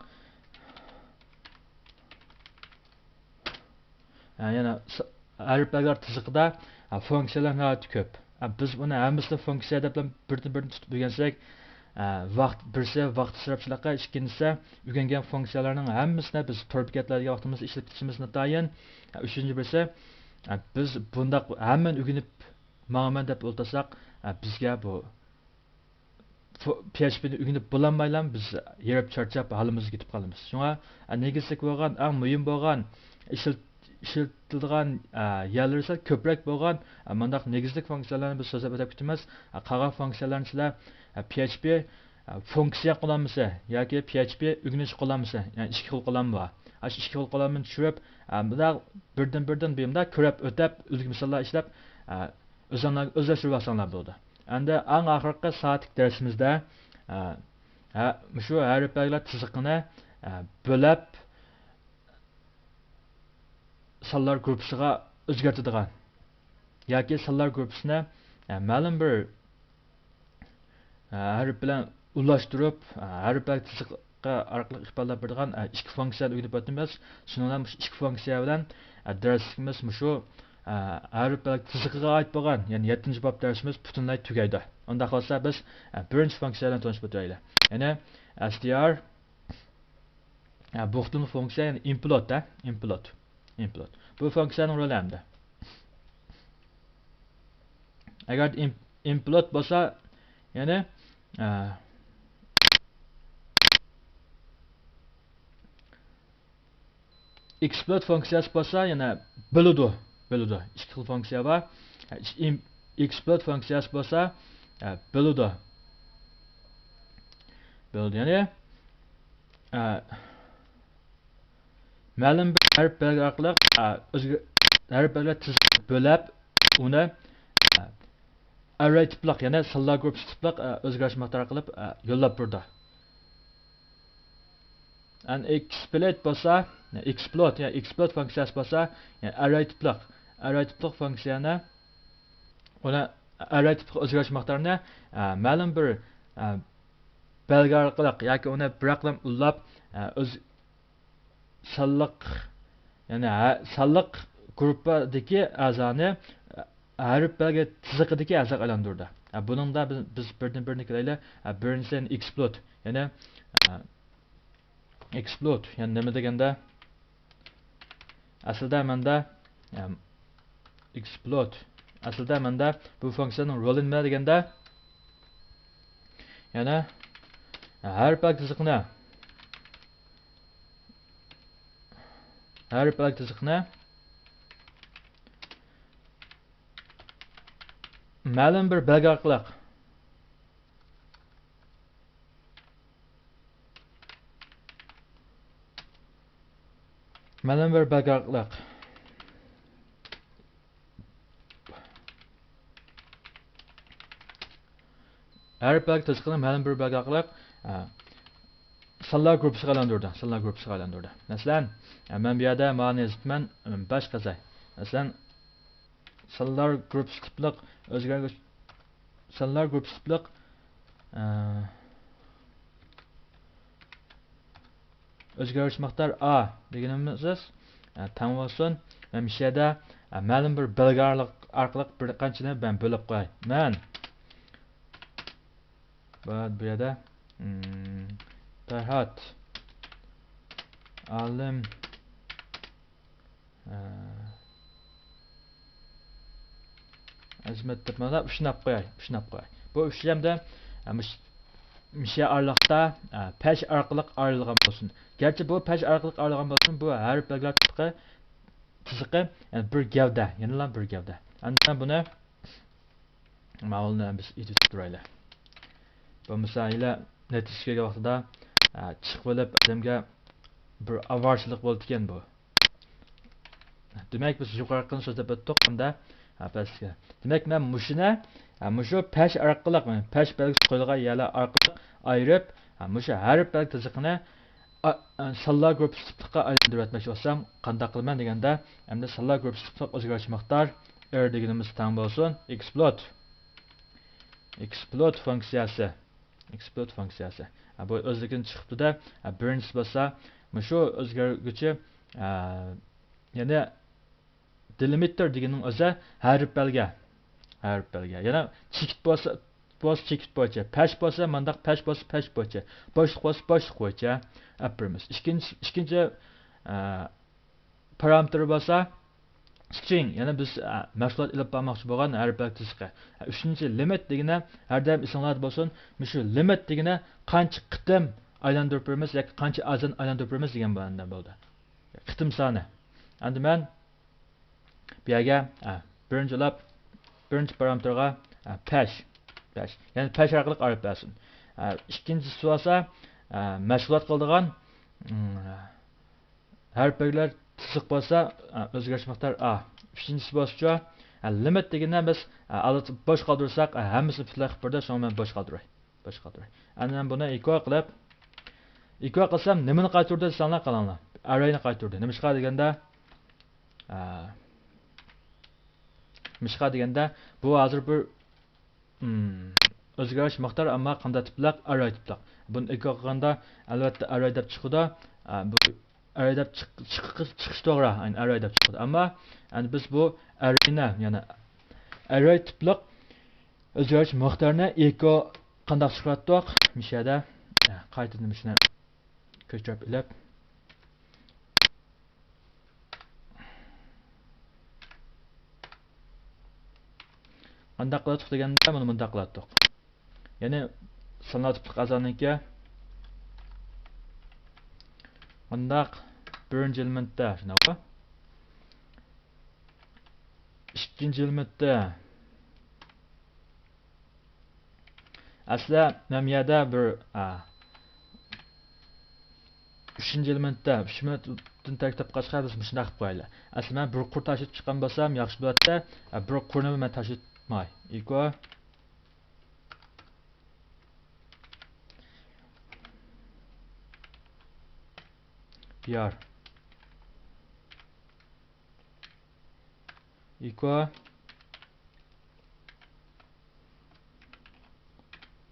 ھە، يەنە س-، ھەرپ بەلگىلەر تىزىقىدا، ھە، فۇنكسىيەلەر ناھايىتى كۆپ. ھە، بىز بۇنى ھەممىسىنى فۇنكسىيە دەپ بىردىن بىردىن تۇتۇپ ئۆگەنسەك، ھە، ۋاقىت، بىرسى ۋاقىت ئىسراپچىلىقى، ئىككىنچىسى ئۆگەنگەن فۇنكسىيەلەرنىڭ ھەممىسىنى بىز تور بېكەتلەردىكى ۋاقتىمىزدا ئىشلىتىشىمىز ناتايىن. ھە، ئۈچىنچى بىرسى، ھە، بىز بۇنداق ھەممىنى ئۆگىنىپ ماڭىمەن دەپ ئولتۇرساق، ھە، بىزگە بۇ فو-، پي ئېچ پى نى ئۆگىنىپ بولالمايلا بىز ھېرىپ چارچاپ ھالىمىزغا كېتىپ قالىمىز. شۇڭا، ئە، نېگىزلىك بولغان، ئەڭ مۇھىم بولغان، ئىشلىت-، ئىشلىتىلىدىغان، ئە، يەرلىرى سەل كۆپرەك بولغان، ئە، مۇنداق نېگىزلىك فۇنكسىيەلەرنى بىز سۆزلەپ ئۆتۈپ كېتىمىز. ئە، قالغان فۇنكسىيەلەرنى سىلەر، ئە، پي ئېچ پى، ئە، فۇنكسىيە قوللانمىسى ياكى پي ئېچ پى ئۆگىنىش قوللانمىسى، يەنى ئىككى خىل قوللانما بار. ئاشۇ ئىككى خىل قوللانمىنى چۈشۈرۈپ، ئە، مۇنداق بىردىن-بىردىن بۇيۇمدا كۆرۈپ ئۆتۈپ، ئۈلگە مىساللار ئىشلەپ، ئە، ئۆزۈڭلار ئۆزلەشتۈرۈۋالساڭلار بولىدۇ. ئەمدى ئەڭ ئاخىرقى سائەتلىك دەرسىمىزدە، ئە، ھە، مۇشۇ ھەرپ بەلگىلەر تىزىقىنى، ئە، بۆلەپ سانلار گۇرۇپپىسىغا ئۆزگەرتىدىغان ياكى سانلار گۇرۇپپىسىنى، ئە، مەلۇم بىر، ئە، ھەرپ بىلەن ئۇلاشتۇرۇپ، ئە، ھەرپ بەلگە تىزىقى ئارقىلىق ئىپادىلەپ بېرىدىغان، ئە، ئىككى فۇنكسىيەنى ئۆگىنىپ ئۆتىمىز. شۇنىڭ بىلەن مۇشۇ ئىككى فۇنكسىيە بىلەن، ئە، دەرسلىكىمىز مۇشۇ، ئە، ھەرپ بەلگە تىزىقىغا ئائىت بولغان، يەنى يەتتىنچى باب دەرسىمىز پۈتۈنلەي تۈگەيدۇ. ئۇنداق بولسا بىز، ئە، بىرىنچى فۇنكسىيە بىلەن تونۇشۇپ ئۆتەيلى. يەنى ئەس تى ئار، ئە، بۇ قېتىملىق فۇنكسىيە، يەنى ئىمپلوت، ھە؟ ئىمپلوت. ئىمپلوت. بۇ فۇنكسىيەنىڭ رولى ئەمدى. ئەگەر ئىم-، ئىمپلوت بولسا، يەنى، ئە، ئېكسپلوت فۇنكسىيەسى بولسا يەنە بۆلىدۇ، بۆلىدۇ. ئىككى خىل فۇنكسىيە بار. ئىم-، ئېكسپلوت فۇنكسىيەسى بولسا، ئە، بۆلىدۇ. بۆلىدۇ، يەنى، ئە، مەلۇم بىر ھەرپ بەلگە ئارقىلىق، ئە، ئۆزگە-، ھەرپ بەلگە تىزىپ بۆلەپ، ئۇنى، ئە، ئەررەي تىپلىق، يەنى سانلار گۇرۇپپىسى تىپلىق، ئە، ئۆزگەرتىش مىقدارى ئارقىلىق، ئە، يوللاپ بېرىدۇ. ئەن ئېكسپلوت بولسا، ئېكسپلوت، يا ئېكسپلوت فۇنكسىيەسى بولسا، يا ئەررەي تىپلىق، ئەررەي تىپلىق فۇنكسىيەنى، ئۇنى ئەررەي تىپلىق ئۆزگەرتىش مىقدارىنى، ئە، مەلۇم بىر، ئە، بەلگە ئارقىلىق ياكى ئۇنى بىراقلام ئۇللاپ، ئە، ئۆز سانلىق، يەنى ھە-، سانلىق گۇرۇپپىدىكى ئەزانى، ئە، ھەرپ بەلگە تىزىقىدىكى ئەزاغا ئايلاندۇرىدۇ. ئە، بۇنىڭدا بىز، بىز بىردىن بىرىنى كۆرەيلى. ئە، بىرىنچىسى، يەنى ئېكسپلوت، يەنى، ئە، ئېكسپلوت، يەنى نېمە دېگەندە، ئەسلىدە مەندە، ئەم، ئېكسپلوت، ئەسلىدە مەندە بۇ فۇنكسىيەنىڭ رولى نېمە دېگەندە، يەنى ھەرپ بەلگە تىزىقىنى، ھەرپ بەلگە تىزىقىنى مەلۇم بىر بەلگە ئارقىلىق، مەلۇم بىر بەلگە ئارقىلىق، ھەرپ بەلگە تىزىقىنى مەلۇم بىر بەلگە ئارقىلىق، ئە، سانلار گۇرۇپپىسىغا ئايلاندۇرىدۇ، سانلار گۇرۇپپىسىغا ئايلاندۇرىدۇ. مەسىلەن، ئە، مەن بۇ يەردە مانى يېزىپمەن، ئە، باش قازاي. مەسىلەن، سانلار گۇرۇپپىسى تىپلىق ئۆزگەرگۈچ، سانلار گۇرۇپپىسى تىپلىق، ئە، ئۆزگەرگۈچ مىقدار ئا دېگىنىمىز، ئە، تەڭ بولسۇن. مەن مۇشۇ يەردە، ئە، مەلۇم بىر بەلگە ئارقىلىق، ئارقىلىق بىر قانچىنى مەن بۆلۈپ قوياي. مەن بۇ، بۇ يەردە، ئىم، پەرھات ئالىم، ئە، ئەزىمەت دەپ مانا ئۈچنى ئاپ قوياي، ئۈچنى ئاپ قوياي. بۇ ئۈچ ھەمدە، ئە، مۇش-، مۇشۇ ئارىلىقتا، ئە، پەش ئارقىلىق ئايرىلغان بولسۇن. گەرچە بۇ پەش ئارقىلىق ئايرىلغان بولسىمۇ، بۇ ھەرپ بەلگىلەر تىزىقى، تىزىقى، يەنى بىر گەۋدە، يەنىلا بىر گەۋدە. ئەمدى بۇنى ماۋۇلنى بىز ئېتىپ تۇرايلى. بولمىسا ھېلى نەتىجىگە كەلگەن ۋاقتىدا، ئە، چىقىۋېلىپ ئادەمگە بىر ئاۋارىچىلىق بولىدىكەن بۇ. دېمەك، بىز يۇقىرىقىنى سۆزلەپ ئۆتتۇق ھەمدە، ھە، پەسكە. دېمەك، مەن مۇشۇنى، ھە، مۇشۇ پەش ئارقىلىق، پەش بەلگىسى قويۇلغان يەرلەر ئارقىلىق ئايرىپ، ھە، مۇشۇ ھەرپ بەلگە تىزىقىنى، ئا، ئا، سانلار گۇرۇپپىسى تىپلىققا ئايلاندۇرۇۋەتمەكچى بولسام، قانداق قىلىمەن دېگەندە، ئەمدى سانلار گۇرۇپپىسى تىپلىق ئۆزگەرگۈچى مىقدار ئېر دېگىنىمىز تەڭ بولسۇن، ئېكسپلوت. ئېكسپلوت فۇنكسىيەسى. ئېكسپلوت فۇنكسىيەسى. ھە، بۇ ئۆزلۈكىدىن چىقىپتۇ-دە، ھە، بىرىنچىسى بولسا، مۇشۇ ئۆزگەرگۈچى، ھە، يەنى دېلىمىتتور دېگىنىنىڭ ئۆزى ھەرپ بەلگە. ھەرپ بەلگە. يەنى چېكىت بولسا، بولسا چېكىت بويىچە. پەش بولسا مانداق، پەش بولسا پەش بويىچە. بوشلۇق بولسا بوشلۇق بويىچە ئەپ بېرىمىز. ئىككىنچى، ئىككىنچى، ئە، پارامېتىر بولسا سترىڭ، يەنى بىز، ئە، مەھسۇلات ئېلىپ بارماقچى بولغان ھەرپ بەلگە تىزىقى. ئە، ئۈچىنچى لىمىت دېگىنى ھەردەم ئېسىڭلاردا بولسۇن، مۇشۇ لىمىت دېگىنى قانچە قېتىم ئايلاندۇرۇپ بېرىمىز ياكى قانچە ئازدىن ئايلاندۇرۇپ بېرىمىز دېگەن مەنىدە بولىدۇ. قېتىم سانى. ئەمدى مەن بۇ يەرگە، ئە، بىرىنچى ئۇلاپ، بىرىنچى پارامېتىرغا، ئە، پەش، پەش. يەنى پەش ئارقىلىق ئايرىپ بەرسۇن. ئە، ئىككىنچىسى بولسا، ئە، مەشغۇلات قىلىدىغان، ئىم، ھەرپ بەلگىلەر تىزىق بولسا، ئە، ئۆزگەرگۈچى مىقدار ئا. ئۈچىنچىسى بولسىچۇ، ئە، لىمىت دېگىنى بىز، ئە، ئالدىدا بوش قالدۇرساق، ئە، ھەممىسىنى پۈتۈنلەي قىلىپ بېرىدۇ، شۇڭا مەن بوش قالدۇراي. باشقا تۈر. ئەنە بۇنى ئېكو قىلىپ، ئېكو قىلسام نېمىنى قايتۇردى دېسەڭلار قاراڭلار. ئەررەينى قايتۇردى. نېمىشقا دېگەندە، ئە، نېمىشقا دېگەندە، بۇ ھازىر بىر، ئىم، ئۆزگىرىش مىقدار، ئەمما قانداق تىپلىق؟ ئەررەي تىپلىق. بۇنى ئېكو قىلغاندا، ئەلۋەتتە، ئەررەي دەپ چىقىدۇ. ئە، بۇ ئەررەي دەپ چىق-، چىقىش، چىقىش توغرا. يەنى ئەررەي دەپ چىقىدۇ. ئەمما، يەنى بىز بۇ ئەررەينى، يەنى ئەررەي تىپلىق ئۆزگەرگۈچى مىقدارنى ئېكو قانداق چىقىراتتۇق؟ مۇشۇ يەردە، ئە، قايتىدىن مۇشۇنى كۆچۈرۈپ ئېلىپ. قانداق قىلاتتۇق دېگەندە، مانا مۇنداق قىلاتتۇق. يەنى سانلار تىپلىق ئەزانىڭكى مۇنداق بىرىنچى ئېلېمېنتتا، شۇنداققۇ؟ ئىككىنچى ئېلېمېنتتا. ئەسلى مەن بۇ يەردە بىر، ئا، ئۈچىنچى ئېلېمېنتتا، ئۈچ ئېلېمېنتتىن تەركىب تاپقاچقا بىز مۇشۇنداق قىلىپ قويايلى. ئەسلى مەن بىر قۇر تاشلىتىپ چىققان بولسام ياخشى بولاتتى. ئا، بىر قۇرنى مەن تاشلىتماي. ئېكو. بىار. ئېكو.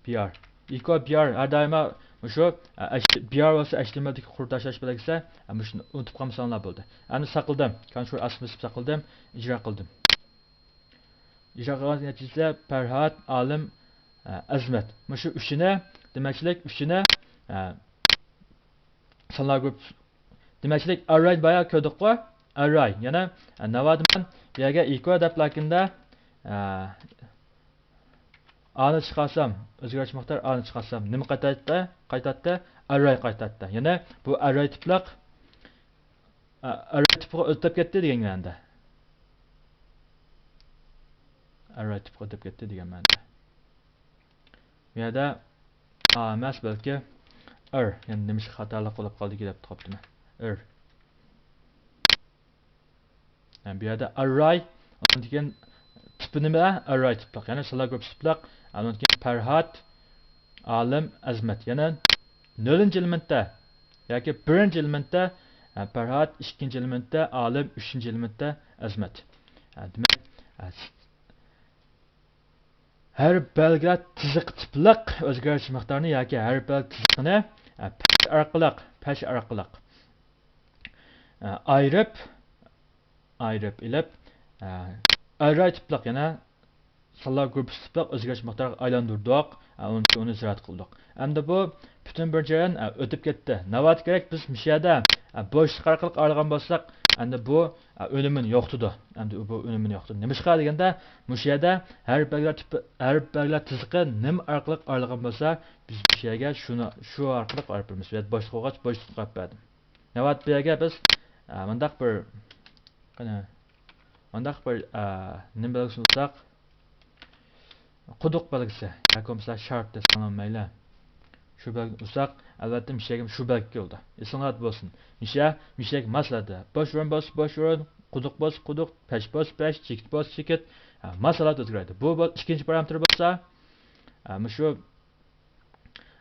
بىار. ئېكو بىار ھەر دائىم مۇشۇ، ئە، ئەش-، بىار بولسا ئەچ تى ئېم ئېلدىكى قۇر تاشلاش بەلگىسى، ئە، مۇشۇنى ئۇنتۇپ قالمىساڭلار بولدى. ئەمدى ساقلىدىم. كونترول ئېس بېسىپ ساقلىدىم. ئىجرا قىلدىم. ئىجرا قىلغان نەتىجىسى پەرھات، ئالىم، ئە، ئەزمەت. مۇشۇ ئۈچىنى، دېمەكچىلىك، ئۈچىنى، ئە، سانلار گۇرۇپپىسى. دېمەكچىلىك، ئەررەي بايا كۆردۇققۇ؟ ئەررەي. يەنە، ئە، ناۋادا مەن بۇ يەرگە ئېكو دەپ لاكىندا، ئە، ئانى چىقارسام، ئۆزگەرتىش مىقدار ئانى چىقارسام، نېمە قايتاتتى؟ قايتاتتى؟ ئەررەي قايتاتتى. يەنە بۇ ئەررەي تىپلىق، ئە، ئەررەي تىپىغا ئۆتۈپ كەتتى دېگەن مەنىدە. ئەررەي تىپىغا ئۆتۈپ كەتتى دېگەن مەنىدە. بۇ يەردە ئا ئەمەس، بەلكى ئىر، يەنى نېمىشقا خاتالىق بولۇپ قالدىكى دەپ قاپتىمەن. ئىر. يەنى بۇ يەردە ئەررەي، ئۇنىڭدىن كېيىن تىپى نېمە؟ ئەررەي تىپلىق، يەنى سانلار گۇرۇپپىسى تىپلىق. ئۇنىڭدىن كېيىن پەرھات، ئالىم، ئەزمەت. يەنە نۆلىنچى ئېلېمېنتتا ياكى بىرىنچى ئېلېمېنتتا، ئە، پەرھات، ئىككىنچى ئېلېمېنتتا ئالىم، ئۈچىنچى ئېلېمېنتتا ئەزمەت. ئە، دېمەك، ئە، ھەرپ بەلگىلەر تىزىقى تىپلىق ئۆزگەرتىش مىقدارىنى ياكى ھەرپ بەلگە تىزىقىنى، ئە، پەش ئارقىلىق، پەش ئارقىلىق، ئە، ئايرىپ، ئايرىپ ئېلىپ، ئە، ئەررەي تىپلىق، يەنە سانلار گۇرۇپپىسى تىپلىق ئۆزگەرتىش مىقدارىغا ئايلاندۇردۇق، ئە، ئۇنىڭ ئۈچۈن ئۇنى زىرات قىلدۇق. ئەمدى بۇ پۈتۈن بىرىنچى جەريان، ئە، ئۆتۈپ كەتتى. ناۋادا كېرەك بىز مۇشۇ يەردە ئە، بوشلۇق ئارقىلىق ئايرىغان بولساق، ئەمدى بۇ، ئە، ئۈنۈمىنى يوقىتىدۇ. ئەمدى بۇ ئۈنۈمىنى يوقىتىدۇ. نېمىشقا دېگەندە، مۇشۇ يەردە ھەرپ بەلگىلەر تىپى، ھەرپ بەلگىلەر تىزىقى نېمە ئارقىلىق ئايرىلغان بولسا، بىز مۇشۇ يەرگە شۇنى، شۇ ئارقىلىق ئايرىپ بېرىمىز. بۇ يەردە بوشلۇق بولغاچ، بوشلۇقنى قويۇپ بەردىم. ناۋادا بۇ يەرگە بىز، ئە، مۇنداق بىر، قېنى، مۇنداق بىر، ئە، نېمە بەلگىسىنى ئۇرساق، قۇدۇق بەلگىسى ياكى بولمىسا شارت دېسەڭلار مەيلى. شۇ بەلگىنى ئۇرساق، ئەلۋەتتە مۇشۇ يەرگە شۇ بەلگە كېلىدۇ. ئېسىڭلاردا بولسۇن. مۇشۇ يەر، مۇشۇ يەرگە ماسلىدى. بوش ئورۇن بولسا بوش ئورۇن، قۇدۇق بولسا قۇدۇق، پەش بولسا پەش، چېكىت بولسا چېكىت. ئە، ماسلىدى ئۆزگەردى. بۇ بول-، ئىككىنچى پارامېتىر بولسا، ئە، مۇشۇ،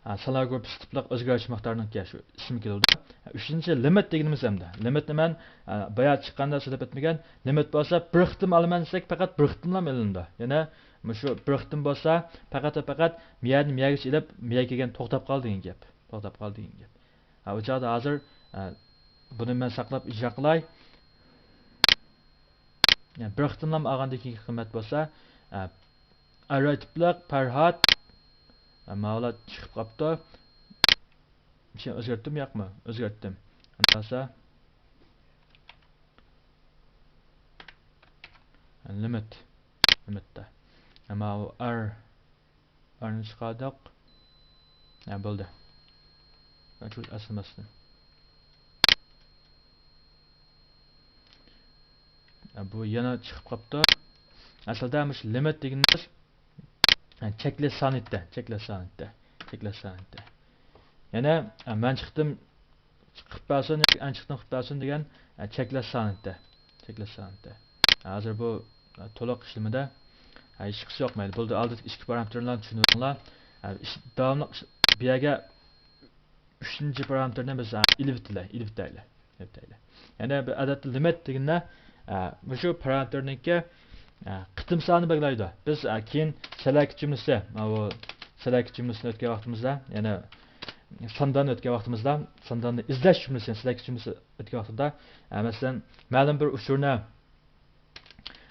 ئە، سانلار گۇرۇپپىسى تىپلىق ئۆزگەرگۈچى مىقدارنىڭكى شۇ ئىسمى كېلىدۇ. ئە، ئۈچىنچى لىمىت دېگىنىمىز ئەمدى. لىمىتنى مەن، ئە، بايا چىققاندا سۆزلەپ ئۆتمىگەن. لىمىت بولسا بىر قېتىم ئالىمەن دېسەك، پەقەت بىر قېتىملا ئېلىنىدۇ. يەنە مۇشۇ بىر قېتىم بولسا، پەقەت ۋە پەقەت مىيەدىن مىيەگىچە ئېلىپ، مىيە كەلگەن توختاپ قالدى دېگەن گەپ. توختاپ قالدى دېگەن گەپ. ھە، ئۇ چاغدا ھازىر، ئە، بۇنى مەن ساقلاپ ئىجرا قىلاي. يەنى بىر قېتىملام ئالغاندىن كېيىنكى قىممەت بولسا، ئە، ئەرراي تىپلىق پەرھات، ئە، ماۋۇلار چىقىپ قاپتۇ. بىر شەينى ئۆزگەرتتىممۇ ياقمۇ؟ ئۆزگەرتتىم. ئەمدى بولسا، لىمىت. لىمىتتا. ئەمما ئۇ ئار، ئارنى چىقاردۇق. ھە، بولدى. ئەسلىمەسىدىن. ھە، بۇ يەنە چىقىپ قاپتۇ. ئەسلىدە مۇشۇ لىمىت دېگىنىمىز، ھە، چەكلەش سانى ئىدى، چەكلەش سانى ئىدى، چەكلەش سانى ئىدى. يەنە، ھە، مەن چىقتىم، قىلىپ بەرسۇن ياكى ئەن چىقتىم قىلىپ بەرسۇن دېگەن، ئە، چەكلەش سانىتى. چەكلەش سانىتى. ھازىر بۇ، ئە، تولۇق ئىشلىمىدە، ئە، ھېچقىسى يوق، مەيلى. بولدى، ئالدىدىكى ئىككى پارامېتىرلارنى چۈشىنىۋېلىڭلار. ئە، ئىش-، داۋاملىق ئىش-، بۇ يەرگە ئۈچىنچى پارامېتىرنى بىز، ئە، ئېلىۋېتەيلى، ئېلىۋېتەيلى، ئېلىۋېتەيلى. يەنە بىر ئادەتتە لىمىت دېگەندە، ئە، مۇشۇ پارامېتىرنىڭكى، ئە، قېتىم سانى بەلگىلەيدۇ. بىز، ئە، كېيىن سەلەكە جۈملىسى، ماۋۇ سەلەكە جۈملىسىنى ئۆتكەن ۋاقتىمىزدا، يەنى سانداننى ئۆتكەن ۋاقتىمىزدا، سانداننى ئىزدەش جۈملىسى، سېلېكت جۈملىسى ئۆتكەن ۋاقتىدا، ئە، مەسىلەن، مەلۇم بىر ئۇچۇرنى،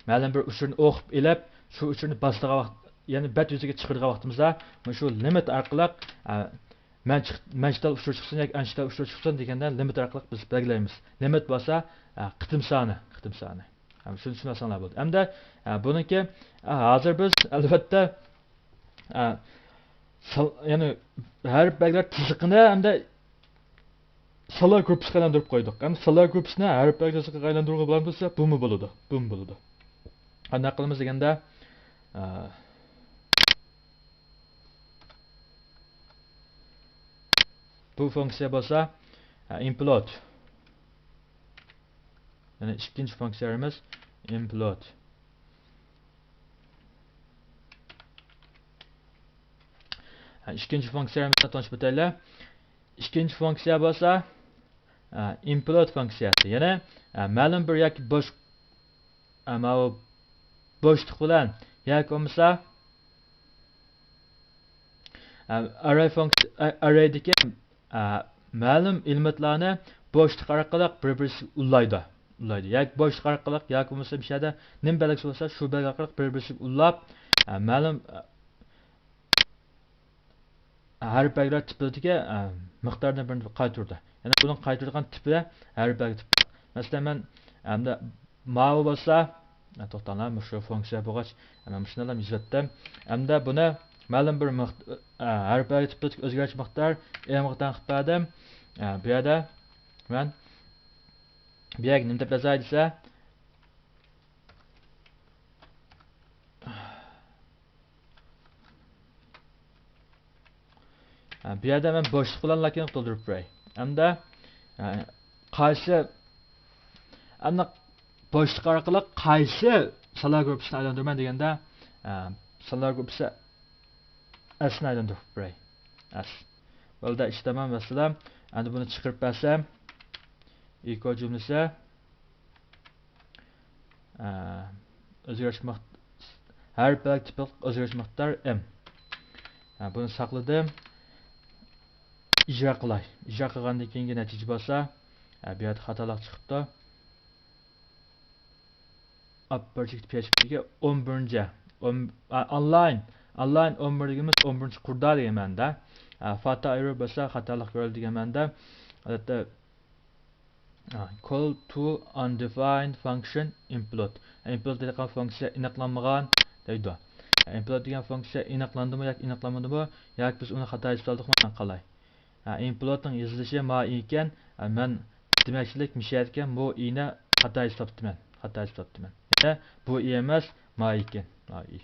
مەلۇم بىر ئۇچۇرنى ئوقۇپ ئېلىپ، شۇ ئۇچۇرنى باسىدىغان ۋاقىت، يەنى بەت يۈزىگە چىقىرىدىغان ۋاقتىمىزدا، مۇشۇ لىمىت ئارقىلىق، ئە، مەن چىق-، مەنچە تال ئۇچۇر چىقسۇن ياكى ئانچە تال ئۇچۇر چىقسۇن دېگەندە، لىمىت ئارقىلىق بىز بەلگىلەيمىز. لىمىت بولسا، ئە، قېتىم سانى، قېتىم سانى. ھەم شۇنى چۈشىنىۋالساڭلار بولدى. ئەمدى، ئە، بۇنىڭكى، ئە، ھازىر بىز، ئەلۋەتتە، ئە، سان-، يەنى ھەرپ بەلگىلەر تىزىقىنى ئەمدى سانلار گۇرۇپپىسىغا ئايلاندۇرۇپ قويدۇق. ئەمدى سانلار گۇرۇپپىسىنى ھەرپ بەلگىلەر تىزىقىغا ئايلاندۇرغىلى بولامدۇ دېسە، بۇمۇ بولىدۇ. بۇمۇ بولىدۇ. قانداق قىلىمىز دېگەندە، ئە، بۇ فۇنكسىيە بولسا، ئە، ئىمپلوت. يەنى ئىككىنچى فۇنكسىيەمىز ئىمپلوت. ئىككىنچى فۇنكسىيەمىزنى تونۇشۇپ ئۆتەيلى. ئىككىنچى فۇنكسىيە بولسا، ئە، ئىمپلوت فۇنكسىيەسى. يەنى، ئە، مەلۇم بىر ياكى بوش، ئە، ماۋۇ بوشلۇق بىلەن ياكى بولمىسا، ئە، ئەررەي فۇنكسىيە، ئە، ئەررەيدىكى، ئە، مەلۇم ئېلېمېنتلارنى بوشلۇق ئارقىلىق بىر-بىرسىگە ئۇلايدۇ. ئۇلايدۇ. ياكى بوشلۇق ئارقىلىق، ياكى بولمىسا مۇشۇ يەردە نېمە بەلگىسى بولسا، شۇ بەلگە ئارقىلىق بىر-بىرسىگە ئۇلاپ، ئە، مەلۇم، ئە، ھەرپ بەلگىلەر تىپىدىكى، ئە، مىقدارنى بىرنى قايتۇرىدۇ. يەنى بۇنىڭ قايتۇرىدىغان تىپى ھەرپ بەلگە تىپى. مەسىلەن، مەن ئەمدى ماۋۇ بولسا، ئە، توختاڭلار، مۇشۇ فۇنكسىيە بولغاچ، مەن مۇشۇنداقلا يېزىۋەتتىم. ئەمدى بۇنى مەلۇم بىر مىق-، ئە، ھەرپ بەلگە تىپىدىكى ئۆزگەرگۈچى مىقدار ئېمغا تەڭ قىلىپ بەردىم. ئە، بۇ يەردە مەن بۇ يەرگە نېمە دەپ يازاي دېسە، ھە، بۇ يەردە مەن بوشلۇق بىلەن لاكىنغا تولدۇرۇپ بېرەي. ئەمدى، ھە، قايسى، ئەمدى بوشلۇق ئارقىلىق قايسى سانلار گۇرۇپپىسىنى ئايلاندۇرىمەن دېگەندە، ھە، سانلار گۇرۇپپىسى ئەسنى ئايلاندۇرۇپ بېرەي. ئەس. بولدى، ئىش تامام، ۋەسسالام. ئەمدى بۇنى چىقىرىپ بەرسەم، ئېكو جۈملىسى. ئە، ئۆزگەرتىش مىق-، ھەرپ بەلگە تىپلىق ئۆزگەرتىش مىقدار ئېم. ئە، بۇنى ساقلىدىم. ئىجرا قىلاي. ئىجرا قىلغاندىن كېيىنكى نەتىجە بولسا، ئە، بۇ يەردە خاتالىق چىقىپتۇ. ئاپپارچىك پي ئېچ پىگە ئون بىرىنچى، ئون، ئا، ئونلاين، ئونلاين ئون بىر دېگىنىمىز ئون بىرىنچى قۇردا دېگەن مەنىدە. ئە، فاتا ئېرر بولسا خاتالىق كۆرۈلدى دېگەن مەنىدە. ئادەتتە call to undefined function implode. Implode دەيدىغان فۇنكسىيە ئېنىقلانمىغان دەيدۇ. Implode دېگەن فۇنكسىيە ئېنىقلاندىمۇ ياكى ئېنىقلانمىدىمۇ، ياكى بىز ئۇنى خاتا ھېسابلىدۇقمۇ، مەن قالاي. ئىمپلودنىڭ يېزىلىشى ما ئىكەن، مەن دېمەكچىلىك مۇشۇ يەردىكى بۇ ئىنى خاتا ھېسابلاپتىمەن، خاتا ھېسابلاپتىمەن. يەنى بۇ ئى ئەمەس، ما ئىكەن، ما ئى.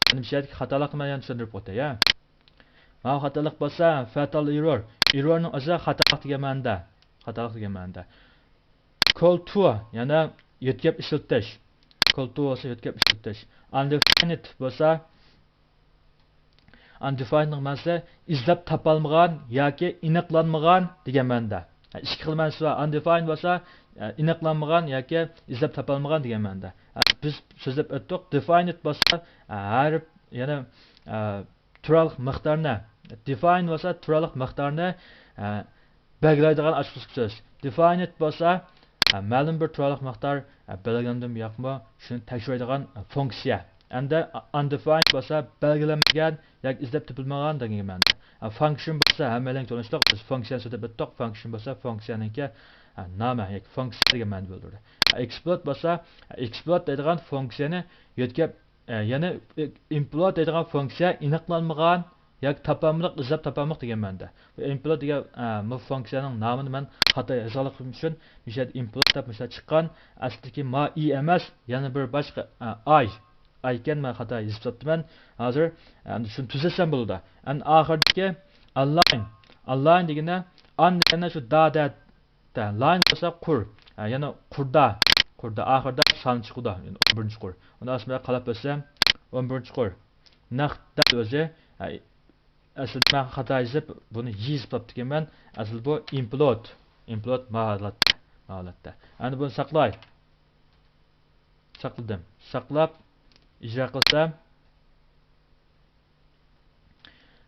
يەنى مۇشۇ يەردىكى خاتالىقنى مەن يەنە چۈشەندۈرۈپ ئۆتەي، ھە. ماۋۇ خاتالىق بولسا fatal error. ئېررورنىڭ ئۆزى خاتالىق دېگەن مەنىدە. خاتالىق دېگەن مەنىدە. Call to، يەنى يۆتكەپ ئىشلىتىش. Call to بولسا يۆتكەپ ئىشلىتىش. Undefined بولسا، undefinedنىڭ مەنىسى ئىزدەپ تاپالمىغان ياكى ئېنىقلانمىغان دېگەن مەنىدە. ھە، ئىككى خىل مەنىسى بار. Undefined بولسا، ئە، ئېنىقلانمىغان ياكى ئىزدەپ تاپالمىغان دېگەن مەنىدە. ھە، بىز سۆزلەپ ئۆتتۇق. Defined بولسا، ئە، ھەر، يەنى، ئە، تۇرالىق مىقدارنى، define بولسا تۇرالىق مىقدارنى، ئە، بەلگىلەيدىغان ئاچقۇچلۇق سۆز. Defined بولسا، ئە، مەلۇم بىر تۇرالىق مىقدار، ئە، بەلگىلەندىمۇ ياقمۇ، شۇنى تەكشۈرىدىغان، ئە، فۇنكسىيە. ئەمدى undefined بولسا بەلگىلەنمىگەن ياكى ئىزدەپ تېپىلمىغان دېگەن مەنىدە. ئە، function بولسا ھەممەيلەنگە تونۇشلۇق، بىز فۇنكسىيەنى سۆزلەپ ئۆتتۇق. Function بولسا فۇنكسىيەنىڭكى، ئە، نامى ياكى فۇنكسىيە دېگەن مەنىدە بىلدۈرىدۇ. ئە، exploit بولسا، ئە، exploit دەيدىغان فۇنكسىيەنى يۆتكەپ ئە، يەنە ئىمپلود دەيدىغان فۇنكسىيە ئېنىقلانمىغان ياكى تاپالمىلىق، ئىزدەپ تاپالمىلىق دېگەن مەنىدە. بۇ ئىمپلود دېگەن، ئە، بۇ فۇنكسىيەنىڭ نامىنى مەن خاتا يازغانلىقىم ئۈچۈن مۇشۇ يەردە ئىمپلود دەپ مۇشۇ چىققان. ئەسلىدىكى ما ئى ئەمەس، يەنە بىر باشقا، ئە، ئاي. ئاي ئىكەن، مەن خاتا يېزىپ تاپتىمەن. ھازىر، ئە، ئەمدى شۇنى تۈزەتسەم بولىدۇ. ئەمدى ئاخىرىدىكى ئانلاين. ئانلاين دېگىنە، ئان دېگەندە شۇ دا دە، دە، لاين بولسا قۇر. ھە، يەنى قۇردا. قۇردا ئاخىرىدا سان چىقىدۇ. يەنى ئون بىرىنچى قۇر. ئۇنى ئاسمىغا قالاپ بەرسەم، ئون بىرىنچى قۇر. نەق دەل ئۆزى. ھە، ئەسلىدە مەن خاتا يېزىپ، بۇنى يېزىپ قاپتىكەنمەن. ئەسلى بۇ ئىمپلود. ئىمپلود ما ھالەتتە. ما ھالەتتە. ئەمدى بۇنى ساقلاي. ساقلىدىم. ساقلاپ، ئىجرا قىلسام،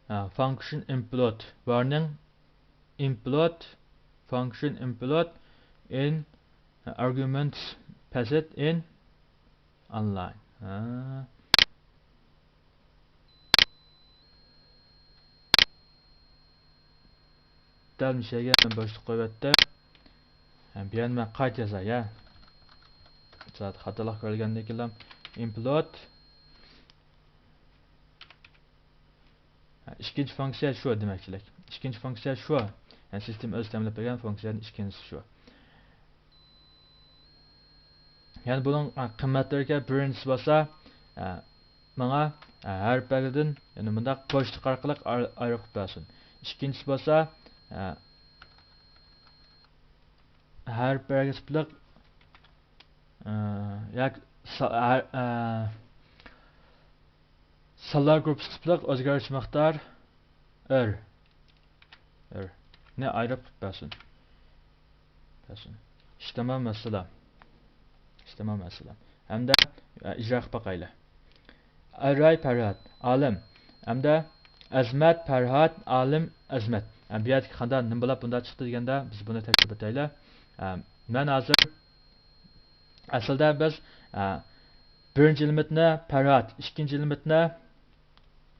ھە، function implode. Warning، implode، function implode in arguments passed in online. ھە. دەل مۇشۇ يەرگە مەن بوشلۇق قويۇۋەتتىم. ھە، بۇ يەرنى مەن قايتا يازاي، ھە. زادى خاتالىق كۆرۈلگەندىن كېيىنلا implode. ھە، ئىككىنچى فۇنكسىيە شۇ دېمەكچىلىك. ئىككىنچى فۇنكسىيە شۇ. يەنى سىستېما ئۆزى تەمىنلەپ بەرگەن فۇنكسىيەنىڭ ئىككىنچىسى شۇ. يەنى بۇنىڭ، ھە، قىممەتلىرىگە، بىرىنچىسى بولسا، ھە، ماڭا، ھە، ھەرپ بەلگىدىن، يەنى مۇنداق بوشلۇق ئارقىلىق ئاي-، ئايرىپ بەرسۇن. ئىككىنچىسى بولسا، ھە، ھەرپ بەلگىسى بىلەن، ئە، ياكى سا-، ھەر-، ئە، سانلار گۇرۇپپىسى تىپلىق ئۆزگەرگۈچى مىقدار ئىر، ئىر نى ئايرىپ بەرسۇن. بەرسۇن. ئىش تامام، ۋەسسالام. ئىش تامام، ۋەسسالام. ھەمدە، ئە، ئىجرا قىلىپ باقايلى. ئەرراي پەرھات، ئالىم. ھەمدە ئەزمەت پەرھات، ئالىم ئەزمەت. ئە، بۇ يەردىكى خاتا نېمە بولۇپ بۇنداق چىقتى دېگەندە، بىز بۇنى تەكشۈرۈپ ئۆتەيلى. ئە، مەن ھازىر ئەسلىدە بىز، ئە، بىرىنچى ئېلېمېنتنى پەرھات، ئىككىنچى ئېلېمېنتنى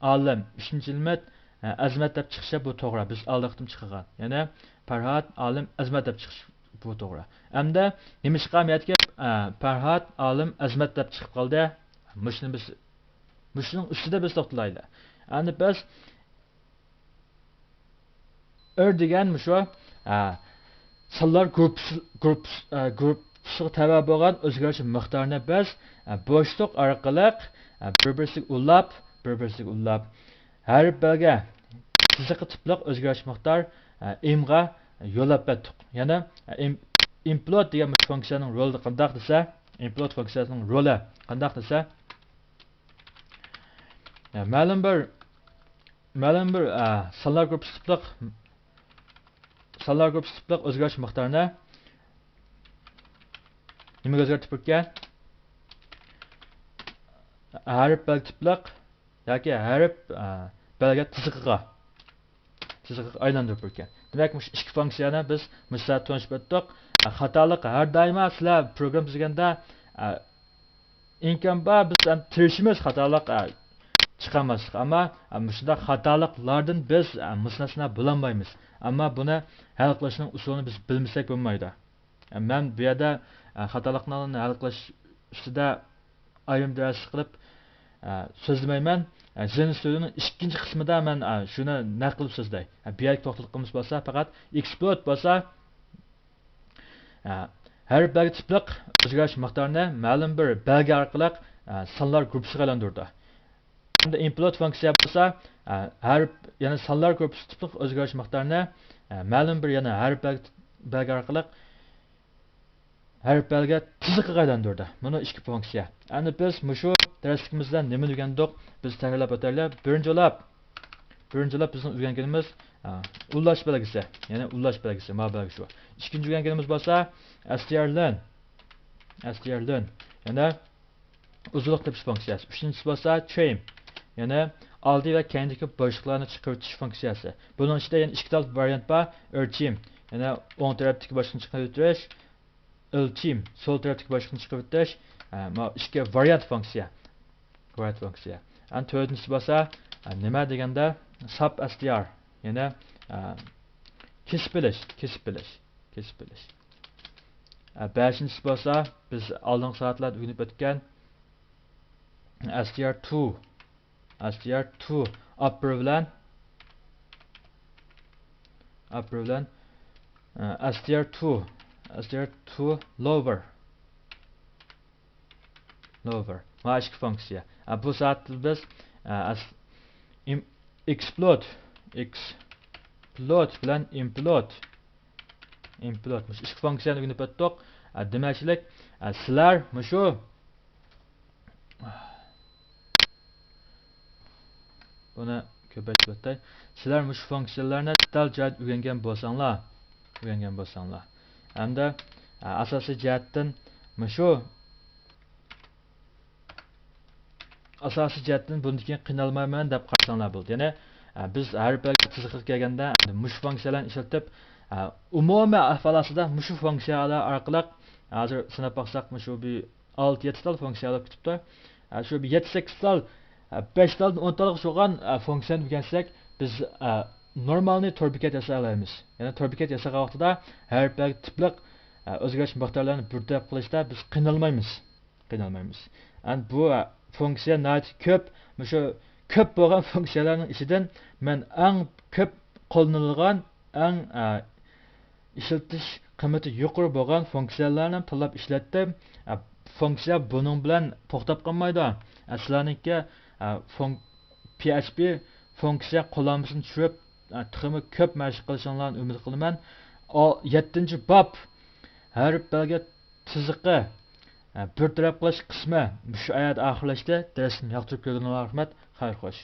ئالىم، ئۈچىنچى ئېلېمېنت، ئە، ئەزمەت دەپ چىقىشى بۇ توغرا. بىز ئالدى قېتىم چىقارغان. يەنى پەرھات، ئالىم، ئەزمەت دەپ چىقىش بۇ توغرا. ئەمدى نېمىشقا مەتكە، ئە، پەرھات، ئالىم، ئەزمەت دەپ چىقىپ قالدى؟ مۇشۇنى بىز، مۇشۇنىڭ ئۈستىدە بىز توختىلايلى. ئەمدى بىز ئىر دېگەن مۇشۇ، ئە، سانلار گۇرۇپپىسى، گۇرۇپپىسى، ئە، گۇرۇپپىسىغا تەۋە بولغان ئۆزگەرگۈچى مىقدارنى بىز، ئە، بوشلۇق ئارقىلىق، ئە، بىر-بىرسىگە ئۇلاپ، بىر-بىرسىگە ئۇلاپ، ھەرپ بەلگە تىزىقى تىپلىق ئۆزگەرگۈچى مىقدار، ئە، ئىمغا يوللاپ بەردۇق. يەنى، ئە، ئىم-، ئىمپلود دېگەن مۇشۇ فۇنكسىيەنىڭ رولى قانداق دېسە، ئىمپلود فۇنكسىيەسىنىڭ رولى قانداق دېسە، ئە، مەلۇم بىر مەلۇم بىر، ئە، سانلار گۇرۇپپىسى تىپلىق، سانلار گۇرۇپپىسى تىپلىق ئۆزگەرگۈچ مىقدارنى نېمىگە ئۆزگەرتىپ بېرىدىكەن؟ ھەرپ بەلگە تىپلىق ياكى ھەرپ، ئە، بەلگە تىزىقىغا، تىزىقىغا ئايلاندۇرۇپ بېرىدىكەن. دېمەك، مۇشۇ ئىككى فۇنكسىيەنى بىز مۇشۇ سەھەتتە تونۇشۇپ ئۆتتۇق. ئە، خاتالىق ھەر دائىما سىلەر پروگرامما تۈزگەندە، ئە، ئىمكان بار، بىز، ئە، تىرىشىمىز خاتالىق، ئە، چىقارماسلىققا. ئەمما، ئە، مۇشۇنداق خاتالىقلاردىن بىز، ئە، مۇستەسنا بولالمايمىز. ئەمما بۇنى ھەل قىلىشنىڭ ئۇسۇلىنى بىز بىلمىسەك بولمايدۇ. مەن بۇ يەردە، ئە، خاتالىقلارنى ھەل قىلىش ئۈستىدە ئايرىم دەرسلىك قىلىپ، ئە، سۆزلىمەيمەن. ئە، زېن ستۇدىيونىڭ ئىككىنچى قىسمىدا مەن، ئە، شۇنى نەق قىلىپ سۆزلەي. ئە، بۇ يەردىكى توختىلىپ قالمىسى بولسا، پەقەت ئېكسپلوت بولسا، ئە، ھەر بەلگە تىپلىق ئۆزگىرىش مىقدارىنى مەلۇم بىر بەلگە ئارقىلىق، ئە، سانلار گۇرۇپپىسىغا ئايلاندۇرىدۇ. ھەمدە ئىمپلوت فۇنكسىيە بولسا، ئە، ھەر، يەنى سانلار گۇرۇپپىسى تىپلىق ئۆزگىرىش مىقدارىنى، ئە، مەلۇم بىر يەنە ھەر بەلگە، بەلگە ئارقىلىق ھەر بەلگە تىزىقىغا ئايلاندۇردى. مانا ئىككى فۇنكسىيە. ئەمدى بىز مۇشۇ دەرسلىكىمىزدە نېمىنى ئۆگەندۇق؟ بىز تەكرارلاپ ئۆتەيلى. بىرىنچى بولاپ، بىرىنچى بولاپ بىزنىڭ ئۆگەنگىنىمىز، ئە، ئۇللاش بەلگىسى. يەنى ئۇللاش بەلگىسى، ما بەلگە شۇ. ئىككىنچى ئۆگەنگىنىمىز بولسا، ئەستىيار لېن. ئەستىيار لېن. يەنى ئۇزۇنلۇق تېپىش فۇنكسىيەسى. ئۈچىنچىسى بولسا ترىم، يەنى ئالدى ۋە كەينىدىكى بوشلۇقلارنى چىقىرىۋېتىش فۇنكسىيەسى. بۇنىڭ ئىچىدە يەنە ئىككى تال ۋارىيانت بار، ئۆلچىم، يەنى ئوڭ تەرەپتىكى بوشلۇقنى چىقىرىۋېتىش، ئۆلچىم، سول تەرەپتىكى بوشلۇقنى چىقىرىۋېتىش. ئە، مانا ئىككى ۋارىيانت فۇنكسىيە. ۋارىيانت فۇنكسىيە. ئەنە تۆتىنچىسى بولسا، ئە، نېمە دېگەندە، ساپ ئەستىيار، يەنى، ئە، كېسىپ بېرىش، كېسىپ بېرىش. كېسىپ بېرىش. ئە، بەشىنچىسى بولسا، بىز ئالدىنقى سائەتلەردە ئۆگىنىپ ئۆتكەن ئەستىيار تۇ، ئەستىيار تۇ ئاپپېر بىلەن، ئاپپېر بىلەن، ئە، ئەستىيار تۇ، ئەستىيار تۇ لوۋېر. لوۋېر. مانا ئىككى فۇنكسىيە. ئە، بۇ سائەتتە بىز، ئە، ئەس-، ئىم-، ئېكسپلوت، ئېكسپلوت بىلەن ئىمپلوت. ئىمپلوت. مۇشۇ ئىككى فۇنكسىيەنى ئۆگىنىپ ئۆتتۇق. ئە، دېمەكچىلىك، ئە، سىلەر مۇشۇ، بۇنى كۆپەيتىپ ئۆتەي. سىلەر مۇشۇ فۇنكسىيەلەرنى دەل جايىدا ئۆگەنگەن بولساڭلار، ئۆگەنگەن بولساڭلار. ھەمدە، ئە، ئاساسىي جەھەتتىن مۇشۇ، ئاساسىي جەھەتتىن بۇندىن كېيىن قىينالمايمەن دەپ قارىساڭلار بولىدۇ. يەنى، ئە، بىز ھەر بىر تىزىققا كەلگەندە مۇشۇ فۇنكسىيەلەرنى ئىشلىتىپ، ئە، ئومۇمىي ئەھۋال ئاستىدا مۇشۇ فۇنكسىيەلەر ئارقىلىق، ھازىر سىناپ باقساق، مۇشۇ بىر ئالتە يەتتە تال فۇنكسىيە بولۇپ كېتىپتۇ. ئە، شۇ بىر يەتتە سەككىز تال، ئە، بەش تالدىن ئون تالغىچە بولغان، ئە، فۇنكسىيەنى ئۆگەنسەك، بىز، ئە، نورمالنى تور بېكەت ياسايالايمىز. يەنى تور بېكەت ياسىغان ۋاقتىدا ھەر بىر تىپلىق، ئە، ئۆزگىرىش مىقدارلارنى بىر تەرەپ قىلىشتا بىز قىينالمايمىز. قىينالمايمىز. ئەمدى بۇ، ئە، فۇنكسىيە ناھايىتى كۆپ. مۇشۇ كۆپ بولغان فۇنكسىيەلەرنىڭ ئىچىدىن مەن ئەڭ كۆپ قوللىنىلغان، ئەڭ، ئە، ئىشلىتىش قىممىتى يۇقىرى بولغان فۇنكسىيەلەرنى تاللاپ ئىشلەتتىم. ئە، فۇنكسىيە بۇنىڭ بىلەن توختاپ قالمايدۇ. ئە، سىلەرنىڭكى، ئە، فۇن-، پي ئېچ پى فۇنكسىيە قوللانمىسىنى چۈشۈرۈپ، ئە، تېخىمۇ كۆپ مەشىق قىلىشىڭلارنى ئۈمىد قىلىمەن. ئا، يەتتىنچى باب، ھەرپ بەلگە تىزىقى، ئە، بىر تەرەپ قىلىش قىسمى مۇشۇ ئايەتتە ئاخىرلاشتى. دەرسنى ياقتۇرۇپ كۆرگىنىڭلارغا رەھمەت. خەير خوش.